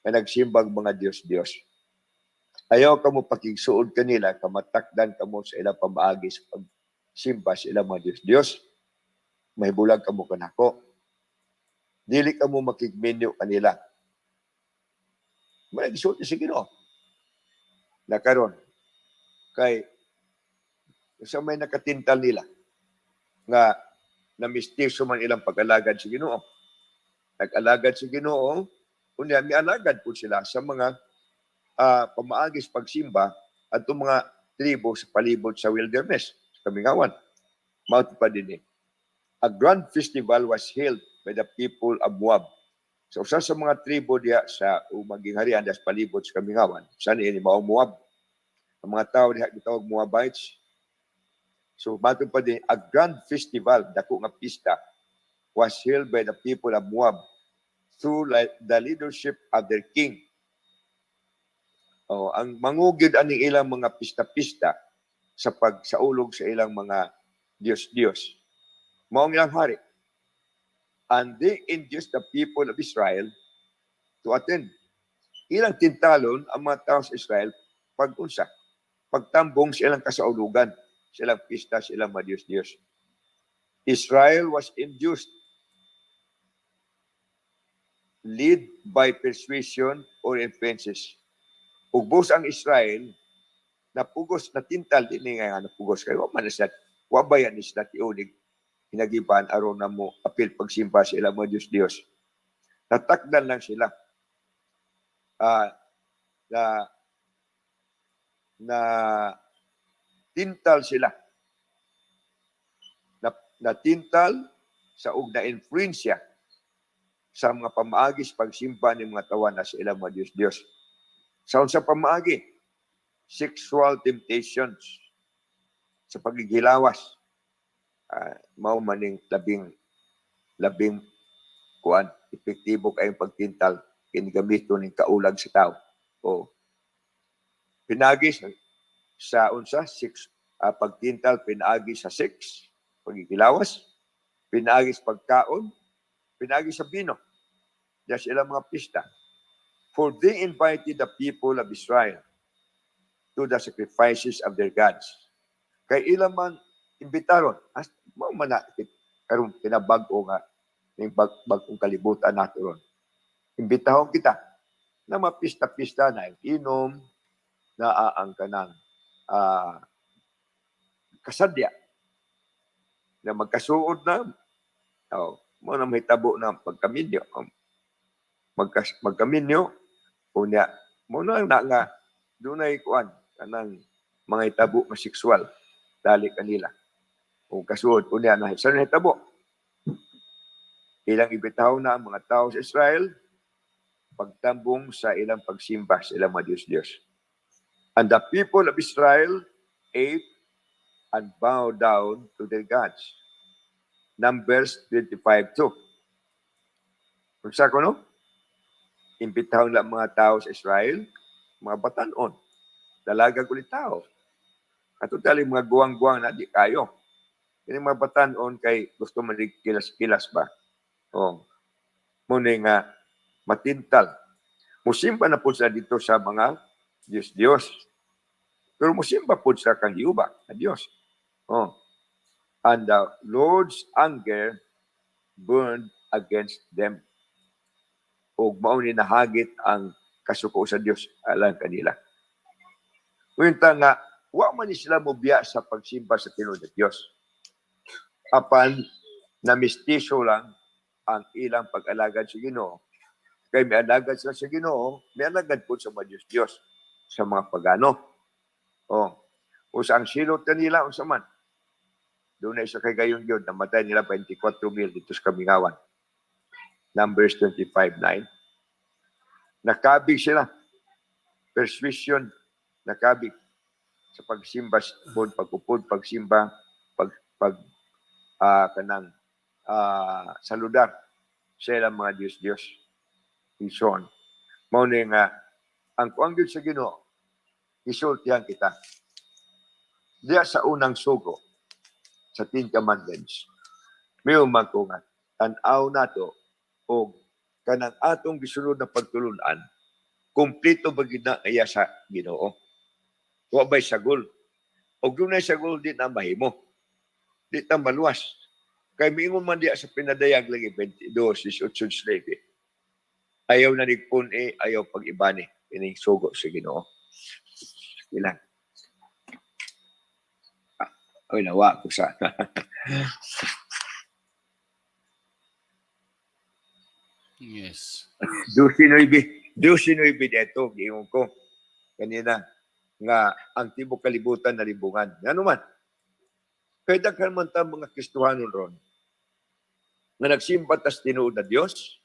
S11: nga nagsimbag mga Diyos-Diyos. Ayaw kamo pakigsuod kanila, kamatakdan kamo sa ilang pamaagi sa pagsimba sa ilang mga Diyos-Diyos. Mahibulag kamo kanako. Dili kamo makigminyo kanila. May gisulti sa Ginoo. Na karon kay sa may nakatintal nila nga na mistiso man ilang pag-alagad sa Ginoo. Nag-alagad sa Ginoo, unya mialagad po sila sa mga pamaagi sa pagsimba at mga tribo sa palibot sa wilderness, sa kamingawan. Mao pa din eh. A grand festival was held by the people of Moab. So usa sa mga tribo diha sa maging harian diha sa palibot sa kamingawan, sa niini mao Moab. Ang mga tao diha gitawag Moabites. So mato pa din, a grand festival, dako nga pista, was held by the people of Moab through the leadership of their king. Oh, ang mangugid aning ilang mga pista-pista sa pagsaulog sa ilang mga Diyos-Diyos. Mao ang ilang hari. And they induced the people of Israel to attend. Ilang tintalon ang mga tao sa Israel pag-unsa, pagtambong sa ilang kasaulugan, sa ilang pista, sa ilang mga Diyos-Diyos. Israel was induced, lead by persuasion or influences. Ugbos ang Israel, napugos, natintal din nga napugos kayo. Wa man na sila, wa ba yan sila tiunig hinagiban aron na mo apil pagsimba sa ilang mga Diyos-Diyos. Natakdan lang sila. Na na tintal sila. Na, natintal sa ug na influensya sa mga pamaagi sa pagsimba ng mga tawa na sa ilang mga Diyos-Diyos. Sa unsa pamaagi? Sexual temptations, sa paghihilawas. Mao maning labing labing kuan, epektibo kayong pagtintal kini gamito ning kaulag sa tao. O pinagi sa unsa sex, pagtintal pinaagi sa sex, paghihilawas, pinaagi sa pagkaon, pinaagi sa bino. Diya sila mga pista. For they invited the people of Israel to the sacrifices of their gods. Kay ilang man imbitaron, as mao man na karon kinabag-o nga ning bag-ong kalibutan nato ron. Imbitahon kita na mapista-pista na inom, naa ang kanang kasadya na magkasuod na, oh, mo na mahitabo na pagkaminyo, magkaminyo unya mo na na nga dunay kuan kanang mga hitabo nga sexual dali kanila o kasuod. Unya na sa nahitabo, ilang ibitaw na ang mga tao sa Israel pagtambong sa ilang pagsimba sa ilang mga Diyos-Diyos. And the people of Israel ate and bowed down to their gods. Numbers 25:2. Kung sa kuno, imbitahon lang mga tao sa Israel, mga batanon, dalaga kulit tao. Ato tali mga guwang-guwang na di kayo. Kini mga batanon kay gusto man kilas-kilas ba. Oh. Muna nga matintal. Musimba na po sila dito sa mga Diyos-Diyos. Pero musimba po sila kang Jehova, na Diyos. Oh. And the Lord's anger burned against them. Ug mao ni nahagit ang kasuko sa Dios alang kanila. Ngunta nga wa man ni sila mobiya sa pagsimba sa tinuod na Dios. Apan na mistiso lang ang ilang pag-alagad sa Ginoo. Kay may alagad sila sa Ginoo, may alagad po sa mga Diyos-Diyos, sa mga pagano. Oh. O sa ang silot kanila, unsa man. Doon na isa kay gayon yun, namatay nila 24 mil dito sa Kamingawan. Numbers 25:9. Nakabig sila. Persuasion, nakabig sa pagsimba, pagupod, pagsimba, pag, pag Kanang saludar sa ilang mga Diyos-Diyos. Ison. Mao ni nga ang kuang gyud sa Ginoo, isultihan kita. Diya sa unang sugo sa Ten Commandments, may man ko nga tan-aw nato og kanang atong gisunod na pagtulunan, kumpleto ba gid na iya sa Ginoo? Wa ba'y sagol? Og dunay sagol, di na mahimo. Di ta maluwas. Kay miingon man diya sa Pinadayag lagi 22, 18, 9. Ayaw na nigpun-i, ayaw pag-ibani. Ining sugo sa Ginoo. Ilang. Ah, oy, nawa ko sa.
S5: Yes.
S11: 19, 19 dito, giingon ko kanina nga ang tibok kalibutan nalibungan. Ngano man? Kay daghan man ta mga Kristohanon ron nga nagsimba tas tinuod na Dios,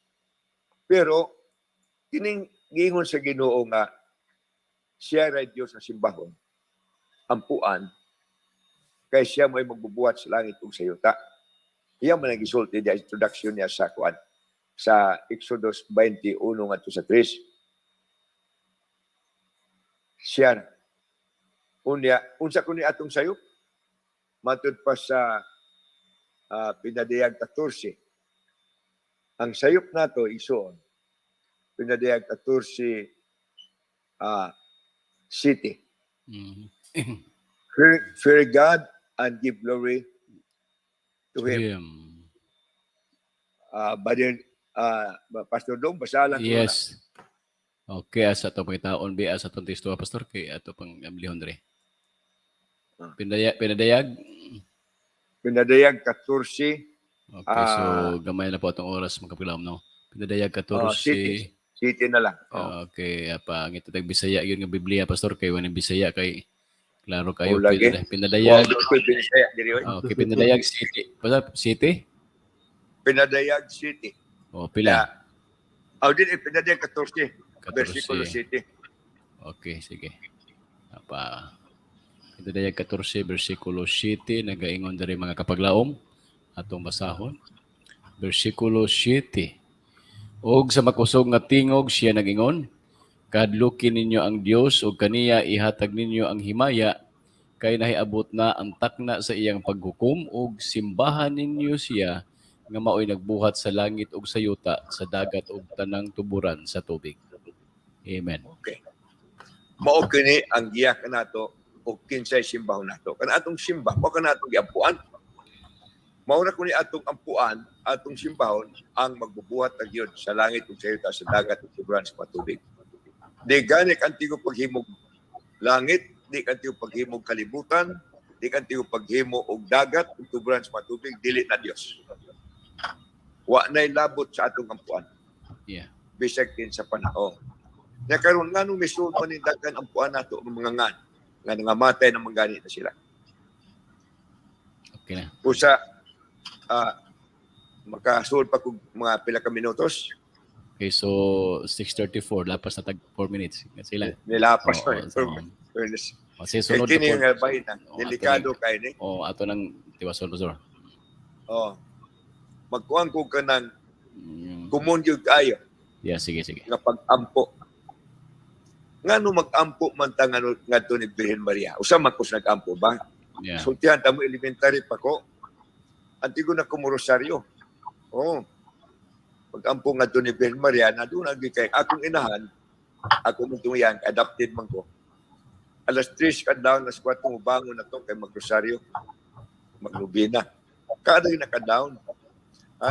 S11: pero kining giingon sa Ginoo nga siya ray Dios nga simbahon, ampuan, kay siya mo'y magbubuhat sa langit ug sa yuta. Iya man ang gisulti diya introduction niya sa kuan sa Exodus 21 ngadto sa 3. Siya. Unya, unsa kuni atong sayop? Matud pa sa Pinadayag 14. Ang sayop nato isuon Pinadayag 14 7. Fear God and give glory to Him.
S5: Him.
S11: Brother, Pastor Dong, basa lang ko na.
S5: Yes. Okay, asa atong pangitaon bi asa atong teksto, Pastor, kay ato pang amlihon diri. Pinadayag.
S11: Pinadayag 14.
S5: Okay, so gamay na po atong oras, mga kapaglaom, no. Pinadayag 14.
S11: Oh, 7. 7 na lang. Oh.
S5: Okay, pangita tag Bisaya yun nga Biblia, Pastor, kay wala Bisaya kay klaro kayo.
S11: Oh, lagi.
S5: Pinadayag.
S11: Wow, ko'y Bisaya diri oy.
S5: Okay, Pinadayag 7. Pastor, 7?
S11: Pinadayag 7.
S5: Oh, pila?
S11: Yeah. Oh, din Pinadayag 14,
S5: 14.
S11: Versikulo 7.
S5: Okay, sige. Apa. Pinadayag 14 versikulo 7 nagaingon diri, mga kapaglaom, atong basahon. Versikulo 7. Og sa makusog nga tingog siya nagingon, "Kadluki ninyo ang Dios ug kaniya ihatag ninyo ang himaya kay nahiabot na ang takna sa iyang paghukom ug simbahan ninyo siya nga maoy nagbuhat sa langit ug sa yuta, sa dagat ug tanang tuburan sa tubig." Amen.
S11: Okay. Mao kini ang giya kanato og kinsay simbahon nato. Kana atong simba, mao kana atong giampuan. Mao na kuni atong ampuan, atong simbahon ang magbubuhat na gyud sa langit ug sa yuta, sa dagat ug tuburan sa tubig. Di gani kan tigo paghimog langit, di kan tigo paghimog kalibutan, di kan tigo paghimo og dagat ug tuburan sa tubig, dili na Dios. Wa nay labot sa atong ampuan. Bisag din sa panahon. Nya karon, nganong misulod man ning daghan ampuan nato ng mga ngan nga nangamatay na manggani na sila?
S5: Okay na.
S11: Usa, makasulod pa kog mga pila ka minutos.
S5: Okay, so 6:34, lapas na tag 4 minutes. Sila.
S11: Nilapas
S5: Oo,
S11: pa.
S5: so, o, sige,
S11: Kay
S5: sunod na
S11: kini
S5: po.
S11: nga bahin na,
S5: Oo,
S11: delikado kay ni.
S5: Oh, ato nang tiwason, Pastor.
S11: Oh. Magkuan ko kanang kumon gyud kayo
S5: Yeah, sige, sige.
S11: nga pag-ampo. Ngano mag-ampo man ta ngano ngadto ni Birhen Maria? Usa man ko sa nag-ampo ba?
S5: Yeah.
S11: Sultihan ta mo, elementary pa ko. Antigo na ko mo rosaryo. Oh. Pag-ampo ngadto ni Birhen Maria, na doon agi kay akong inahan, ako mong tungiyan, adopted man ko. Alas 3 kadlawon, alas 4 mo bangon na to kay magrosaryo. Magnobena. Kada yun naka-down.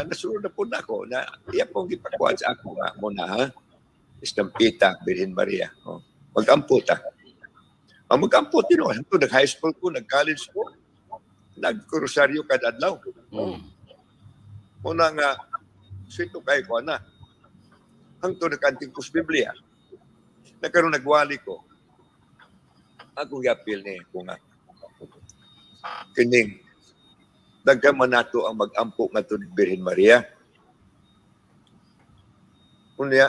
S11: Nasunod na po na ako na iya pong gipakuan sa ako nga mo na ha. Estampita, Birhen Maria. Oh. Mag-ampo ta. Ang mag-ampo din, oh. Ito, nag-high school ko, nag-college ko. Nag-rosaryo kada adlaw. Oh. Muna nga, sweet kay ko na. Hangtod nagkanting ko sa Biblia. Nagkaroon nagwali ko. Akong giapil ni ko nga. Kining, daghan man nato ang mag-ampo ngadto ni Birhen Maria. Unya,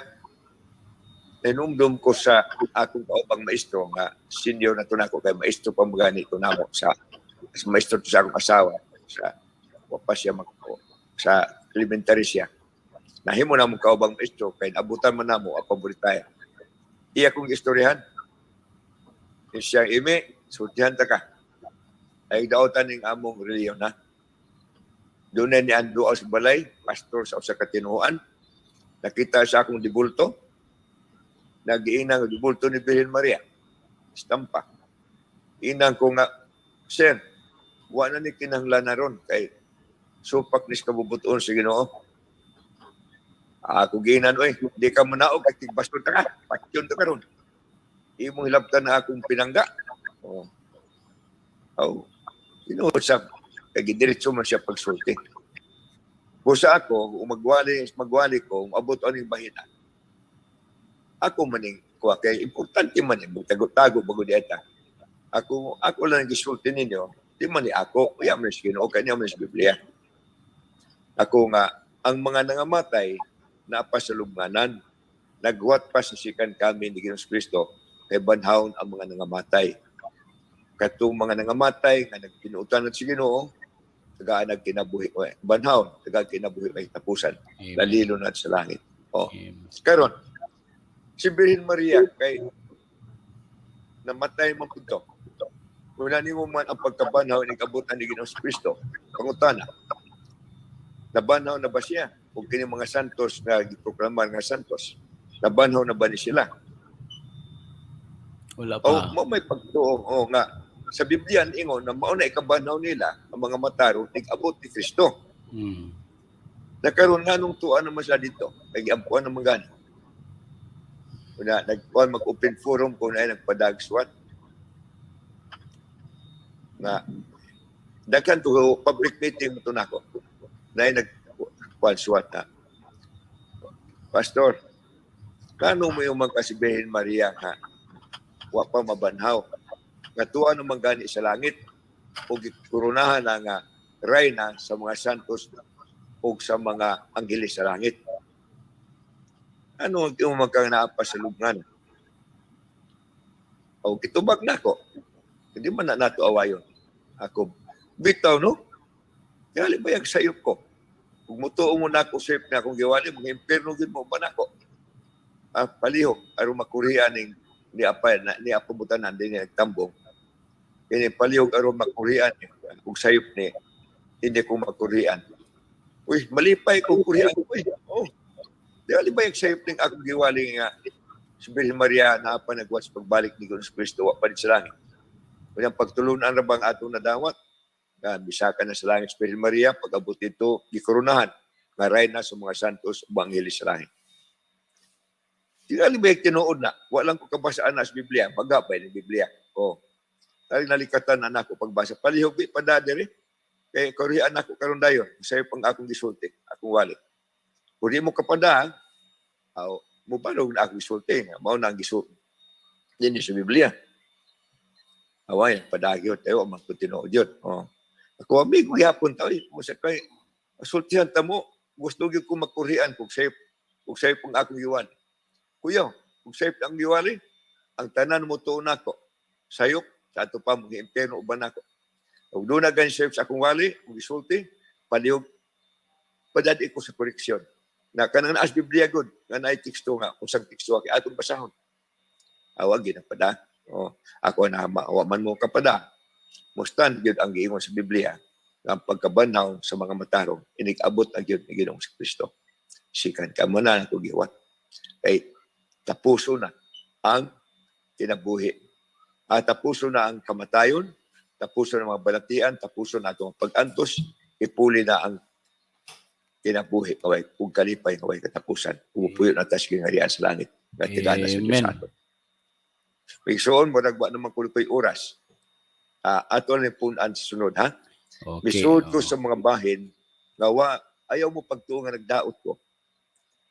S11: inumdum ko sa akong kaubang maestro nga senior na to nako kay maestro pa magani to namo sa maestro to sa akong asawa sa Wa pa siya mag sa elementary siya. Nahimo na mo kaubang maestro kay abutan man namo ang paboritaya. Iya kong istoryahan. Siya imi, sultihan ta ka. Ay daotan ning among reliyon ha. Doon na ni Ando sa balay, pastor sa usa ka tinuoan. Nakita sa akong dibulto. Nagiinang dibulto ni Virgin Maria. Estampa. Inang ko nga, "Sir, wa na ni kinahanglan na ron kay supak nis kabubuton sa Ginoo." Ako ginan, "Oy, di ka manaog kay tigbaston ta ka, patyon ta karon. Imong hilabtan na akong pinangga." Oh. Oh. Tinuod sa kay gidiretso man siya pagsulti. Busa ako, kung magwali, magwali ko, abot aning bahina. Ako maning kuha kay importante man eh, magtago-tago bago dieta. Ako lang ang gisulti ninyo, di man ni ako, iya man sa Ginoo, kanya man sa Biblia. Ako nga, ang mga nangamatay, napa sa lubnganan, nagwat pa sa sikan kami ni Ginoong Kristo, kay banhawon ang mga nangamatay. Katong mga nangamatay, nga nagtinuutan sa Ginoo, tagaan nagkinabuhi, banhawon, tagaan kinabuhi may tapusan, lalilo na sa langit. Oh. Karon, si Virgin Maria kay namatay man pud to. Kung nimo man ang pagkabanhaw ni kabutan ni Ginoong Kristo, pangutana, nabanhaw na ba siya? Kung kini mga santos na giproklamar nga santos, nabanhaw na ba ni sila?
S5: Wala
S11: O
S5: pa.
S11: mo may pagtuo o nga sa Biblia ingon na mao na ikabanhaw nila ang mga mataro tig-abot ni Kristo. Nakaroon nga nung tuwa naman sila dito, kay giampuan naman gani. Una, nagkuhan mag-open forum ko na ay nagpadagswat. Na, daghan to public meeting to nako. Na ay nagkuhan swat na. "Pastor, kano mo yung magkasibihin Maria nga wa pa mabanhaw? Nga tuwa naman gani sa langit ug gikoronahan na nga reyna sa mga santos ug sa mga anggeles sa langit. Ano ang iyong magkanapa sa lubngan?" O kitubag na ako. Hindi man na nato awayon. Ako, bitaw no? Kaya ba yung sayop ko? Kung mutuo mo na ako sayop na akong giwali, mga impierno gid mo ba nako? Ah, palihog, aron makurian ning ni apa na ni apa butanan din nagtambong. Kini palihog aron makurian kung sayop ni hindi ko makurian. Uy, malipay ko kurian ko. Uy, oh. Di ba yung sayop ning akong giwali nga si Virgin Maria na pa nagwas pagbalik ni Ginoong Kristo wa pa sa langit. Kanyang pagtulunan ra bang atong nadawat? Nga bisaka na sa langit si Virgin Maria, pag-abot dito, gikoronahan nga reyna sa mga santos ug angheles sa langit. Tingali ba yung tinuod na? Walang ko kabasaan na sa Biblia. Magapay ng Biblia. Oh. Tali nalikatan na nako pagbasa. Palihog bi pa diri. Kay kurian nako karon dayon. Sayo pang akong gisulti, akong wali. Kung di mo kapada, aw, mo balog na akong gisulti. Mao na ang gisulti. Din sa Biblia. Away, padagyo tayo man ko tinuod yun. Oh. Ako amigo gyapon ta oy, mo sa kay sultihan ta mo, gusto gyud ko makurian kung sayo pang akong giwali. Kuya, kung sayo ang giwali, ang tanan mo tuon nako. Sayop sa ato pa mo impierno uban nako. Ug doon na gani sayop sa akong wali, ug gisulti, palihog padadi ko sa koreksyon. Na kanang naas Biblia gud, nga naay teksto nga usang teksto kay atong basahon. Awag gid pada. Oh, ako na wa man mo kapada. Mustan gyud ang giingon sa Biblia nga ang pagkabanhaw sa mga matarong inig-abot ang gyud ni Ginoong Kristo. Sikan ka mo na ako giwat. Kay tapuso na ang kinabuhi. At tapuso na ang kamatayon, tapuso na ang mga balatian, tapuso na atong pag-antos, ipuli na ang kinabuhi kaway ug kalipay kaway katapusan. Umupuyo na tas gingarian sa langit. Nga tigana sa Diyos
S5: Amen.
S11: ato. Igsoon mo nagwa naman kuno ko'y oras. Ato na punan sa sunod ha.
S5: Okay.
S11: Misud ko
S5: oo.
S11: sa mga bahin nga wa ayaw mo pagtuo nga nagdaot ko.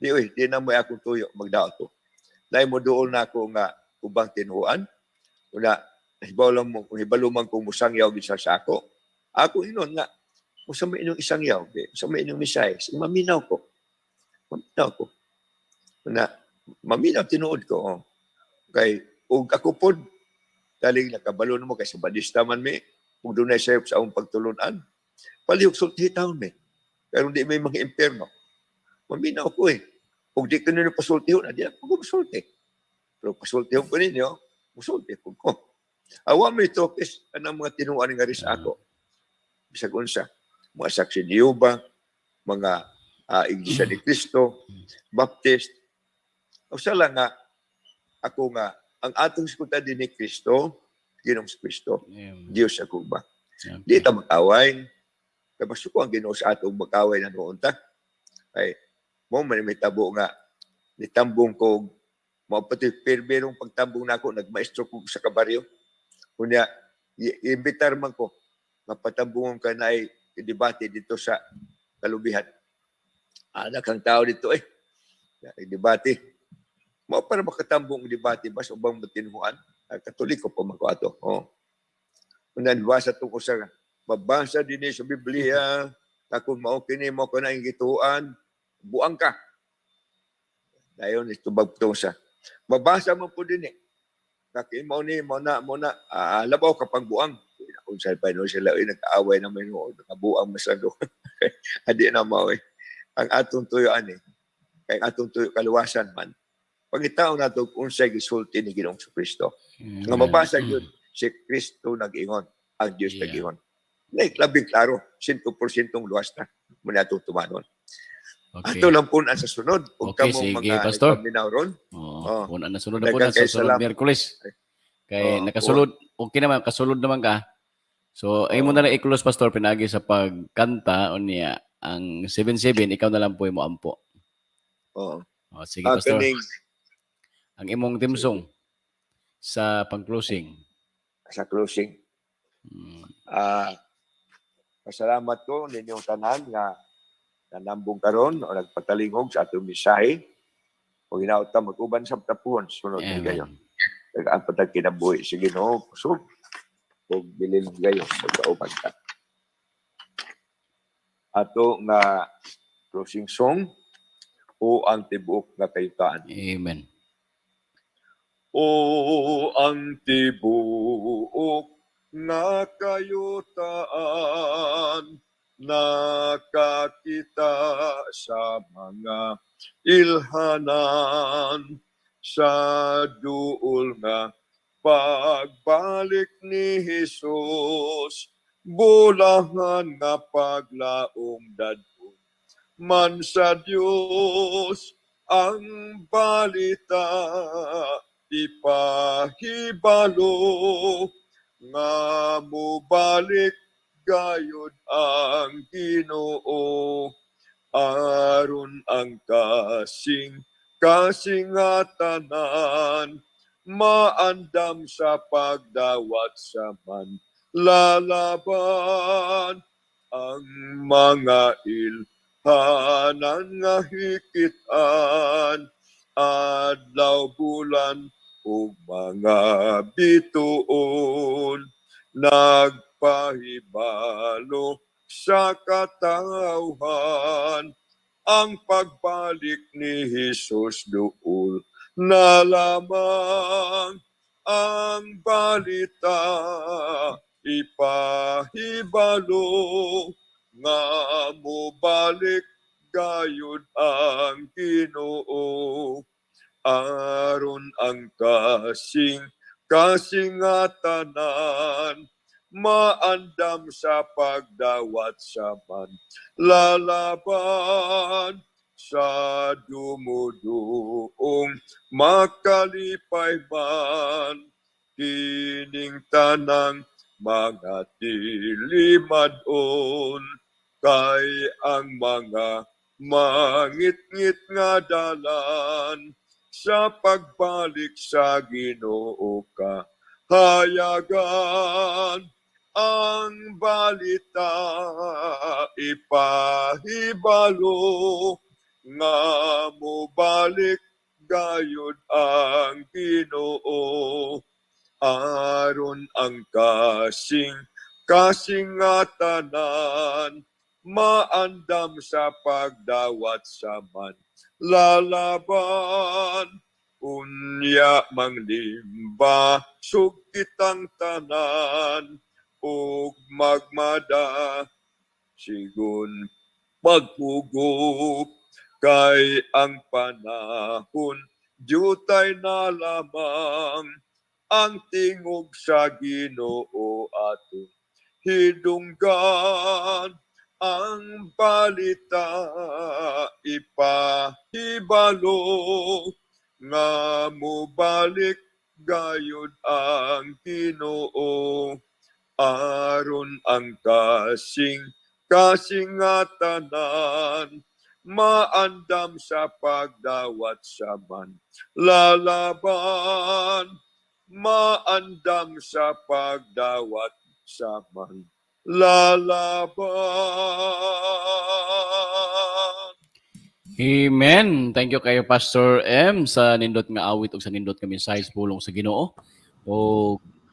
S11: Di oy, di na mo akong tuyo magdaot ko. Dahil mo dool na ako nga ubang tinuan. Una, hibaw lang mo, kung hibalo man kung musangyaw gid sa ako. Ako inon nga, usa may inyong isang yaw, di, usa may inyong misay, maminaw ko. Maminaw ko. Una, maminaw tinuod ko. Oh. Kay, ug ako pod, daling nakabalo mo kay sa badista man mi, ug dunay sayop sa akong pagtulunan. Palihog sulti taon me. Pero di may mga imperno. Maminaw ko eh. Kung di ko ninyo pasultihon, di ako masulti. Pero pasultihon ko ninyo, musulti ko ko. Awa may tropes anang mga tinuan nga rin sa ako. Bisag unsa, mga saksi ni Yuba, mga Iglesia ni Cristo, Baptist. Usa lang nga ako nga ang atong sikutan din ni Kristo, Ginoong Kristo, Diyos ako ba. Di ta mag-away. Kaya ko ang Ginoo sa atong mag-away na noon ta. Ay, mo man may tabo nga nitambong ko mao pati pirmerong pagtambong nako nagmaestro ko sa kabaryo. Unya imbitar man ko nga patambungon ka na ay debate dito sa kalubihan. Anak ang tao dito eh. Debate. Mao para makatambong ang debate bas ubang matinuhan. Katoliko pa man ko ato. Oh. Unya nibasa tungkol sa mabasa din sa Biblia kung mao kini mo ko na ang gituan, buang ka. Dayon itubag to sa mabasa man po din eh. Kaki mo ni mo na labaw ka pang buang. Kung sa pa no sila ay nag-aaway na may noon, nakabuang masyado. Adi na mao eh. Ang atong tuyo ani kay atong tuyo kaluwasan man. Pangitaon nato kung unsay gisulti ni Ginoong Kristo. Nga mabasa gyud si Kristo nag-ingon, ang Dios nag-ingon. Like, labing klaro, 100% luwas na muna atong tumanon. Ato lang po sa sunod. Ug
S5: Okay,
S11: kamong
S5: sige,
S11: mga
S5: Pastor.
S11: nagpaminaw ron.
S5: Oo,
S11: Oh.
S5: punan na sunod na po na
S11: Daghang
S5: sa
S11: kay
S5: sunod
S11: salamat.
S5: Miyerkules. Kay
S11: Oo,
S5: nakasulod, okay naman, kasulod naman ka. So, ay mo na lang i-close, Pastor, pinagi sa pagkanta o niya, ang 7-7, ikaw na lang po yung moampo.
S11: Oo.
S5: O, sige, Pastor.
S11: Kaning
S5: Ang imong team song sa pang-closing.
S11: Sa closing. Pasalamat ko ninyong tanan nga nanambong karon o nagpatalingog sa atong mensahe. O hinaot ta mag-uban sa tapuhon sunod ni gayon. Tagaan pa tag kinabuhi sa Ginoo kusog. Ug bilin gayon magkauban ta. Ato nga closing song, O ang tibuok nga kayutaan.
S5: Amen.
S11: O ang tibuok nga kayutaan, nakakita sa mga ilhanan, sa duol nga pagbalik ni Jesus, bulahan nga paglaom dadon man sa Dios. Ang balita ipahibalo nga mobalik gayod ang Ginoo, aron ang kasing kasingatanan maandam sa pagdawat sa man lalaban ang mga ilhanan nga hikitan, adlaw, bulan ug mga bituon, nagpahibalo sa katawhan ang pagbalik ni Jesus duol na lamang. Ang balita ipahibalo nga mobalik gayud ang Ginoo, aron ang kasing kasingatanan maandam sa pagdawat sa man lalaban, sa dumuduong makalipay man kining tanang mga tilimadon, kay ang mga mangitngit nga dalan sa pagbalik sa Ginoo ka hayagan. Ang balita ipahibalo nga mobalik gayud ang Ginoo, aron ang kasing kasingatanan maandam sa pagdawat sa man lalaban. Unya manglimba sugitang tanan ug magmada Sigon pagpugop kay ang panahon dyutay na lamang ang tingog sa Ginoo atong hidunggan ang balita ipahibalo nga mobalik gayud ang Ginoo aron ang kasing kasingatanan maandam sa pagdawat sa man lalaban, maandam sa pagdawat sa man lalaban.
S5: Amen. Thank you kayo Pastor M sa nindot nga awit ug sa nindot nga mensahe sa pulong sa Ginoo. O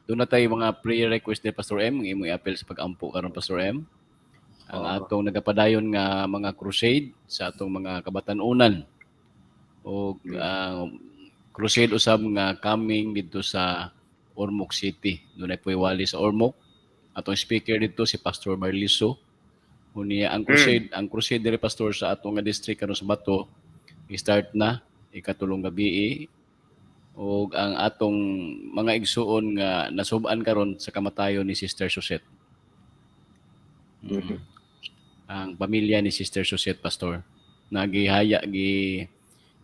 S5: doon na tayo mga prayer request ni Pastor M nga imong i-appeal sa pag-ampo karon, Pastor M. Ang atong nagapadayon nga mga crusade sa atong mga kabatan-unan o ang crusade usab nga coming didto sa Ormoc City. Dunay po'y wali sa Ormoc. Atong speaker didto si Pastor Marliso. Unya ang crusade diri, Pastor, sa atong nga district karon sa Bato, i-start na ikatulong gabi ug ang atong mga igsuon nga nasub-an karon sa kamatayon ni Sister Suzette. Ang pamilya ni Sister Suzette, Pastor, nagihaya gi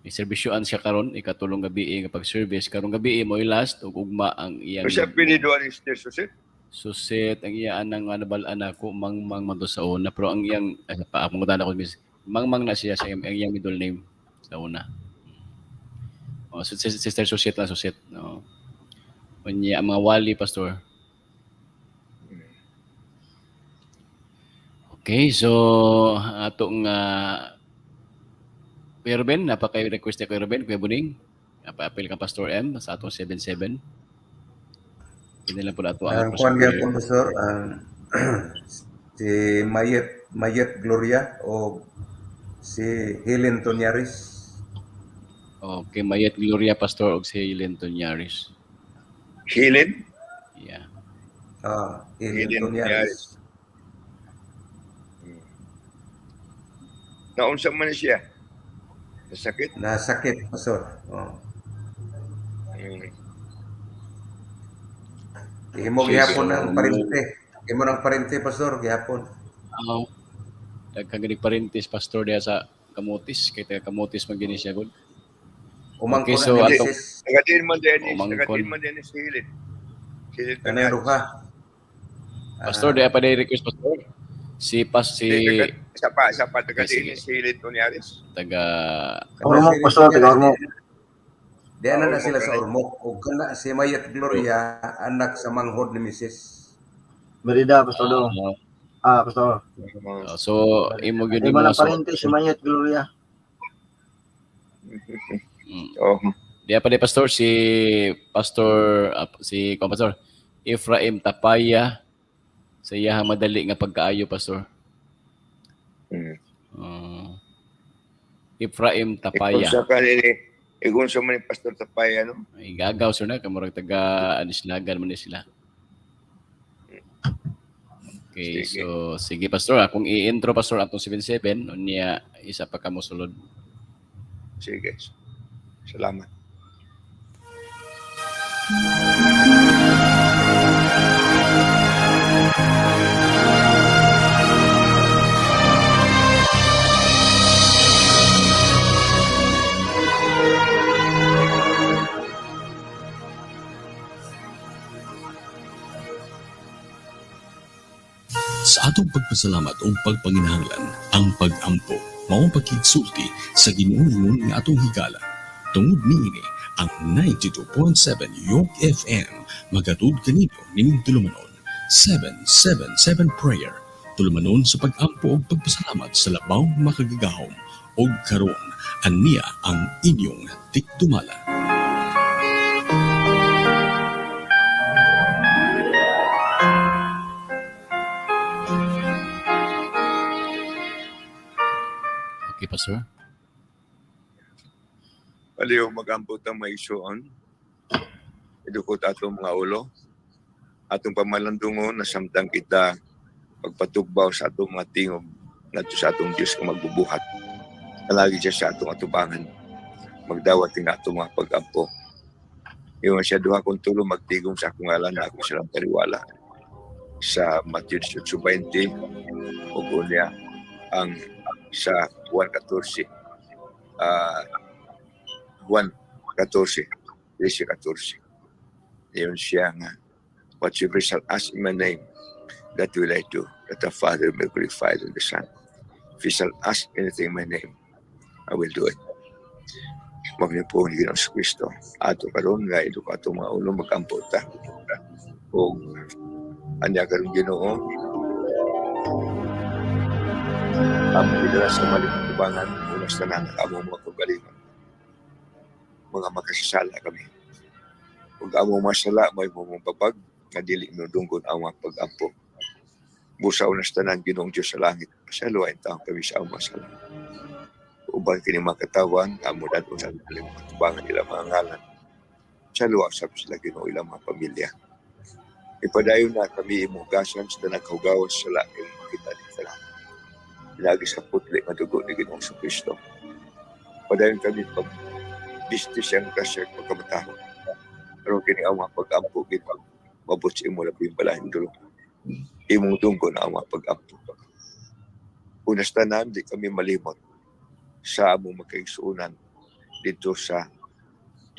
S5: serbisyoan siya karon ikatulong gabi nga pag-service karong gabi mo last ug ugma ang iyang
S11: Kasi apelyido ni Sister Suzette?
S5: Suzette ang iya anang nabal-an ako, Mangmang man to sa una, pero ang iyang ay, pa pangutan ako miss Mangmang na siya sa iyang, ang iyang middle name sa una. Oh, Sister Suzette lang, Suzette, no. Unya ang mga wali, Pastor. Okay, so atong Kuya Ruben, napaka-request ni Kuya Ruben, Kuya Buning. Napa-appeal ka, Pastor M, sa atong 77. Hindi lang po na ato
S6: Ang
S5: ang
S6: kuan gyapon, Pastor, ang si Mayet Mayet Gloria o si Helen Tonyaris.
S5: Okay, Mayet Gloria, Pastor, og si Helen Tonyaris.
S11: Helen?
S5: Yeah.
S6: Ah, Helen
S11: Helen
S6: Tonyaris.
S11: Naunsa man siya? Nasakit?
S6: Nasakit, Pastor. Oh. Imo gihapon ang parente. Imo ng parente, Pastor, gihapon.
S5: Oh. Daghan ganing parentis, Pastor, diha sa Kamutis, kay taga Kamutis man gini siya gud.
S6: Umangkon
S5: Okay, so
S6: ang
S5: atong
S6: misis.
S11: Tagadiin man Dennis,
S5: Umangkon.
S11: tagadiin man Dennis si Helen. Si Helen
S6: Kanang
S11: Tonyaris.
S6: duha.
S5: Pastor, diha pa day request, Pastor. Si Pas si
S11: Isa pa,
S5: Okay,
S11: tagadiin
S5: sige.
S11: si Helen Tonyaris.
S5: Taga
S7: Ormoc, Pastor, taga Ormoc.
S6: Diyan na, na
S11: Ormoc,
S6: sila sa
S11: right.
S6: Ormoc. O kana si Mayet Gloria, anak sa manghod ni Mrs.
S7: Merida, Pastor Dong. Ah, Pastor.
S5: So imo gyud
S7: Imo
S5: nimo
S7: lang
S5: so
S7: parente si Mayet Gloria.
S11: Oh.
S5: Diha pa day, Pastor, si Pastor si kuan, Pastor Ephraim Tapaya, sa iyahang madali nga pagkaayo, Pastor. Ephraim Tapaya.
S11: Ikon sa kanini, ikon sa man ni Pastor Tapaya, no?
S5: Ay, gagaw sir na kamurag taga Anislagan man ni sila. Okay,
S11: Sige.
S5: so sige, Pastor, akong i-intro, Pastor, atong 77 unya isa pa kamo sulod.
S11: Sige. Salamat.
S10: Sa atong pagpasalamat o pagpanginahanglan, ang pag-ampo, mao ang pagkigsulti sa Ginoo nga atong higala. Tungod niini, ang 92.7 York FM magatud kanino nining tulumanon 777 Prayer. Tulumanon sa pag-ampo ug pagpasalamat sa labaw makagagahom og karon aniya ang inyong tikdumala.
S5: Okay, Pastor.
S11: Paliw mag-ampo tang maigsuon. Idukot atong mga ulo. Atong pamalandungon na samtang kita Pagpatugbaw sa atong mga tingog ngadto sa atong Dios nga magbubuhat. Palagi siya sa atong atubangan. Magdawat ng atong mga pag-ampo. Yung siya duha kung tulo magtigom sa akong ngalan na ako silang taliwala sa Matthew 18:20 ug unya ang sa Juan 14, Juan 14, 13-14. Yun siya nga, "Whatsoever shall ask in my name, that will I do, that the Father may glorify in the Son. If you shall ask anything in my name, I will do it." Mao ni po ni Ginoong Kristo. Ato karon nga ido ka atong mga ulo, magampo ta. Ug anya karon, Ginoo, amo gidala sa maling atubangan unas tanan ang among mga kaugalingon. Mga makasasala kami. Ug among mga sala may mong babag nga dili nudunggon ang mga pag-ampo. Busa unas tanan, Ginoong Diyos sa langit, pasayloa taon kami sa among mga sala. Uban kini mga katawan, amo dadon sa maling atubangan ilang mga ngalan. Pasayloa sab sila, Ginoo, ilang mga pamilya. Ipadayon na kami imong hugasan sa tanang kahugawan sa sala imong makita ni tanan. Pinagi sa putli nga dugo ni Ginoong Kristo. Padayon kami pag bisti siyang grasya pagkamatarong. Pero kini ang mga pag-ampo, Ginoo, mabot sa imo labing balahing dulo. Imong dunggon ang mga pag-ampo. Unas tanan, di kami malimot sa among makaigsuonan dito sa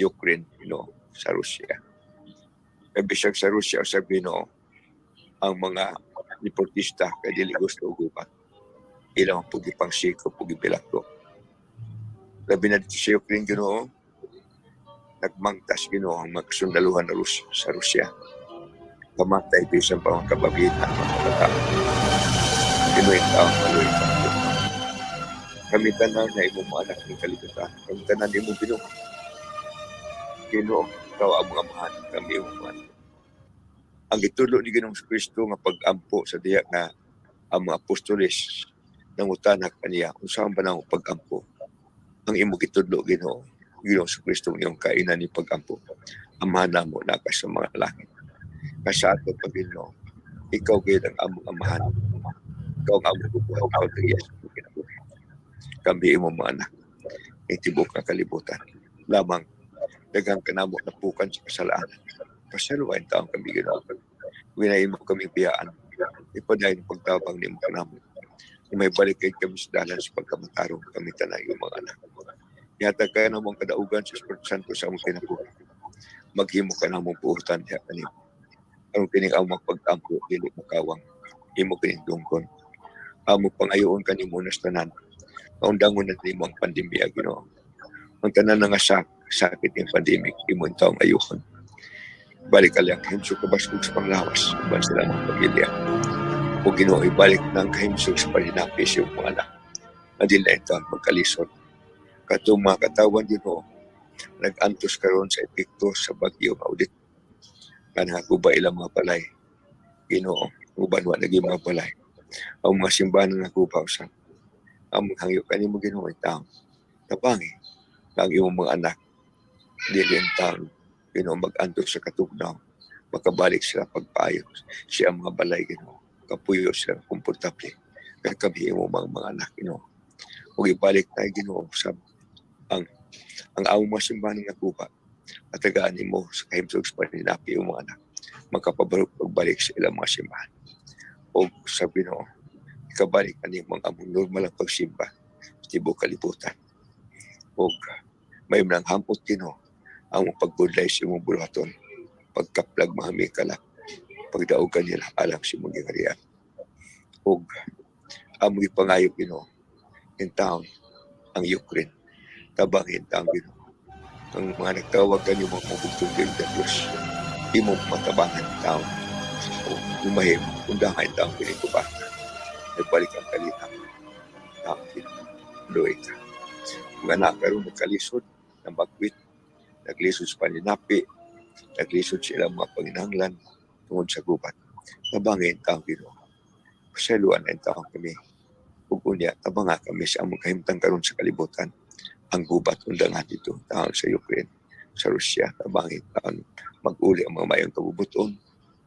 S11: Ukraine, sa Russia. Kay bisag sa Russia sa Ginoo, ang mga deportista kay dili gusto og gubat. Ilang pug gipangsikop ug gibilanggo. Labi na dito sa Ukraine, Ginoo, nagmangtas, Ginoo, ang mga kasundaluhan na sa Rusya. Kamatay bisan pa mga kababayen, mga kabataan. Ginoo, taong maluoy ka. Kami tanan na imong mga anak ng kalibutan. Kami tanan imong binuhat. Ginoo, ikaw ang mga amahan, kami imong mga anak. Ang gitudlo ni Ginoong Kristo nga pag-ampo sa diya nga ang mga apostoles nangutana kaniya, unsa ba nang pag-ampo? Ang imong gitudlo, Ginoo, Ginoong Kristo, iyong kainan ni pag-ampo. "Amahan namo na ka sa mga langit." Nga sa ato pa, Ginoo, ikaw gid ang among amahan. Ikaw ang among bubuhat, ikaw ang iya sa among kinabuhi. Kami imong mga anak, ang tibuok nga kalibutan. Lamang, daghang kanamo napukan sa kasalanan. Pasayloa taon kami, Ginoo. Winain mo kami biyaan. Ipadayon ang pagtabang nimo kanamo. Kung may balik kay kami sa dalan sa pagkamatarong, kami tanan yung mga anak. Ihatag ka namo ang kadaugan sa Espiritu Santo sa among kinabuhi. Maghimo ka namong buotan diha kanimo. Aron kining among pag-ampo dili makawang, imo kining dunggon. Amo pangayoon kanimo unas tanan. Maundangon na nimo ang pandemya, Ginoo. Ang tanan na nga sakit ng pandemic, imo taong ayuhon. Balik ang kahimsog kabaskog sa panglawas, uban sila mga pamilya. O Ginoo, ibalik ng kahimsog sa paninapi sa iyong mga anak. Adil na ito ang magkalisod. Katong mga katawan, Ginoo, nag-antos karon sa epekto sa bagyo nga Odette. Nga nakaguba ilang mga balay. Ginoo, uban wa naging mga balay. Ang mga simbahan na naguba usab. Ang mga hangyo kanimo, Ginoo, ay taong tabangi ang imong mga anak dili ang taong, Ginoo, mag-antos sa katugnaw, makabalik sila pagpayo siya ang mga balay, Ginoo, kapuyo sila komportable kay kami imong mga anak, Ginoo. Ug ibalik na, Ginoo, sa ang among mga simbahan nga guba at tagaan nimo sa kahimsog sa paninapi yung mga anak makapabalok pagbalik sa ilang mga simbahan. O sa Ginoo, ikabalik ani ang among normal ang pagsimba sa tibuok kalibutan. Ug may nang hampot, Ginoo, ang pagbudlay sa imong buluhaton, pagkaplag mahami kalak, pagdaog kanila alang sa imong gingharian. Ug among ipangayo, Ginoo, in town ang Ukraine, tabangin taong, Ginoo, ang mga nagtawag kanimo mga mabugtong sa Diyos, imong matabangan taon o umahim undangan taong pinitubatan, nagbalik ang kalinaw taong, Ginoo, luoy ka. Mga anak karon nagkalisod ng bagwit, naglisod sa paninapi, naglisod sa ilang mga panginahanglan tungod sa gubat. Tabangin taong, Ginoo, pasayloan ang taong kami ug unya tabanga kami sa among kahimtang karon sa kalibutan. Ang gubat undangan dito taon sa Ukraine, sa Russia. Tabangin taon mag-uli ang mga mayong kabubuton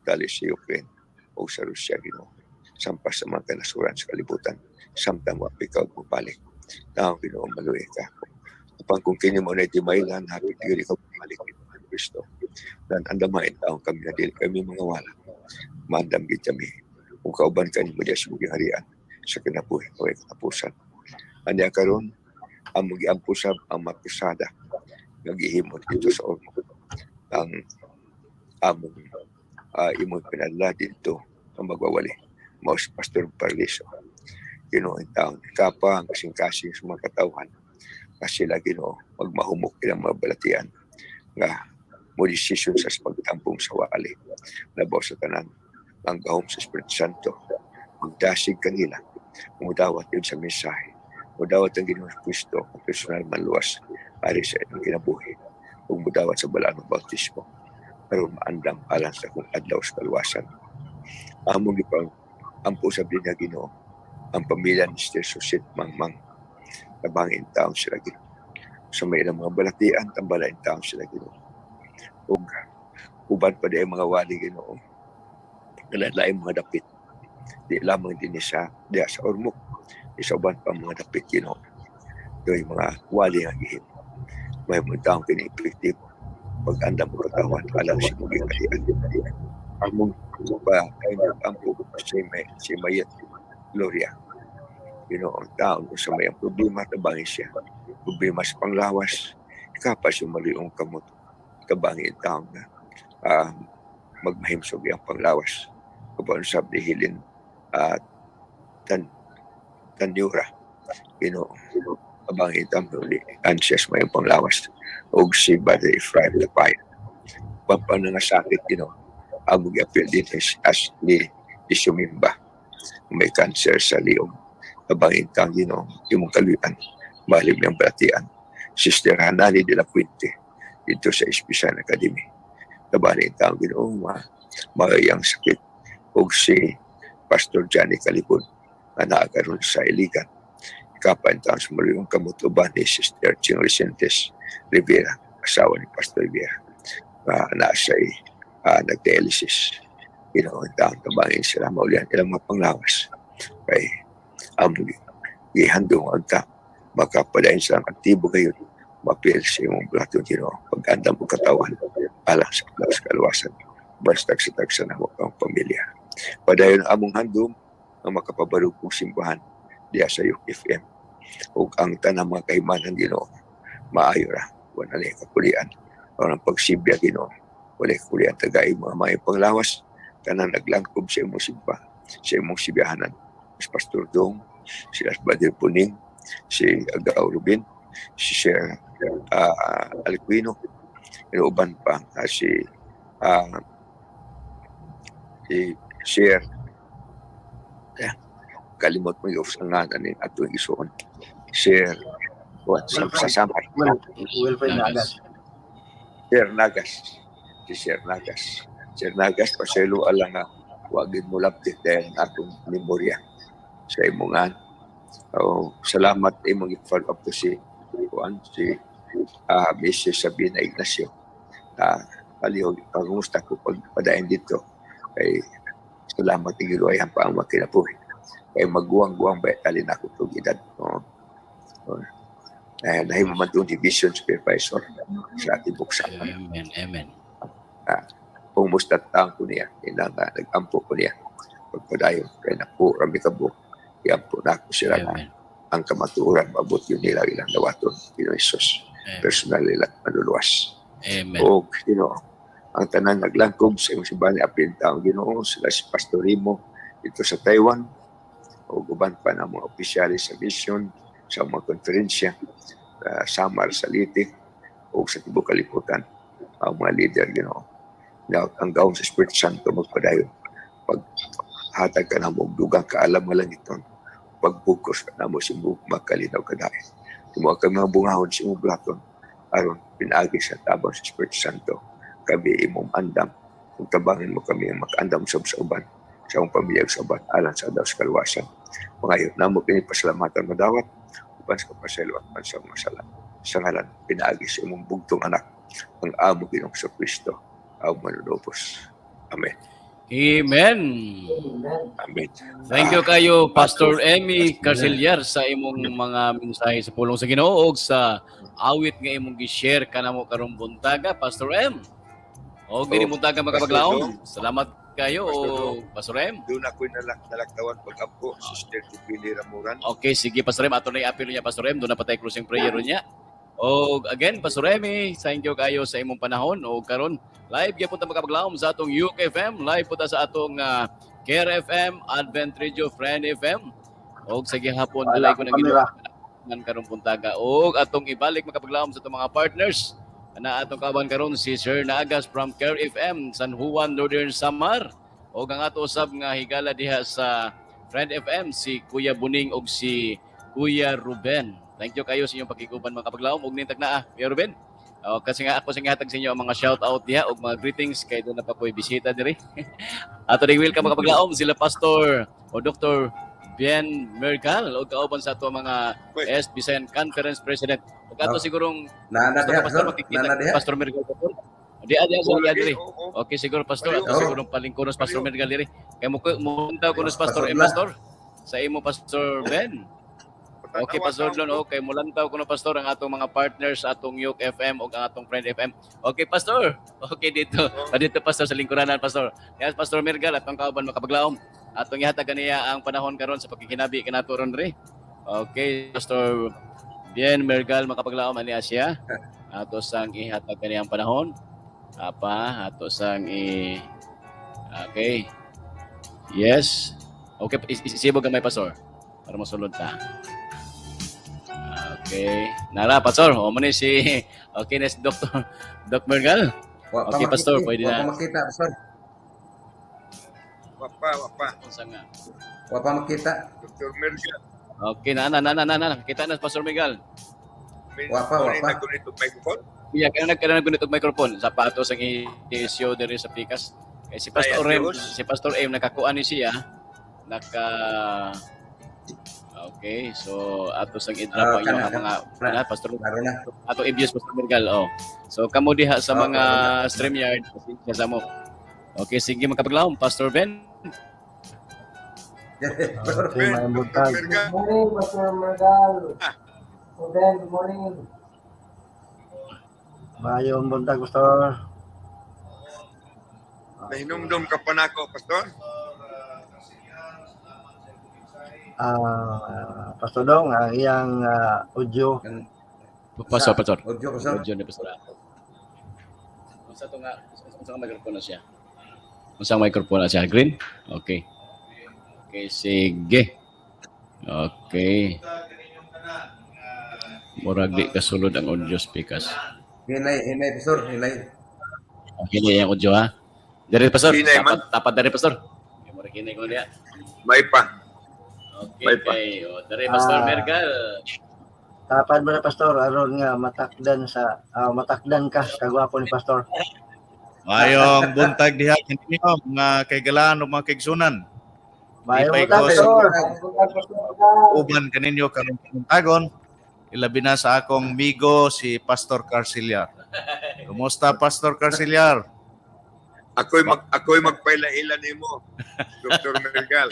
S11: dali sa Ukraine o sa Russia, Ginoo. Sampas sa mga kanasuran sa kalibutan. Samtang wa ikaw mabalik. Taong Ginoo, maluoy ka. Apan kung kini mo na timaylan, hapit gyud ikaw balik, Ginoong Kristo. Dan andamain taong kami na dili kami mga wala. Maandam gid kami. Kung kauban ka nimo diya sa imong harian sa kinabuhi o katapusan. Anya karon ang giampo sab ang makusada nga gihimo dito sa Ormoc, ang among imong pinadala dito ang magwawali mao si Pastor Parliso. Ginoo, taon kapa ang kasing-kasing sa mga katawhan nga sila, Ginoo, magmahumok ilang mga balatian nga mo desisyon sa pagtampong sa wali. Labaw sa tanan, ang gahom sa Espiritu Santo magdasig kanila, mudawat yun sa mensahe, mudawat ang Ginoong Kristo ang personal manluwas para sa inyong kinabuhi ug mudawat sa balaan ng bautismo aron maandam alang sa kung adlaw sa kaluwasan. Among gipang ampo sa na, Ginoo, ang pamilya ni Sister Susit Mangmang. Tabangin taon sila, Ginoo, sa may ilang mga balatian. Tambalain taon sila, Ginoo, ug uban pa di mga wali, Ginoo, lain mga dapit, di lamang din sa diya sa Ormoc, sa uban pa mga dapit, Ginoo. Doy mga wali nga gihimo may mga taong kini epektibo pag-andam mo katawan alang sa imong gingharian. Among pa ay ampo si Mayet Gloria. Ginoo, ang taon sa may ang problema, tabangin siya, problema sa panglawas. Kapas yung maliong kamot, tabangin taon na magmahimsog ang panglawas. Kapag sab ni Helen tan Tanyura, Ginoo, tabangin taon uli ansias may panglawas, og si Brother Ephraim Lapay pa nga sakit. Ginoo, amo giapil din as ni Sumimba, may cancer sa liog. Tabangin kang, Ginoo, imong kaluyan malim niyang balatian. Sister Hanani de la Puente dito sa Espisan Academy, tabangin kang, Ginoo, ma maayang sakit, ug si Pastor Johnny Calibon nga naa karon sa Iligan. Kapan taon sa maluyong kamutuban ni Sister Ching Vicentes Rivera, asawa ni Pastor Rivera, naa siya nag-dialysis. Ginoo, taon tabangin sila, maulian ilang mga panglawas. Kay among gihandong ang ta makapadayon silang aktibo gayon mapil sa imong bulaton, Ginoo, pag-andam og katawan alang sa sa kaluwasan basta sa tagsa na ang pamilya. Padayon ang among handom nga makapabarog og simbahan diya sa UFM ug ang tanang mga kahimanan, Ginoo, maayo ra, wala na kapulian ang pagsibya. Ginoo, wala kapulian. Tagay mga may panglawas, tanang naglangkob sa imong simba, sa imong sibihanan, si Pastor Dong, si Brother Puning, si Agaw Rubin, si Sir Alquino, inuuban pa si Sir kalimot mo yung sa ngalan ni atong isuon, Sir what sa Samar.
S7: Wilfred Nagas.
S11: Sir Nagas, si Sir Nagas. Sir Nagas, paselo alang nga wagin mo lapit dahil ang atong memorya sa imong ngan. Oh, salamat imong i-follow up to si kuan, si Mrs. Sabina Ignacio. Palihog pangumusta ko pag padayon dito kay salamat ni Giloy pa ang makinabuhi kay maguwang-guwang ba talin ako tug edad, no? Oh. Eh, dahil mo man itong division supervisor sa tibok sa
S5: Amen. Amen.
S11: Kumusta taang ko niya, inanga nag-ampo ko niya pagpadayon kay napo rami ka buok iampo na ako sila nga
S5: Amen.
S11: Ang kamatuoran maabot yun nila ilang dawaton, Ginoong Hesus
S5: Amen.
S11: personal nila manluluwas.
S5: Amen.
S11: O Ginoo, ang tanan naglangkob sa imong simbahan, apil taong, Ginoo, sila si Pastor Rimo dito sa Taiwan o uban pa ng mga opisyalis sa mission, sa mga konferensya, Samar, sa Leyte o sa tibuok kalibutan, ang mga leader. Ginoo, na ang gahom sa Espiritu Santo magpadayon pag hatag ka namo og dugang kaalam nga langiton, pagbugkos ka namo sa imong makalinaw kadayon. Timo kami mga bungahon sa imong bulaton aron pinaagi sa tabang sa Espiritu Santo kami imong andam kung tabangin mo kami ang makaandam sa uban, sa imong pamilya ug sa uban alang sa adlaw sa kaluwasan. Mangayo namo kini, pasalamatan madawat uban sa kapaselo at sa mga sala sa ngalan pinaagi sa imong bugtong anak, ang amo Ginoong sa Kristo, ang manunubos. Amen.
S5: Amen.
S9: Amen.
S11: Amen.
S5: Thank you kayo, Pastor Emmy Carceliar, sa imong mga mensahe sa pulong sa Ginoo ug sa awit nga imong gi-share kanamo karong buntaga, Pastor M. Og diri
S11: Oh,
S5: buntaga
S11: Pastor
S5: makapaglaom. Salamat kayo,
S11: Pastor Dong.
S5: Pastor M.
S11: Doon ako'y nalaktawan pag-ampo, Sister Tupili Ramuran.
S5: Okay, sige Pastor M, ato na i-appeal niya, Pastor M, doon na patay closing prayer niya. Og again, Pastor Emmy, thank you kayo sa imong panahon og karon live gyapon ta makapaglaom sa atong UKFM, live po ta sa atong Care FM, Advent Radio, Friend FM. Og sa gihapon
S7: Wala
S5: dulay ko
S7: akong
S5: nang
S7: kamera.
S5: Ginoo karong buntaga og atong ibalik makapaglaom sa atong mga partners na atong kaban karon si Sir Naagas from Care FM, San Juan, Northern Samar. Og ang ato usab nga higala diha sa Friend FM, si Kuya Buning og si Kuya Ruben. Thank you kayo sa inyong pakiguban, mga kapaglaom, og nintag naa, Kuya Ruben. O, kasi nga ako sa hatag sa inyo ang mga shout out diha og mga greetings kay doon na pa ko'y bisita diri. Ato ring welcome, mga kapaglaom, sila Pastor o Dr. Bien Mergal og kauban sa ato mga
S11: Wait.
S5: S Bisayan Conference President. Ug ato
S6: Oh.
S5: sigurong
S6: Nana
S5: gusto
S6: diha,
S5: ko, Pastor,
S6: sir.
S5: makikita
S6: Nana diha.
S5: Pastor Mergal, Pastor. Di adi sa
S11: Lagi,
S5: diri.
S11: oo.
S5: Okay, siguro, Pastor, ato
S6: Oo.
S5: sigurong palingkunos Pastor Mergal diri. Kay mo mo ko Pastor
S6: Pastor
S5: M
S6: Bla.
S5: Pastor. Sa imo, Pastor Ben. Okay,
S11: Patanawa
S5: Pastor
S11: ka,
S5: Lon, okay, mulantaw ko no, Pastor, ang atong mga partners, atong Yuk FM ug ang atong Friend FM. Okay, Pastor. Okay dito.
S11: Oo.
S5: Ah, dito, Pastor, sa lingkuranan, Pastor. Yes, Pastor Mirgal, atong kauban, makapaglaom. Atong ihatag kaniya ang panahon karon sa pagkikinabi kanato ron diri. Okay, Pastor Bien Mergal, makapaglaom, ani siya. Ato sang ihatag kaniya ang panahon. Apa, ato sang i Okay. Yes. Okay, isibog gamay, Pastor, para mosulod ta. Okay. Nara, Pastor. O mo ni si okay na si Dr. Doc Mergal.
S6: Wa pa
S5: Okay, Pastor,
S6: makita.
S5: pwede
S6: Wa
S5: na.
S6: pa makita, Pastor.
S11: Wapa, wapa.
S5: Unsa nga?
S6: Wa pa makita.
S11: Dr. Mergal.
S5: Okay, na na na na na na. Kita na Pastor Miguel.
S6: Wapa, wapa.
S11: Nagunit og microphone.
S5: Iya, kaya nagkailangan gunit og microphone sa pato sa i-show diri sa pikas. Kay si Pastor
S11: Ay,
S5: M,
S11: Dios.
S5: si Pastor M nakakuan ni siya. Naka Okay, so ato sang i-drop
S6: Ah,
S5: ang inyong
S6: kana,
S5: mga
S6: kana.
S5: kana, Pastor
S6: Klaro na.
S5: ato i-views, Pastor Miguel. Oh. So kamo diha sa
S6: Ah,
S5: mga
S6: klaro na.
S5: StreamYard, pasensya sa mo. Okay, sige makapaglaom, Pastor Ben.
S7: Okay, may buntag.
S11: Dr. Mergal.
S9: Good morning, Pastor Mergal. Ruben, good morning.
S7: Mayong buntag, Pastor.
S11: Nahinumdum ka pa nako, Pastor.
S7: Ah, Pastor Dong, ang iyang audio.
S5: Pastor, Pastor.
S6: Audio ko, sir.
S5: Audio ni Pastor. Unsa to nga? Unsa nga microphone na siya? Unsa ang microphone na siya? Green? Okay. Okay, sige. Okay. Murag di kasulod ang audio speakers.
S6: Hinay, hinay, Pastor. Hinay.
S5: Okay na yung audio ha. Dari, Pastor.
S11: Hinay man.
S5: Tapat, tapat dari, Pastor. Okay, murag hinay ko niya.
S11: May pa.
S5: Okay,
S11: May pa.
S5: kay o, dari Pastor
S7: Ah.
S5: Mergal.
S7: Tapad mo na, Pastor, aron nga matakdan sa matakdan ka sa kagwapo ni Pastor.
S12: Mayong buntag diha kaninyo mga kaigalaan ug mga kaigsunan.
S7: Mayong
S12: Lipay
S7: buntag,
S12: ko sa
S7: Pastor.
S9: Good morning, Pastor Mergal.
S12: uban kaninyo karong buntagon. Ilabi na sa akong migo si Pastor Carceliar. Kumusta, Pastor Carceliar?
S11: Ako'y magpaila-ila nimo, Dr. Mergal.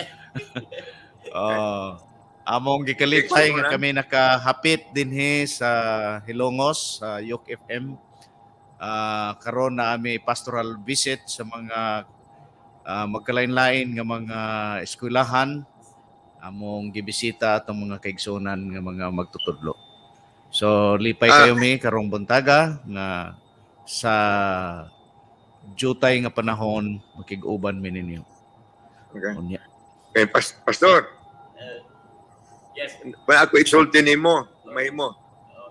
S12: Oh, among gikalipay nga kami nakahapit dinhi sa Hilongos sa Yok FM. Karon na ami pastoral visit sa mga magkalain-lain nga mga eskwelahan, among gibisita atong mga kaigsunan nga mga magtutudlo. So lipay kayo mi karong buntaga nga sa jutay nga panahon makig-uban mi ninyo.
S11: Okay.
S12: Unya.
S11: Okay, Pastor,
S5: Yes.
S11: pa ako isulti nimo, may mo.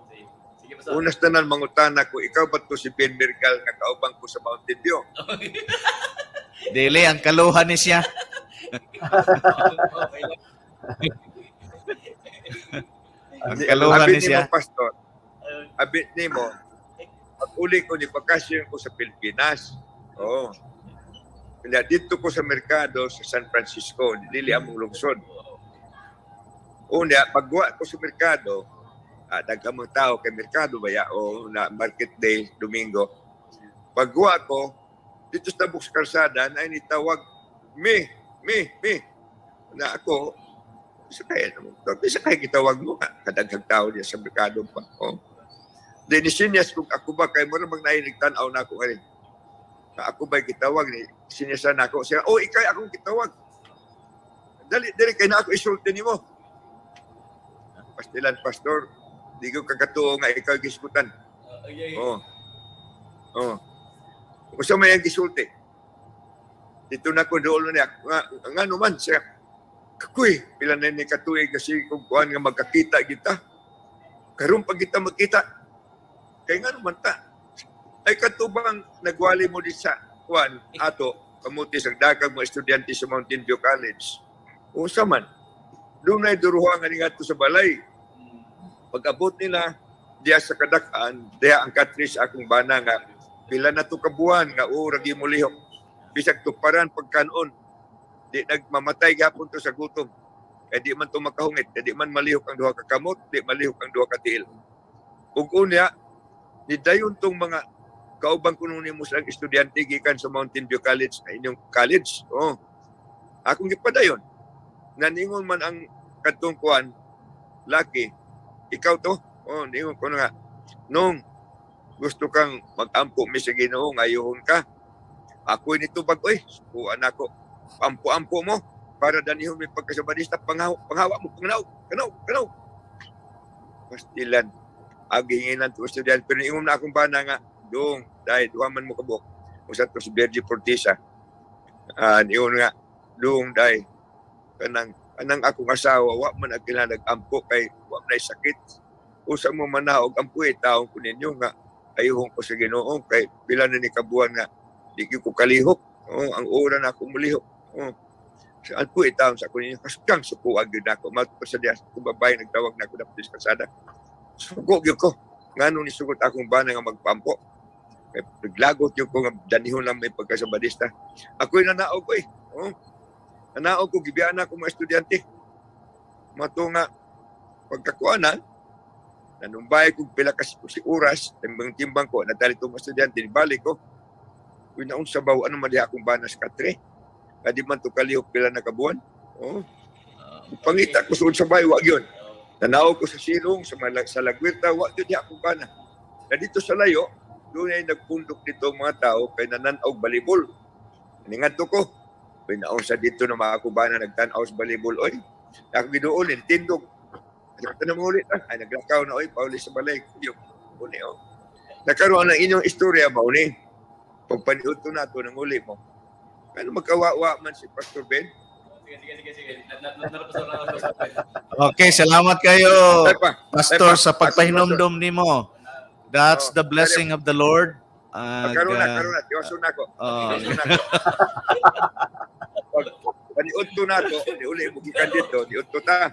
S5: Okay. Sige, Pastor.
S11: Unas tanan mangutana ko, ikaw ba to si Ben Mergal nga kauban ko sa Mountain View?
S12: Dili ang kaluhan ni siya.
S5: Okay lang.
S12: Ang kaluhan
S11: Abi
S12: ni siya.
S11: nimo, Pastor. Abi nimo, pag uli ko ni bakasyon ko sa Pilipinas. Oo. Kaya dito ko sa merkado sa San Francisco, dili among lungsod. Una, pagwa ko sa merkado, daghang mga tao kay merkado ba ya o na market day Domingo. Pagwa ko dito sa tabok sa kalsada na nitawag Me, me, me. Na ako, sa kaya naman. Bisa kaya gitawag mo, kadaghang tao diya sa merkado pa. Oh. Then sinyas kung ako ba, kay mo namang nainig tanaw na ako ngayon. Na ako ba gitawag ni sinyasan ako. Siya, oh, ikay akong gitawag. Dali, dali, kay na ako isulti nimo. Pastilan, pastor, di ko kakatuo nga ikaw gisgutan. Oo. Oo. Kung may ang gisulti. Dito na ko doon niya. Nga, nga naman siya. Kakuy, pila na ni katuig kasi kung kuan nga magkakita kita. Karon pag kita magkita. Kay nga naman ta. Ay katubang nagwali mo di sa kuan ato kamuti sa dakag mga estudyante sa Mountain View College. Unsa man. Doon na duruha nga ni sa balay. Pag-abot nila diya sa kadakan, diya ang katris akong bana nga pila na to kabuan nga o ragi mo lihok. Bisag tuparan pagkanon, di nagmamatay gapon to sa gutom. Kay di man to makahungit, kay di man malihok ang duha ka kamot, di malihok ang duha ka tiil. Ug unya, ni dayon tong mga kauban kuno nimo sa estudyante gikan sa Mountain View College na inyong college. Oh. Akong gipadayon. Naningon man ang kadtong kuan laki, ikaw to. Oh, ningon ko na nga. Nung gusto kang mag-ampo mi sa Ginoo, ngayuhon ka. Ako'y nitubag, oy, sukuan ako. Ampo-ampo mo para danihon mi pagkasabadista, panghawa mo, pangnaw, kanaw, kanaw. Pastilan. Aginginan to estudyante. Pero ingon na akong bana nga, dong, dahil duha man mo kabuk. Usa to si Virgie Fortisa. Niyon nga, dong, dahil kanang kanang akong asawa, wa man ang nag-ampo kay wa man ay sakit. Usa mo manaog ampo eh, taong ko ninyo nga ayuhon ko sa Ginoo kay pila na ni kabuan nga di gyud ko kalihok. Oh, ang ora na ako mulihok. Oh. Sa ampo eh, taong sa ko ninyo kaskang sukuag gyud ako. Matod sa diya kung babae nagtawag na ako dapit sa kalsada. Suko gyud ko. Ngano ni sugot akong bana nga magpampo. Kay naglagot gyud ko nga danihon lang may pagkasabadista. Ako'y nanaog eh. Oh. Nanaog ko gibiyaan ako mga estudyante. Mato nga pagkakuha na, nanumbay kong pila ka si oras, timbang-timbang ko, nadali itong mga estudyante, nibalik ko. Uy, naon sa baw, ano man diha akong banas katre? Kadi man to kalihok pila na kabuan. Oh. Pangita ko suod sa bay, wag yun. Nanaog ko sa silong, sa Lagwirta, wag yun diha akong bana. Na dito sa layo, doon ay nagpundok dito ang mga tao kay nananaog balibol. Ningadto ko. Uy, naon sa dito na mga kubana nagtanaw sa balibol, oy. Ako giduol, tindog. Ay, na ulit, ah. Ay, naglakaw na, oy, pauli sa balay. Yung, uli, oh. Nakaroon ang inyong istorya, mauni. Pagpaniuto na ito ng uli mo. Ano magkawawa man si Pastor Ben?
S5: Sige, sige, sige, sige. Pastor, Ben.
S12: Okay, salamat kayo, Pastor,
S11: pa.
S12: sa pagpahinomdom nimo. That's
S11: Oh,
S12: the blessing of the Lord.
S11: Karoon na, karoon na. Tiwaso na ako.
S12: Oh.
S11: Tiwaso na ako. Pag paniudto na to, niuli mo gikan dito, niudto ta.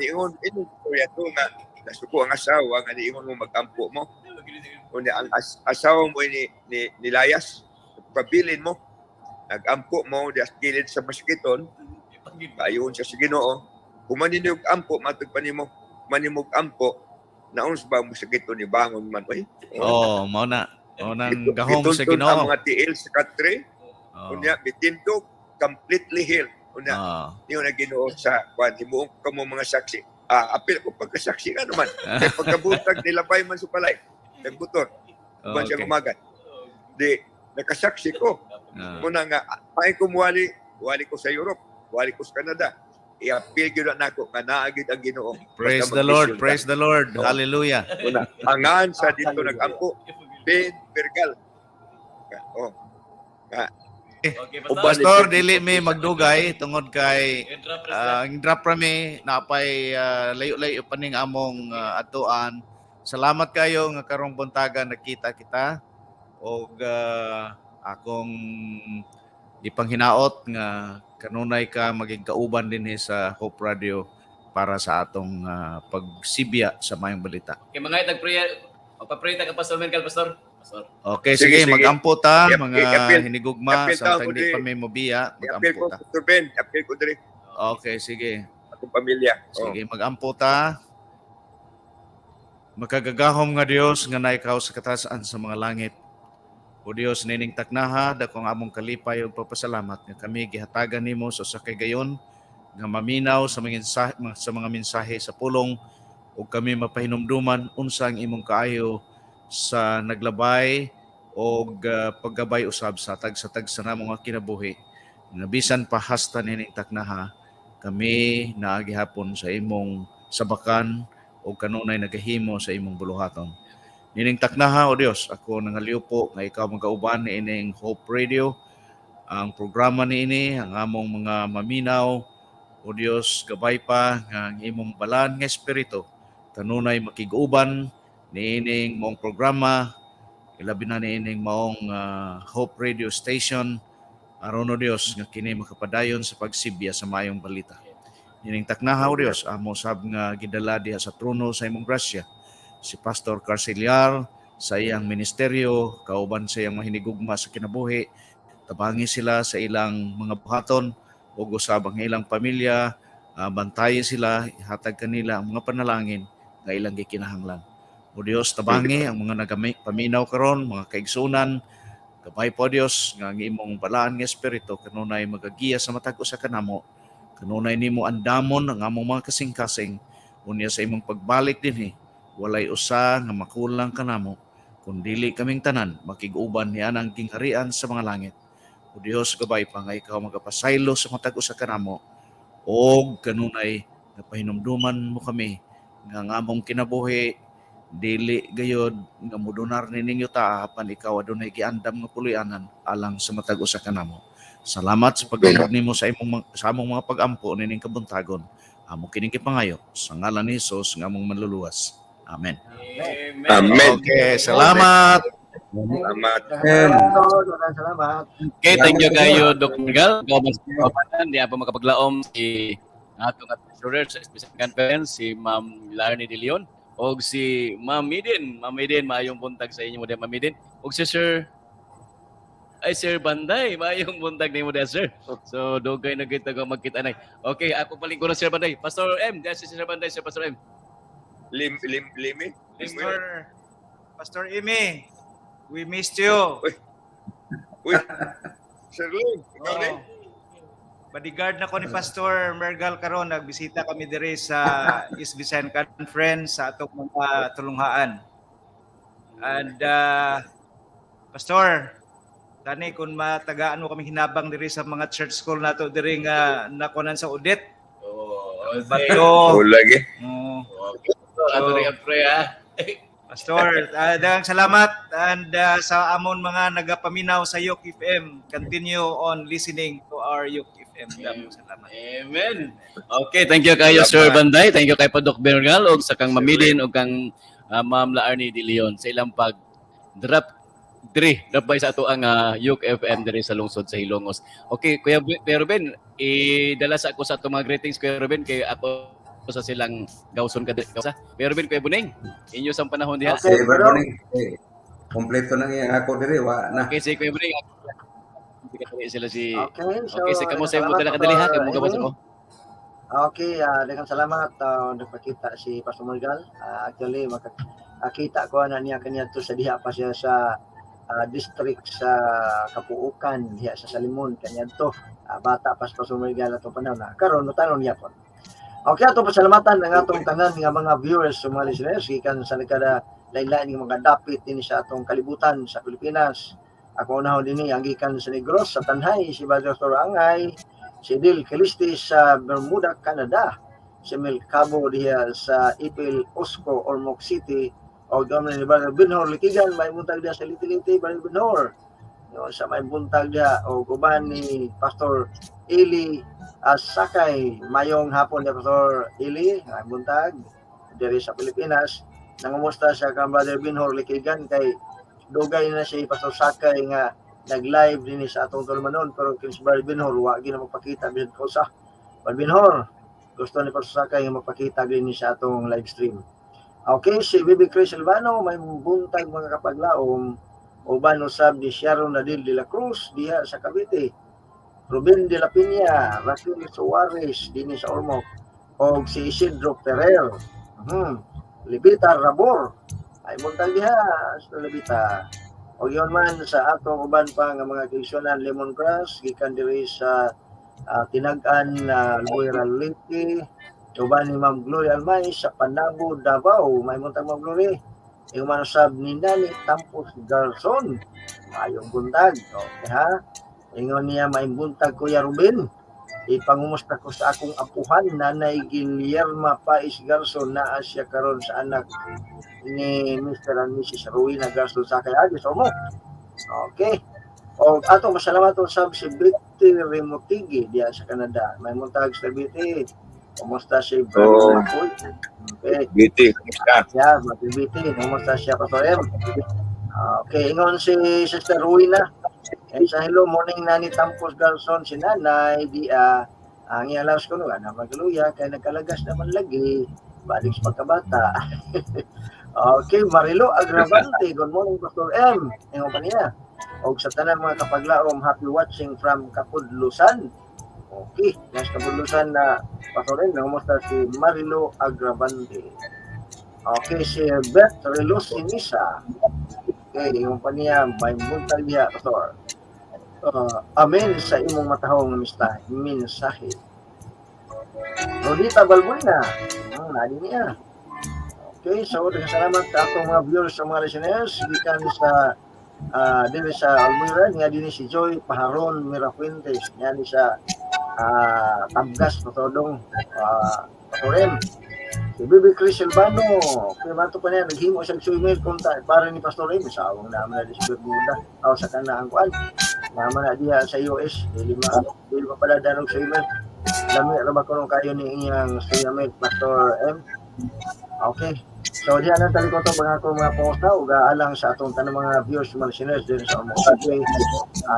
S11: Niingon, inyong istorya to nga, nasuko ang asawa, nga niingon mo magampo mo. Unya, ang asawa mo ni, ni, nilayas, pabilin mo, nagampo mo, di gilid sa maskiton, ayon siya sa Ginoo. Humanin yung ampo, matag pa nimo, manimog ampo, naons ba mo sa ni bangon man, oy?
S12: Oh, mao na. Mao nang gahom sa
S11: Gituntun ang
S12: Ginoo.
S11: mga tiil sa katre,
S12: Oh.
S11: unya bitindog, completely healed. Unya,
S12: Oh.
S11: niyo na Ginoo sa kwan, himuong kamo mga saksi. Ah, apil ko pagkasaksi nga naman. Kay pagkabuntag nilabay man sa palay. Nagbutor, uban siya gumagat. Di nakasaksi ko. Muna nga ay ko muwali, wali ko sa Europe, wali ko sa Canada. I-appeal gyud na nako nga naa gyud ang Ginoo.
S12: Praise
S11: Basta
S12: the Lord,
S11: mag-mission ka.
S12: praise the Lord.
S11: Oo.
S12: Hallelujah.
S11: Una, angan sa dito nagampo, Ben Bergal. Oh. Nga.
S5: Okay,
S11: Uban ni
S12: Pastor,
S11: Ben
S12: dili mi magdugay tungod kay
S5: I-drop
S12: ang drop ra mi napay layo-layo pa ning among atuan. Salamat kayo nga karong buntaga nakita kita og akong ipanghinaot nga kanunay ka maging kauban dinhi sa Hope Radio para sa atong pagsibya sa mayong balita.
S5: Okay, mga nag-pray, magpa-pray ta ka Pastor Mercal, Pastor. Pastor.
S12: Okay,
S11: Sige,
S12: sige,
S11: sige.
S12: magampo ta mga hinigugma
S11: I-appeal
S12: sa di pa mi mobiya,
S11: I-appeal
S12: magampo
S11: ko,
S12: ta.
S11: Pastor Ben, i-appeal ko diri
S12: Okay, sige.
S11: akong pamilya. Oh.
S12: Sige, magampo ta. Makagagahom nga Dios nga naikaw sa katasan sa mga langit. O Dios, nining taknaha dako ang among kalipay ug pagpasalamat nga kami gihatagan nimo sa usa ka higayon nga maminaw sa mga mensahe sa pulong ug kami mapahinumduman unsa ang imong kaayo sa naglabay og paggabay usab sa tagsa-tagsa namo nga kinabuhi nga bisan pa hasta nining taknaha, kami naa gihapon sa imong sabakan ug kanunay nagahimo sa imong buluhaton. Nining taknaha, O Dios, ako nangaliupo nga ikaw magauban niining Hope Radio, ang programa niini, ang among mga maminaw. O Dios, gabay pa nga ang imong balaan nga espiritu kanunay makig-uban niining maong programa, ilabi na niining maong Hope Radio Station, aron, O Dios, nga kini makapadayon sa pagsibya sa maayong balita. Nining taknaha, O Dios, amo sab nga gidala diha sa trono sa imong grasya si Pastor Carceliar sa iyang ministeryo kauban sa iyang mahinigugma sa kinabuhi. Tabangi sila sa ilang mga buhaton ug usab ang ilang pamilya. Bantayi sila, ihatag kanila ang mga panalangin nga ilang gikinahanglan. O Dios, tabangi ang mga nagapaminaw karon, mga kaigsunan. Gabay po, Dios, nga ang imong balaan nga espiritu kanunay magagiya sa matag usa kanamo. Kanunay nimo andamon ang among mga kasing-kasing. Unya sa imong pagbalik dinhi, walay usa nga makulang kanamo, kun dili kaming tanan makig-uban niya ang gingharian sa mga langit. O Dios, gabay pa nga ikaw magapasaylo sa matag usa kanamo og kanunay napahinumduman mo kami nga ang among kinabuhi dili gayod nga modonar ni ninyo ta, apan ikaw adunay giandam nga puloy-anan alang sa matag usa kanamo. Salamat sa pagdungog nimo sa among mga pagampo nining kabuntagon. Amo kining gipangayo sa ngalan ni Hesus nga among manluluwas. Amen.
S5: Amen.
S11: Amen.
S12: Okay, salamat.
S11: Salamat.
S7: Amen. Salamat.
S5: Okay, thank you kayo, Doc Miguel. Kauban sa kapanan, di pa makapaglaom si atong treasurer sa Special Conference, si Ma'am Larny De Leon, o si Ma'am Midin. Ma'am Midin, maayong buntag sa inyo mo, Ma'am Midin. O si Sir ay Sir Banday, maayong buntag nimo diha, sir. So dugay na kita ko magkita nay. Okay, ako palingkuran, Sir Banday. Pastor M, diha si Sir Banday, Sir Pastor M.
S11: Lim, lim, limi?
S13: Pastor Imi, we missed you.
S11: Uy, Sir Lim, ikaw rin?
S13: Oh. Bodyguard na ko ni Pastor Mergal karon. Nagbisita kami diri sa East Visayan Conference sa atong mga tulunghaan. And Pastor, tani kung matagaan mo kami hinabang diri sa mga church school nato diri nga nakunan sa audit.
S5: Oh,
S13: Bato.
S11: Oh, lagi.
S13: Oh.
S5: Ato rin ang pray ha.
S13: Pastor, daghang salamat and sa amon mga nagapaminaw sa Yok FM, continue on listening to our Yok FM. Daghang salamat.
S5: Amen. Okay, thank you kayo, Sir Banday. Thank you kay Padok Bernal og sa kang Mamidin og kang Ma'am Laarni De Leon sa ilang pag drop diri drop by sa ato ang Yuk FM diri sa lungsod sa Hilongos. Okay, Kuya Ruben, idala sa ako sa atong mga greetings, Kuya Ruben, kay ako sa silang gawson ka diri. Sa Kuya Ruben, Kuya Buning, inyo sang panahon diha.
S6: Okay, Brother Boning. Eh, kompleto na nga ako diri, wa na.
S5: Okay, si Kuya Buning. Sila si
S7: Okay, so
S5: Okay, si kamo sa imo
S7: salamat,
S5: dala kadali ha,
S7: Pastor
S5: kay mo gawas
S7: Amy.
S5: ako.
S7: Okay, daghang salamat, nagpakita si Pastor Morgal. Actually makakita ko na niya kaniya to sa diha pa siya sa district sa Kapuukan diha sa Salimon kaniadto. Bata pa si Pastor Morgal atong panahon na. Karon tanon niya po. Okay, atong pasalamatan ang atong tanan nga mga viewers ug mga listeners gikan sa nagkada lain-lain nga mga dapit dinhi sa atong kalibutan sa Pilipinas. Ako unahon dinhi ang gikan sa Negros sa Tanhay, si Brother Dr. Angay, si Dil Calistis sa Bermuda, Canada, si Mel Cabo diha sa Ipil, Osco, Ormoc City, o gamay ni Brother Binhor Likigan, may buntag diha sa Litiliti, Brother Binhor. Yo, sa may buntag diha o uban ni Pastor Eli Sakay, mayong hapon ni Pastor Eli, may buntag diri sa Pilipinas. Nangumusta siya kang Brother Binhor Likigan kay dugay na si Pastor Sakay nga nag-live din sa atong tulumanon, pero kini si Brother Binhor wa gyud na magpakita bisan kausa. Brother Binhor, gusto ni Pastor Sakay nga magpakita din sa atong live stream. Okay, si Bibi Chris Silvano, may buntag mga kapaglaom, uban usab ni Sharon Nadil de la Cruz diha sa Cavite. Ruben de la Piña, Raquel Suarez dinhi sa Ormoc, og si Isidro Ferrer. Levita Rabor, ay buntag diha sa Levita. O yun man sa atong uban pa nga mga kaigsuonan Lemongrass gikan diri sa Tinag-an na Luira Leyte, uban ni Ma'am Gloria Almay sa Panabo, Davao. May buntag, Ma'am Glory. Ingon man usab ni Nani Tampos Garson. Maayong buntag. Okay ha. Ingon niya, "Maayong buntag, Kuya Ruben. Ipangumusta ko sa akong apuhan, Nanay Guillerma Pais Garson, naa siya karon sa anak ni Mr. and Mrs. Rowena Garson sa kay Agis mo." Okay. O ato masalamat usab si Betty Remotigi diya sa Canada. May buntag sa Betty. Kumusta si Brother Makoy? Okay.
S11: Betty, kumusta?
S7: Yeah, Brother Betty. Kumusta siya, Pastor M? Okay, ingon si Sister Rowena. Eh, sa hello morning Nani Tampos Garson, si Nanay di ang ialas ko no ana magluya kay nagkalagas naman lagi balik sa pagkabata. Okay, Marilo Agravante, "Good morning, Pastor M." Ingon pa niya. "Og sa tanan mga kapaglaom, happy watching from Kapudlusan." Okay, nasa Kapudlusan na Pastor M, kumusta si Marilo Agravante. Okay, si Beth Relos Sinisa. Okay, ingon pa niya, "May buntag diha, Pastor. Amen sa imong matahong mensahe." Rodita Balbuena, nadi niya. Okay, so daghang salamat sa atong mga viewers, sa mga listeners gikan sa diri sa Albuera nga dinhi si Joy Paharon Mirafuentes nga ni sa Tabgas, Pasodong, Pastor M. Si Bibi Chris Silvano, kaya mato pa niya, naghimo siya soy milk kung ta, para ni Pastor M, sawang naman na di sa Bermuda, o sa kanang kuan, naman na diha sa US, dili ma pala danog soy milk. Lami ra ba kuno kayo ni iyang soya milk, Pastor M? Okay. So diha na tali ko to mga akong mga pangusta ug alang sa atong tanang mga viewers, mga listeners din sa among Subway.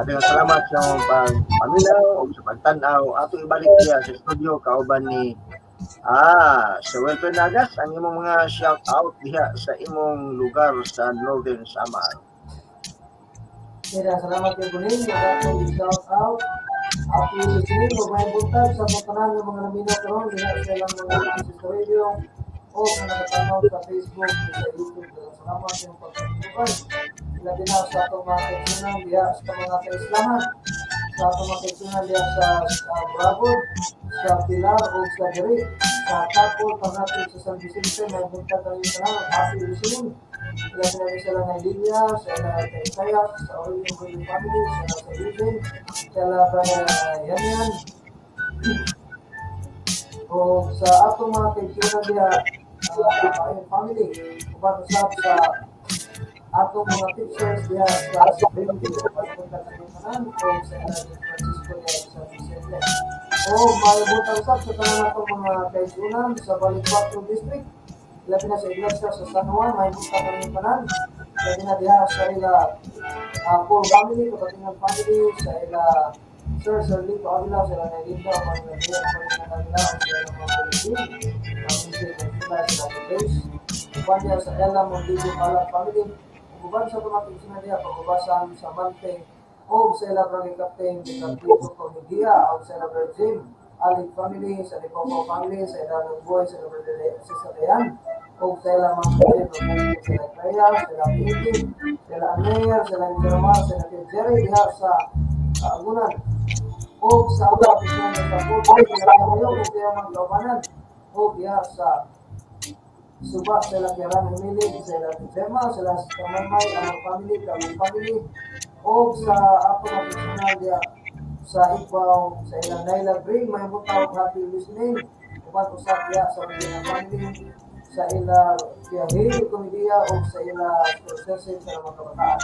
S7: Daghang salamat sa imong pagpaminaw ug sa pagtan-aw. Atong ibalik diha sa studio kauban ni sa Wilfred Nagas ang imong mga shout out diha sa imong lugar sa Northern Samar.
S9: Kaya salamat kay Buning, atong shout out. Happy listening ug may buntag sa mga tanan nga mga naminaw karon diha sa ilang mga sa radio o nga nagatanaw sa Facebook ug sa YouTube. Daghang salamat sa inyong pagpatuloy. Ilabi na sa atong mga kaigsuonan diha sa mga kaislahan. Sa atong mga kaigsuonan diha sa Bragod, sa Pilar ug sa Diri, sa Tapol, Panatid sa San Vicente, may buntag kayo tanan. Happy listening. Ilabi na sila na Lilia, sa ila kay Isaiah, sa Aurelio Golding Family, sa sa Eugene, sa ila Brother Yan. O sa atong mga kaigsuonan diha, family, uban usab sa atong mga teachers diha sa Springview, pagpunta sa inyong tanan, o sa ila ni Francisco diha sa San Vicente. O may buntag usab sa tanan atong mga kaigsuonan sa Balik 4 District, labi na sa Iglesia sa San Juan, may buntag kami tanan. Labi na diha sa ila Paul family, Kabatingan family, sa ila Sir Sir Lito Avila, sa ila Nalinda, mga Nabiya, mga Nabila, sa ila mga Pilipin, mga Mrs. Nagkita, sa ila Grace, uban diha sa Ella Mondigo Palat family, uban sa mga kaigsuonan diha, pag-ubasan sa Mante, o sa ila Brother Captain Ricardo Comedia, o sa ila Brother Jim, Alig family, sa Lipopo family, sa ila Lugboy, sa ila Brother Sister Dayan, o sa ila mga Jim, sa ila Kaya, sa ila Pinky, sa ila Amer, sa ila Jeromar, sa ila Jerry, diha sa Agunan. O sa ula, sa Puto, sa ila Kayo, o kaya mga kaubanan, o diha sa Suba, sa ila Kiran Emily, sa ila Gemma, sa ila Kamamay, ang family, Kamang family, o sa ato mga personal diha sa Ibaw, sa ilang Naila Green, may tawag happy listening, uban usab diha sa mga family, sa ila Kiahil Komedia o sa ila Scorsese sa mga kabataan.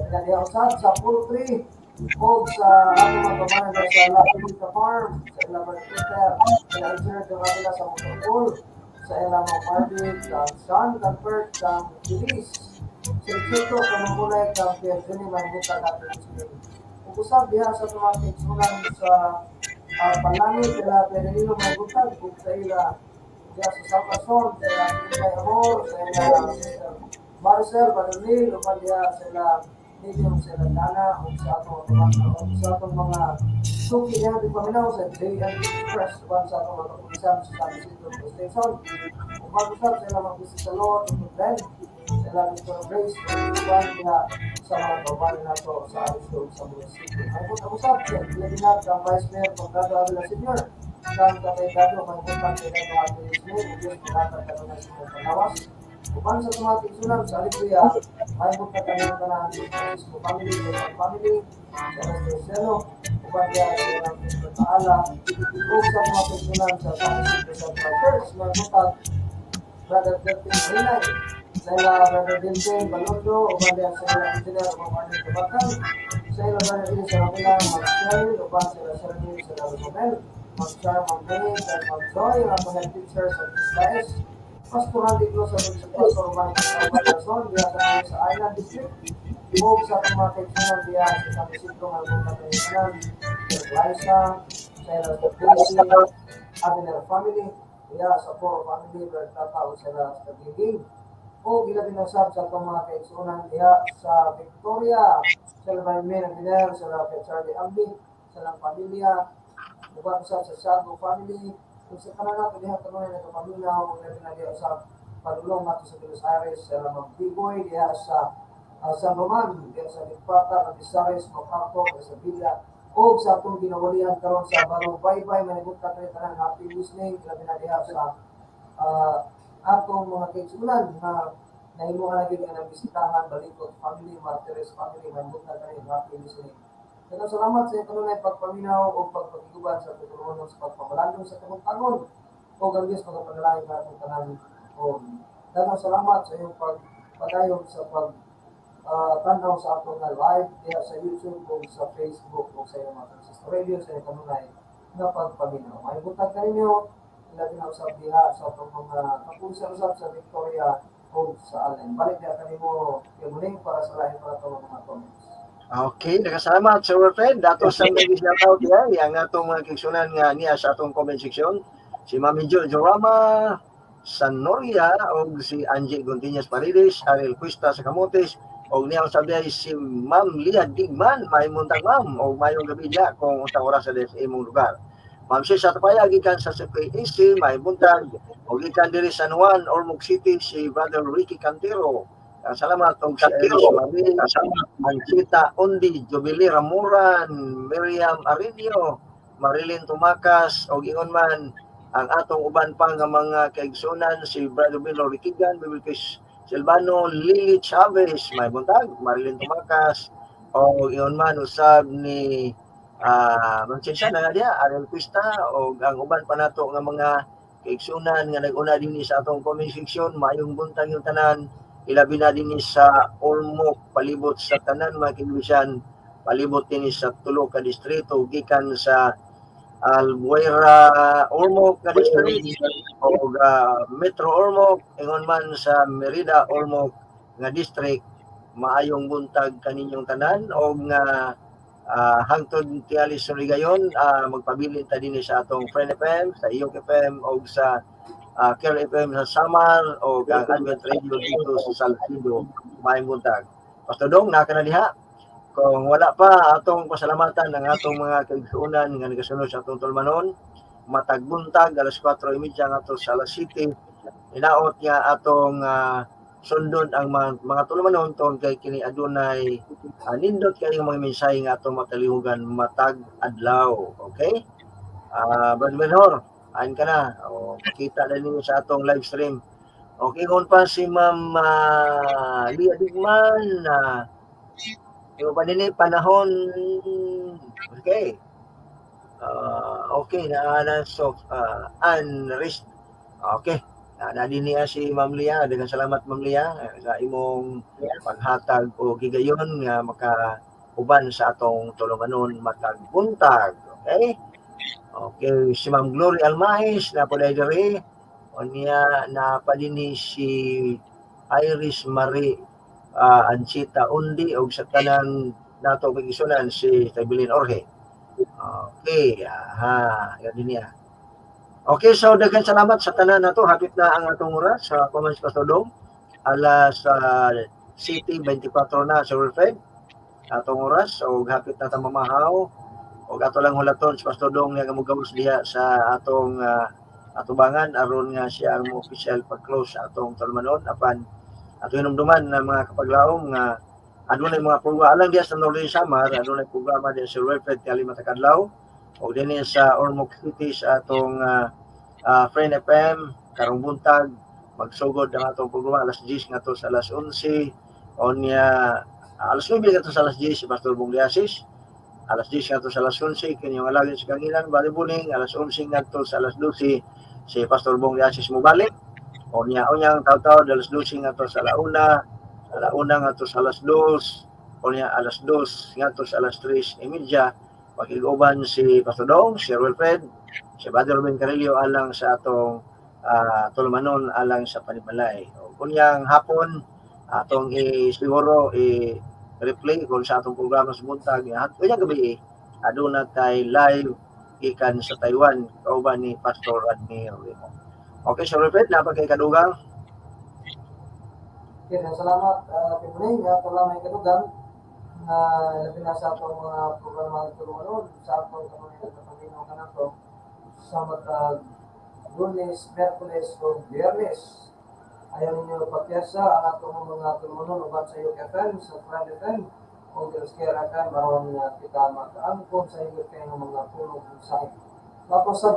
S9: Labi diha usab sa poultry o sa ato mga kabataan diha sa La Bonita Farm, sa ila Peter, sa ila Engineer Gavila sa Motorpool, sa ila mga Barbie, kang Sean, kang Bert, kang Feliz, sa Chito, kang Mamulay, kang Pierre Juni, may buntag happy listening. Ug usab diha sa mga kaigsuonan sa Palangit, ila Pedrino, may buntag, ug sa ila diha sa South Azon, sa ila Pintay Amor, sa ila Sister Marcel, Badonil, uban diha sa ila Medium, sa ila Dana, ug sa atong mga suki diha di paminaw sa JM Express, uban sa atong mga kapulisan sa San Isidro Police Station, uban usab sa ila mga bisita sa Lord, ug Ben, sa Sa ila Dr. Grace, uban diha sa mga kauban nato sa Aristo sa munisipyo. May buntag usab sa labi na kang Vice Mayor Conrado Avila Sr. Kang Tatay Dado, may buntag kay Dado Happy Listening, ug Diyos mohatag kanunay sa inyong panglawas. Uban sa mga kaigsuonan sa Alegria, may buntag kaninyong tanan, Francisco family, Luzon family, sa Lester Cielo, uban diha sa ilang Mr. Taala, ug sa mga kaigsuonan sa San Isidro Central Church, may buntag Brother Delphin Mahinay, sa ila Brother Delphin Balondo, uban diha sa ila Engineer Mamanin Tabakal, sa ila Brother Eli sa Ramila, Ma'am Cheryl, uban sila Sherwin sa Rosabel, Ma'am Char, Ma'am Benny, at Ma'am Joy, ang mga head teacher sa Disguise, Pastor Randy Cruz sa Pastor Mike Salvacion, diha sa Island District, ug sa atong mga kaigsuonan diha sa San Isidro nga buntag kaninyong Sir Liza, sa ila sa Daisy, Abiner family, diha sa Poro family, Brad Tata ug sila sa Giging. O gilabi na usab sa atong mga kaigsuonan diha sa Victoria, sa Maymen Abiner, sa kay Charlie Ambi, sa lang pamilya, uban usab sa Sago family, ug sa tanan nato diha kanunay nagapaminaw, ug labi na diha usab padulong nato sa Buenos Aires, sa Ma'am Bigoy diha sa San Roman, diha sa Ligpata, Cabizares, MacArthur, sa Villa, ug sa atong ginawalian karon sa Barong Baybay, manibot ka tanan, happy listening, labi na diha sa atong mga kaigsuonan na nahimo na gyud nga bisitahan, Balikot family, Martires family, manibot ka kanin, happy listening. Daghang salamat sa inyong kanunay pagpaminaw o pagpagiguban sa pagtulungan sa pagpamalandong sa kabuntagon o ang Diyos magapanalangin ka atong tanan. O daghang salamat sa iyong pagpadayon sa pag tanaw sa atong nga live diha sa YouTube o sa Facebook o sa iyong mga transistor radio sa iyong kanunay nga pagpaminaw. May buntag kaninyo, ilabi na usab diha sa atong mga kapulisan usab sa Victoria o sa Allen. Balik diha kanimo Muning para sa lain para atong mga comments.
S7: Okay, nakasalamat, Sir Wilfred. Dato sa mga shout out diha ang atong mga kaigsuonan nga niya sa atong comment section. Si Mami Jo Jorama Sanoria og si Angie Gontiñas Paredes, Ariel Cuesta sa Camotes, og niya usab diha si Ma'am Lia Digman, maayong buntag, ma'am, og maayong gabi diha kung unsang oras sa imong lugar. Ma'am Sis Atapaya gikan sa CPAC, maayong buntag, og gikan diri sa San Juan, Ormoc City, si Brother Ricky Cantero. Salamat og si Iris Marie Manchita Undi, Jubilee Ramuran, Miriam Arinio, Marilyn Tumakas, og ingon man ang atong uban pa nga mga kaigsunan, si Brother Milo Rikigan, Bibil Chris Silvano, Lily Chavez, may buntag, Marilyn Tumakas, og ingon man usab ni Manchesa na nga diha, Ariel Cuesta, og ang uban pa nato nga mga kaigsunan nga nag-una dinhi sa atong comment section, maayong buntag yung tanan, ilabi na dinhi sa Ormoc, palibot sa tanan mga kaigsunan, palibot dinhi sa tulo ka distrito, gikan sa Albuera Ormoc nga district o Metro Ormoc, ingon man sa Merida Ormoc nga district, maayong buntag kaninyong tanan og nga hangtod tingali sa higayon, magpabilin ta dinhi sa atong Friend FM, sa Iyok FM og sa Care FM sa Samar o ang Advent Radio dito sa Salcedo. Maayong buntag. Pastor Dong, naa ka na diha? Kung wala pa, atong pasalamatan ang atong mga kaigsuonan nga nagasunod sa atong tulumanon. Matag buntag, alas 4:30 ngadto sa alas 7. Hinaot nga atong sundon ang mga tulumanon tungod kay kini adunay nindot kayong mga mensahe nga atong matalihugan matag adlaw. Okay? Brother Benhor, ayon ka na. O, makita na ninyo sa atong live stream. Okay, kung pa si Ma'am Lia Digman, yung pa nini, panahon, okay. Okay, na so, unrest. Okay. Na din niya si Ma'am Lia. Daghang salamat, Ma'am Lia, sa imong paghatag o gigayon nga makauban sa atong tulumanon matag buntag. Okay? Okay, si Ma'am Glory Almahes na po diri. Unya na pa dinhi si Iris Marie Anchita Undi og sa tanan nato kaigsuonan si Tabilin Orhe. Okay, aha, yan din niya. Okay, so daghan salamat sa tanan nato. Hapit na ang atong oras sa comments, Pastor Dong. Alas 7:24 na, Sir Wilfred. Atong oras og hapit na ta mamahaw. Og ato lang hulaton si Pastor Dong nga mogawas diha sa atong atubangan aron nga siya ang mo official pag-close sa atong tulumanon apan Ato hinumduman na mga kapaglaom nga adunay mga programa alang diha sa Northern Samar, adunay programa diha sa Wilfred Kali Matakadlaw ug dinhi sa Ormoc City sa atong Friend FM karong buntag magsugod ang atong programa alas 10 ngadto sa alas 11. Onya alas 9 ngadto sa alas 10 si Pastor Bong Diasis, alas 10 ngadto sa alas 11 kinyong alagin sa Kangilan Bali Buning, alas 11 ngadto sa alas 12 si Pastor Bong Diasis mobalik. Onya unyang taw-taw alas 12 ngadto sa alauna, alauna ngadto sa alas 2, onya alas 2 ngadto sa alas 3:30 makig-uban si Pastor Dong, si Wilfred, si Brother Ruben Carillo alang sa atong tulumanon alang sa panimalay. O kunyang hapon atong i siguro i-replay kung sa atong programa sa buntag unyang gabi aduna tay live gikan sa Taiwan kauban ni Pastor Rodney Remo. Okay, Sir Wilfred, naa pa kay kadugang?
S9: Okay, salamat, Pimuning, ato lang may kadugang na labi na sa atong mga programa tulungan sa atong kanunay nagpapaminaw kanato sa matag Lunes, Miyerkules o Biyernes. Ayaw ninyo patyasa ang atong mga tulungan uban sa UKFM, sa Friend FM, o Scare FM aron kita makaangkon sa inyo kay nga mga pulong mensahe. Tapos sa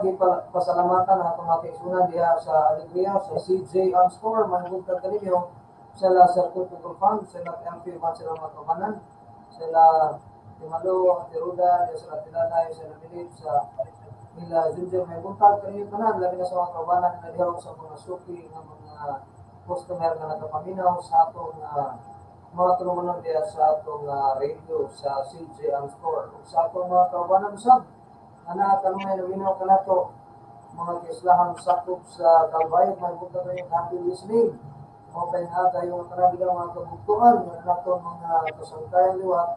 S9: pasalamatan ang atong mga kaigsunan diha sa Alegria, sa CJ on Store, manguntag kaninyo, sila sa Typical Fund, sila MP uban sila mga kaubanan, sila Timalo, Tiruda, sila Tilanay, sila Milip, sa nila Junjun, may buntag kaninyo tanan, labi na sa mga kaubanan na diha sa mga suki nga mga customer nga nagapaminaw sa atong mga tulungan diha sa atong radio sa CJ on Store. Ug sa atong mga kaubanan usab, nga naa kanunay naminaw kanato mga kaislahan sakop sa Calbayog, may buntag kayo, happy listening. Okay nga kayo tanan bilang mga kabugtuan nga nato mga kasangkayan liwat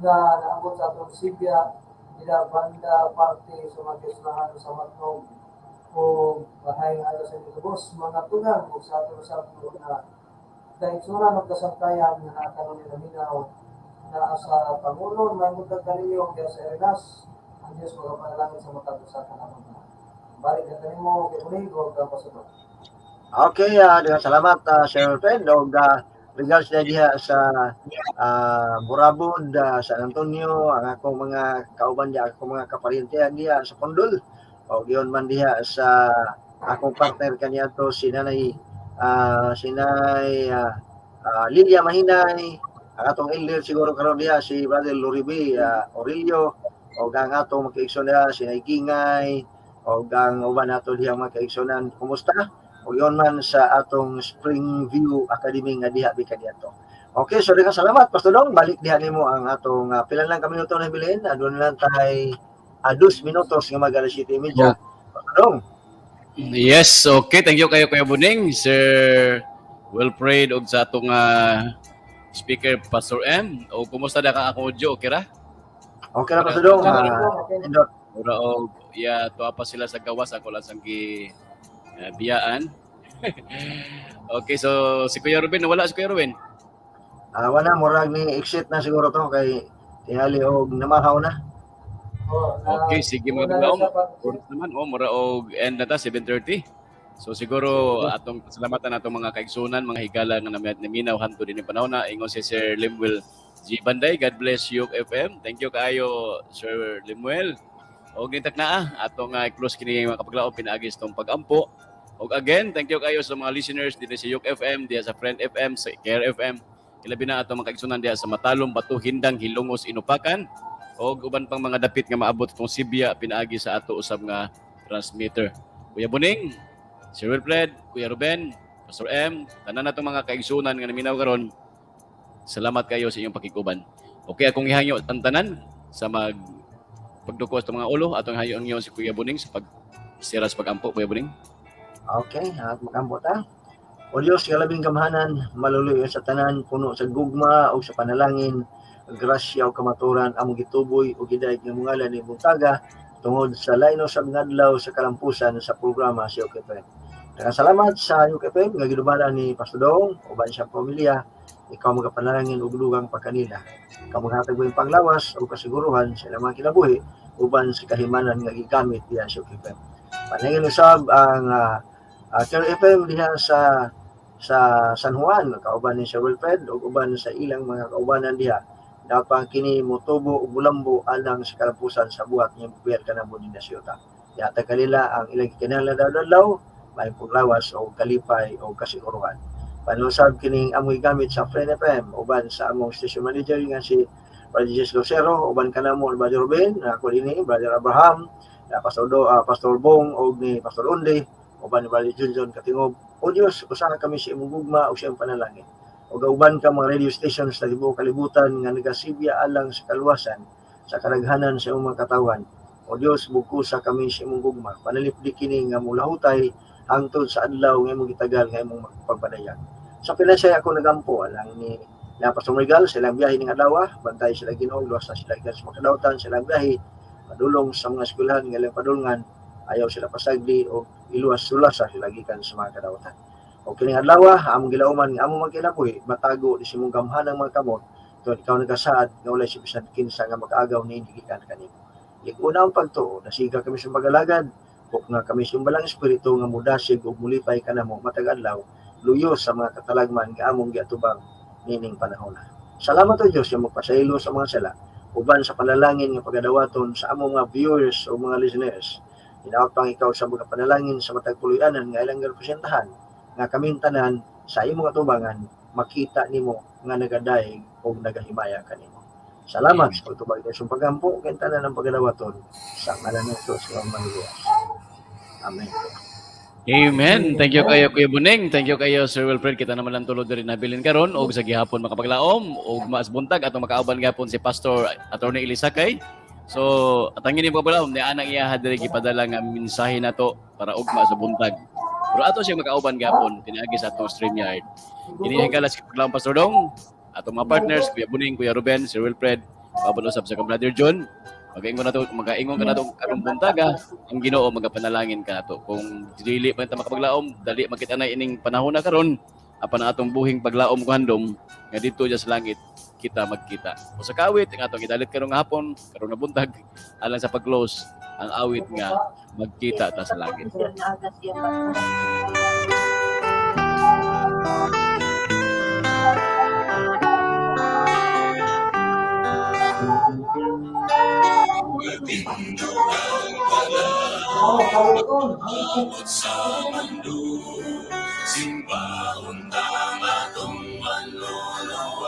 S9: nga naabot sa atong Sibya nila banda parte sa mga kaislahan sa Matnog o bahay nga sa inyo boss mga tugang ug sa atong sa na kaigsunan og kasangkayan nga nakaroon nila minaw naa sa Pangulon, may buntag kaninyo diha sa Erenas. Ang Diyos magapanalangin sa matag usa ka namong. Balik na kanimo kay Kunig o kang pastor.
S7: Okay, daghang salamat, Sir Wilfred, og regards na diha sa Burabod, San Antonio, ang akong mga kauban diha, akong mga kaparyente diha sa Pondol. O giyon man diha sa akong partner kaniadto si Nanay Lilia Mahinay, ang atong elder siguro karon diha si Brother Luribe Aurelio, o ang atong mga diha si Nay Kingay, o ang uban nato diha mga kaigsunan. Kumusta? O yon man sa atong Spring View Academy nga diha bi kaniadto. Okay, so daghang salamat, Pastor Dong. Balik diha nimo ang atong pila lang ka minuto na bilin. Aduna lang tay 2 minutos nga mag alas 7:30. Pastor Dong.
S5: Yes, okay. Thank you kayo, Kuya Buning, Sir Wilfred, ug sa atong speaker, Pastor M. O kumusta na ka akong audio? Okay ra?
S7: Okay ra, Pastor Dong. Indot.
S5: Mura og ya tuwa pa sila sa gawas, ako lang sang gi biyaan. Okay, so si Kuya Ruben, nawala si Kuya Ruben.
S7: Wala, murag ni exit na siguro to kay tingali og namahaw na.
S9: Oh, na,
S5: Okay, sige mga
S9: una na
S5: kapaglaom.
S9: siya pag-
S5: Oras naman, oh, mura og end na ta, 7:30. So siguro atong pasalamatan atong mga kaigsunan, mga higala nga naminaw hanto din panahon na ingon si Sir Limuel G. Banday. God bless you FM. Thank you kaayo, Sir Limuel. Og nitak na atong close kini mga kapaglaom pinaagi sa atong pag-ampo. Og again, thank you kayo sa mga listeners dinhi sa Yuk FM, diha sa Friend FM, sa Care FM. Ilabi na atong mga kaigsunan diha sa Matalom, Bato, Hindang, Hilongos, Inupakan og uban pang mga dapit nga maabot itong Sibya pinaagi sa ato usab nga transmitter. Kuya Buning, Sir Wilfred, Kuya Ruben, Pastor M, tanan natong mga kaigsunan nga naminaw karon. Salamat kayo sa inyong pakiguban. Okay, akong ihangyo ang tanan sa mag pagduko sa mga ulo, atong ihangyo ang si Kuya Buning sa pag sira sa pagampo, Kuya Buning.
S7: Okay, at makampo ta. O Diyos, nga labing gamhanan, maluloy sa tanan, puno sa gugma o sa panalangin, grasya o kamaturan, among gituboy o gidayeg nga mungalan ni buntaga, tungod sa lain sa mga adlaw sa kalampusan sa programa si UKFM. Salamat sa UKFM nga ginubala ni Pastor Dong, uban siyang pamilya, ikaw magapanalangin og dugang pa kanila. Ikaw maghatag mo yung panglawas o kasiguruhan sa ilang mga kinabuhi uban sa kahimanan nga gigamit diha sa UKFM. Panalangin usab ang Care FM diha sa sa San Juan kauban ni Sir Wilfred ug uban sa ilang mga kaubanan diha. Dapat kini motubo ug mulambo alang sa kalampusan sa buhat nga biyar kanamo dinhi sa yuta. Ihatag kanila ang ilang gikinahanglan adlaw, maayong puglawas o kalipay o kasiguruhan. Panusab kining among gigamit sa Friend FM uban sa among station manager nga si Brother Jesus Lucero, uban kanamo ni Brother Ruben, ako dinhi Brother Abraham, na Pastor Do, Pastor Bong og ni Pastor Undi, uban ni Brother Junjun Katingob. O Dios, usaha kami sa imong gugma ug sa imong panalangin. Ug uban ka mga radio stations sa tibuok kalibutan nga nagasibya alang sa kaluwasan sa kadaghanan sa imong mga katawan. O Dios, bugkusa kami sa imong gugma. Panalipdi kini nga mulahutay hangtod sa adlaw nga imong gitagal nga imong pagpadayag. Sa pinansay ako nagampo alang ni na Pastor Regal sa ilang biyahe ning adlaw, bantay sila Ginoo, luwas na sila gikan sa makadawatan sa ilang biyahe, padulong sa mga eskwelahan nga ilang padulngan, ayaw sila pasagdi o iluwas sulasa sila gikan sa mga kadawatan. O kining adlaw, among gilauman nga among magkinabuhi, matago di sa imong gamhanang mga kamot, tungod ikaw nagasaad nga walay si bisan kinsa nga makaagaw niini gikan kanimo. Lig-una ang pagtuo, nasiga kami sa pagalagad, nga kami sa imong balang espiritu nga mudasig ug mulipay kanamo matag adlaw, luyo sa mga katalagman nga among giatubang nining panahona. Salamat o Dios nga magpasaylo sa mga sala uban sa panalangin nga pagadawaton sa among mga viewers o mga listeners. Hinawag pang ikaw sa mga panalangin sa matag puloy-anan nga ilang representahan nga kaming tanan sa imong atubangan makita nimo nga nagadayeg o nagahimaya kanimo. Salamat sa pagtubag sa pagampo kay tanan ang pagadawaton sa ngalan ni Jesus nga manluluwas. Amen.
S5: Amen. Thank you kayo Kuya Buning. Thank you kayo Sir Wilfred. Kita naman lang tulod diri nabilin karon og sa gihapon makapaglaom og maas buntag atong makauban gihapon si Pastor Attorney Elisakay. So atangin ni paglaom ni anang iya diri gipadala nga mensahe nato para ugma sa buntag. Pero ato siya makauban gihapon pinaagi sa atong StreamYard. Kini higala si paglaom Pastor Dong, atong mga partners Kuya Buning, Kuya Ruben, Sir Wilfred, kauban usab sa Brother John. Magaingon na to, magaingon ka na to karong buntaga, ang Ginoo magapanalangin ka nato. Kung dili man ta makapaglaom, dali makita na ining panahon na karon, apan ang atong buhing paglaom ko handom nga didto diya sa langit kita magkita. O sa kawit ang atong idalit karong hapon, karong na buntag alang sa pag-close ang awit nga magkita ta sa langit.
S1: Sa mundo, simbahon tang atong manluluwas,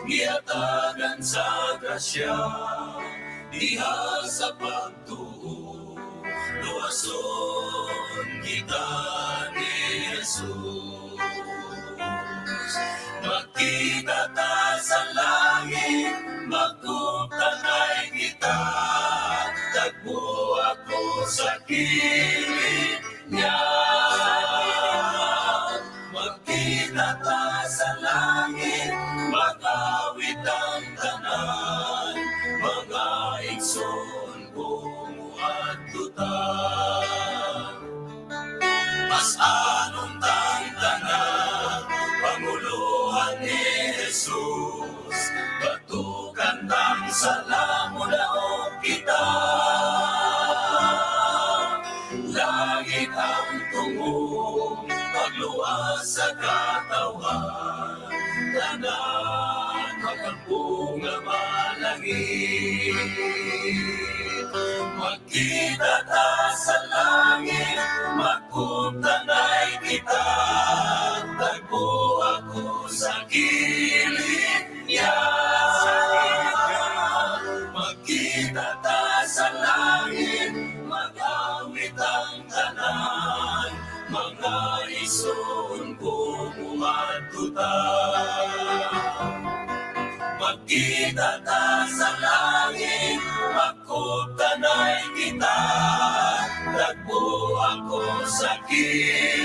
S1: gihatagan sa grasya, diha sa pagtuo, luwason kita ni Jesus. Magkita ta sa langit, magkutanay kita, tagpo ako sa kilid niya. Magkita ta sa langit, mag-awit ang tanan, mga igsoon kong muadto ta. Pas-anon tang tanan, panguluhan ni Jesus, batukan tang sala modaog kita. Langit ang tungong, pagluwas sa katawan, tanan makampo nga malangit. Magkita ta sa langit, magkutanay kita, tagpo ako sa kilid niya. Magkita ta sa langit, mag-awit ang tanan, mga igsoon ko muadto ta. Magkita ta sa langit, magkutanay kita, tagpo ako sa kilid.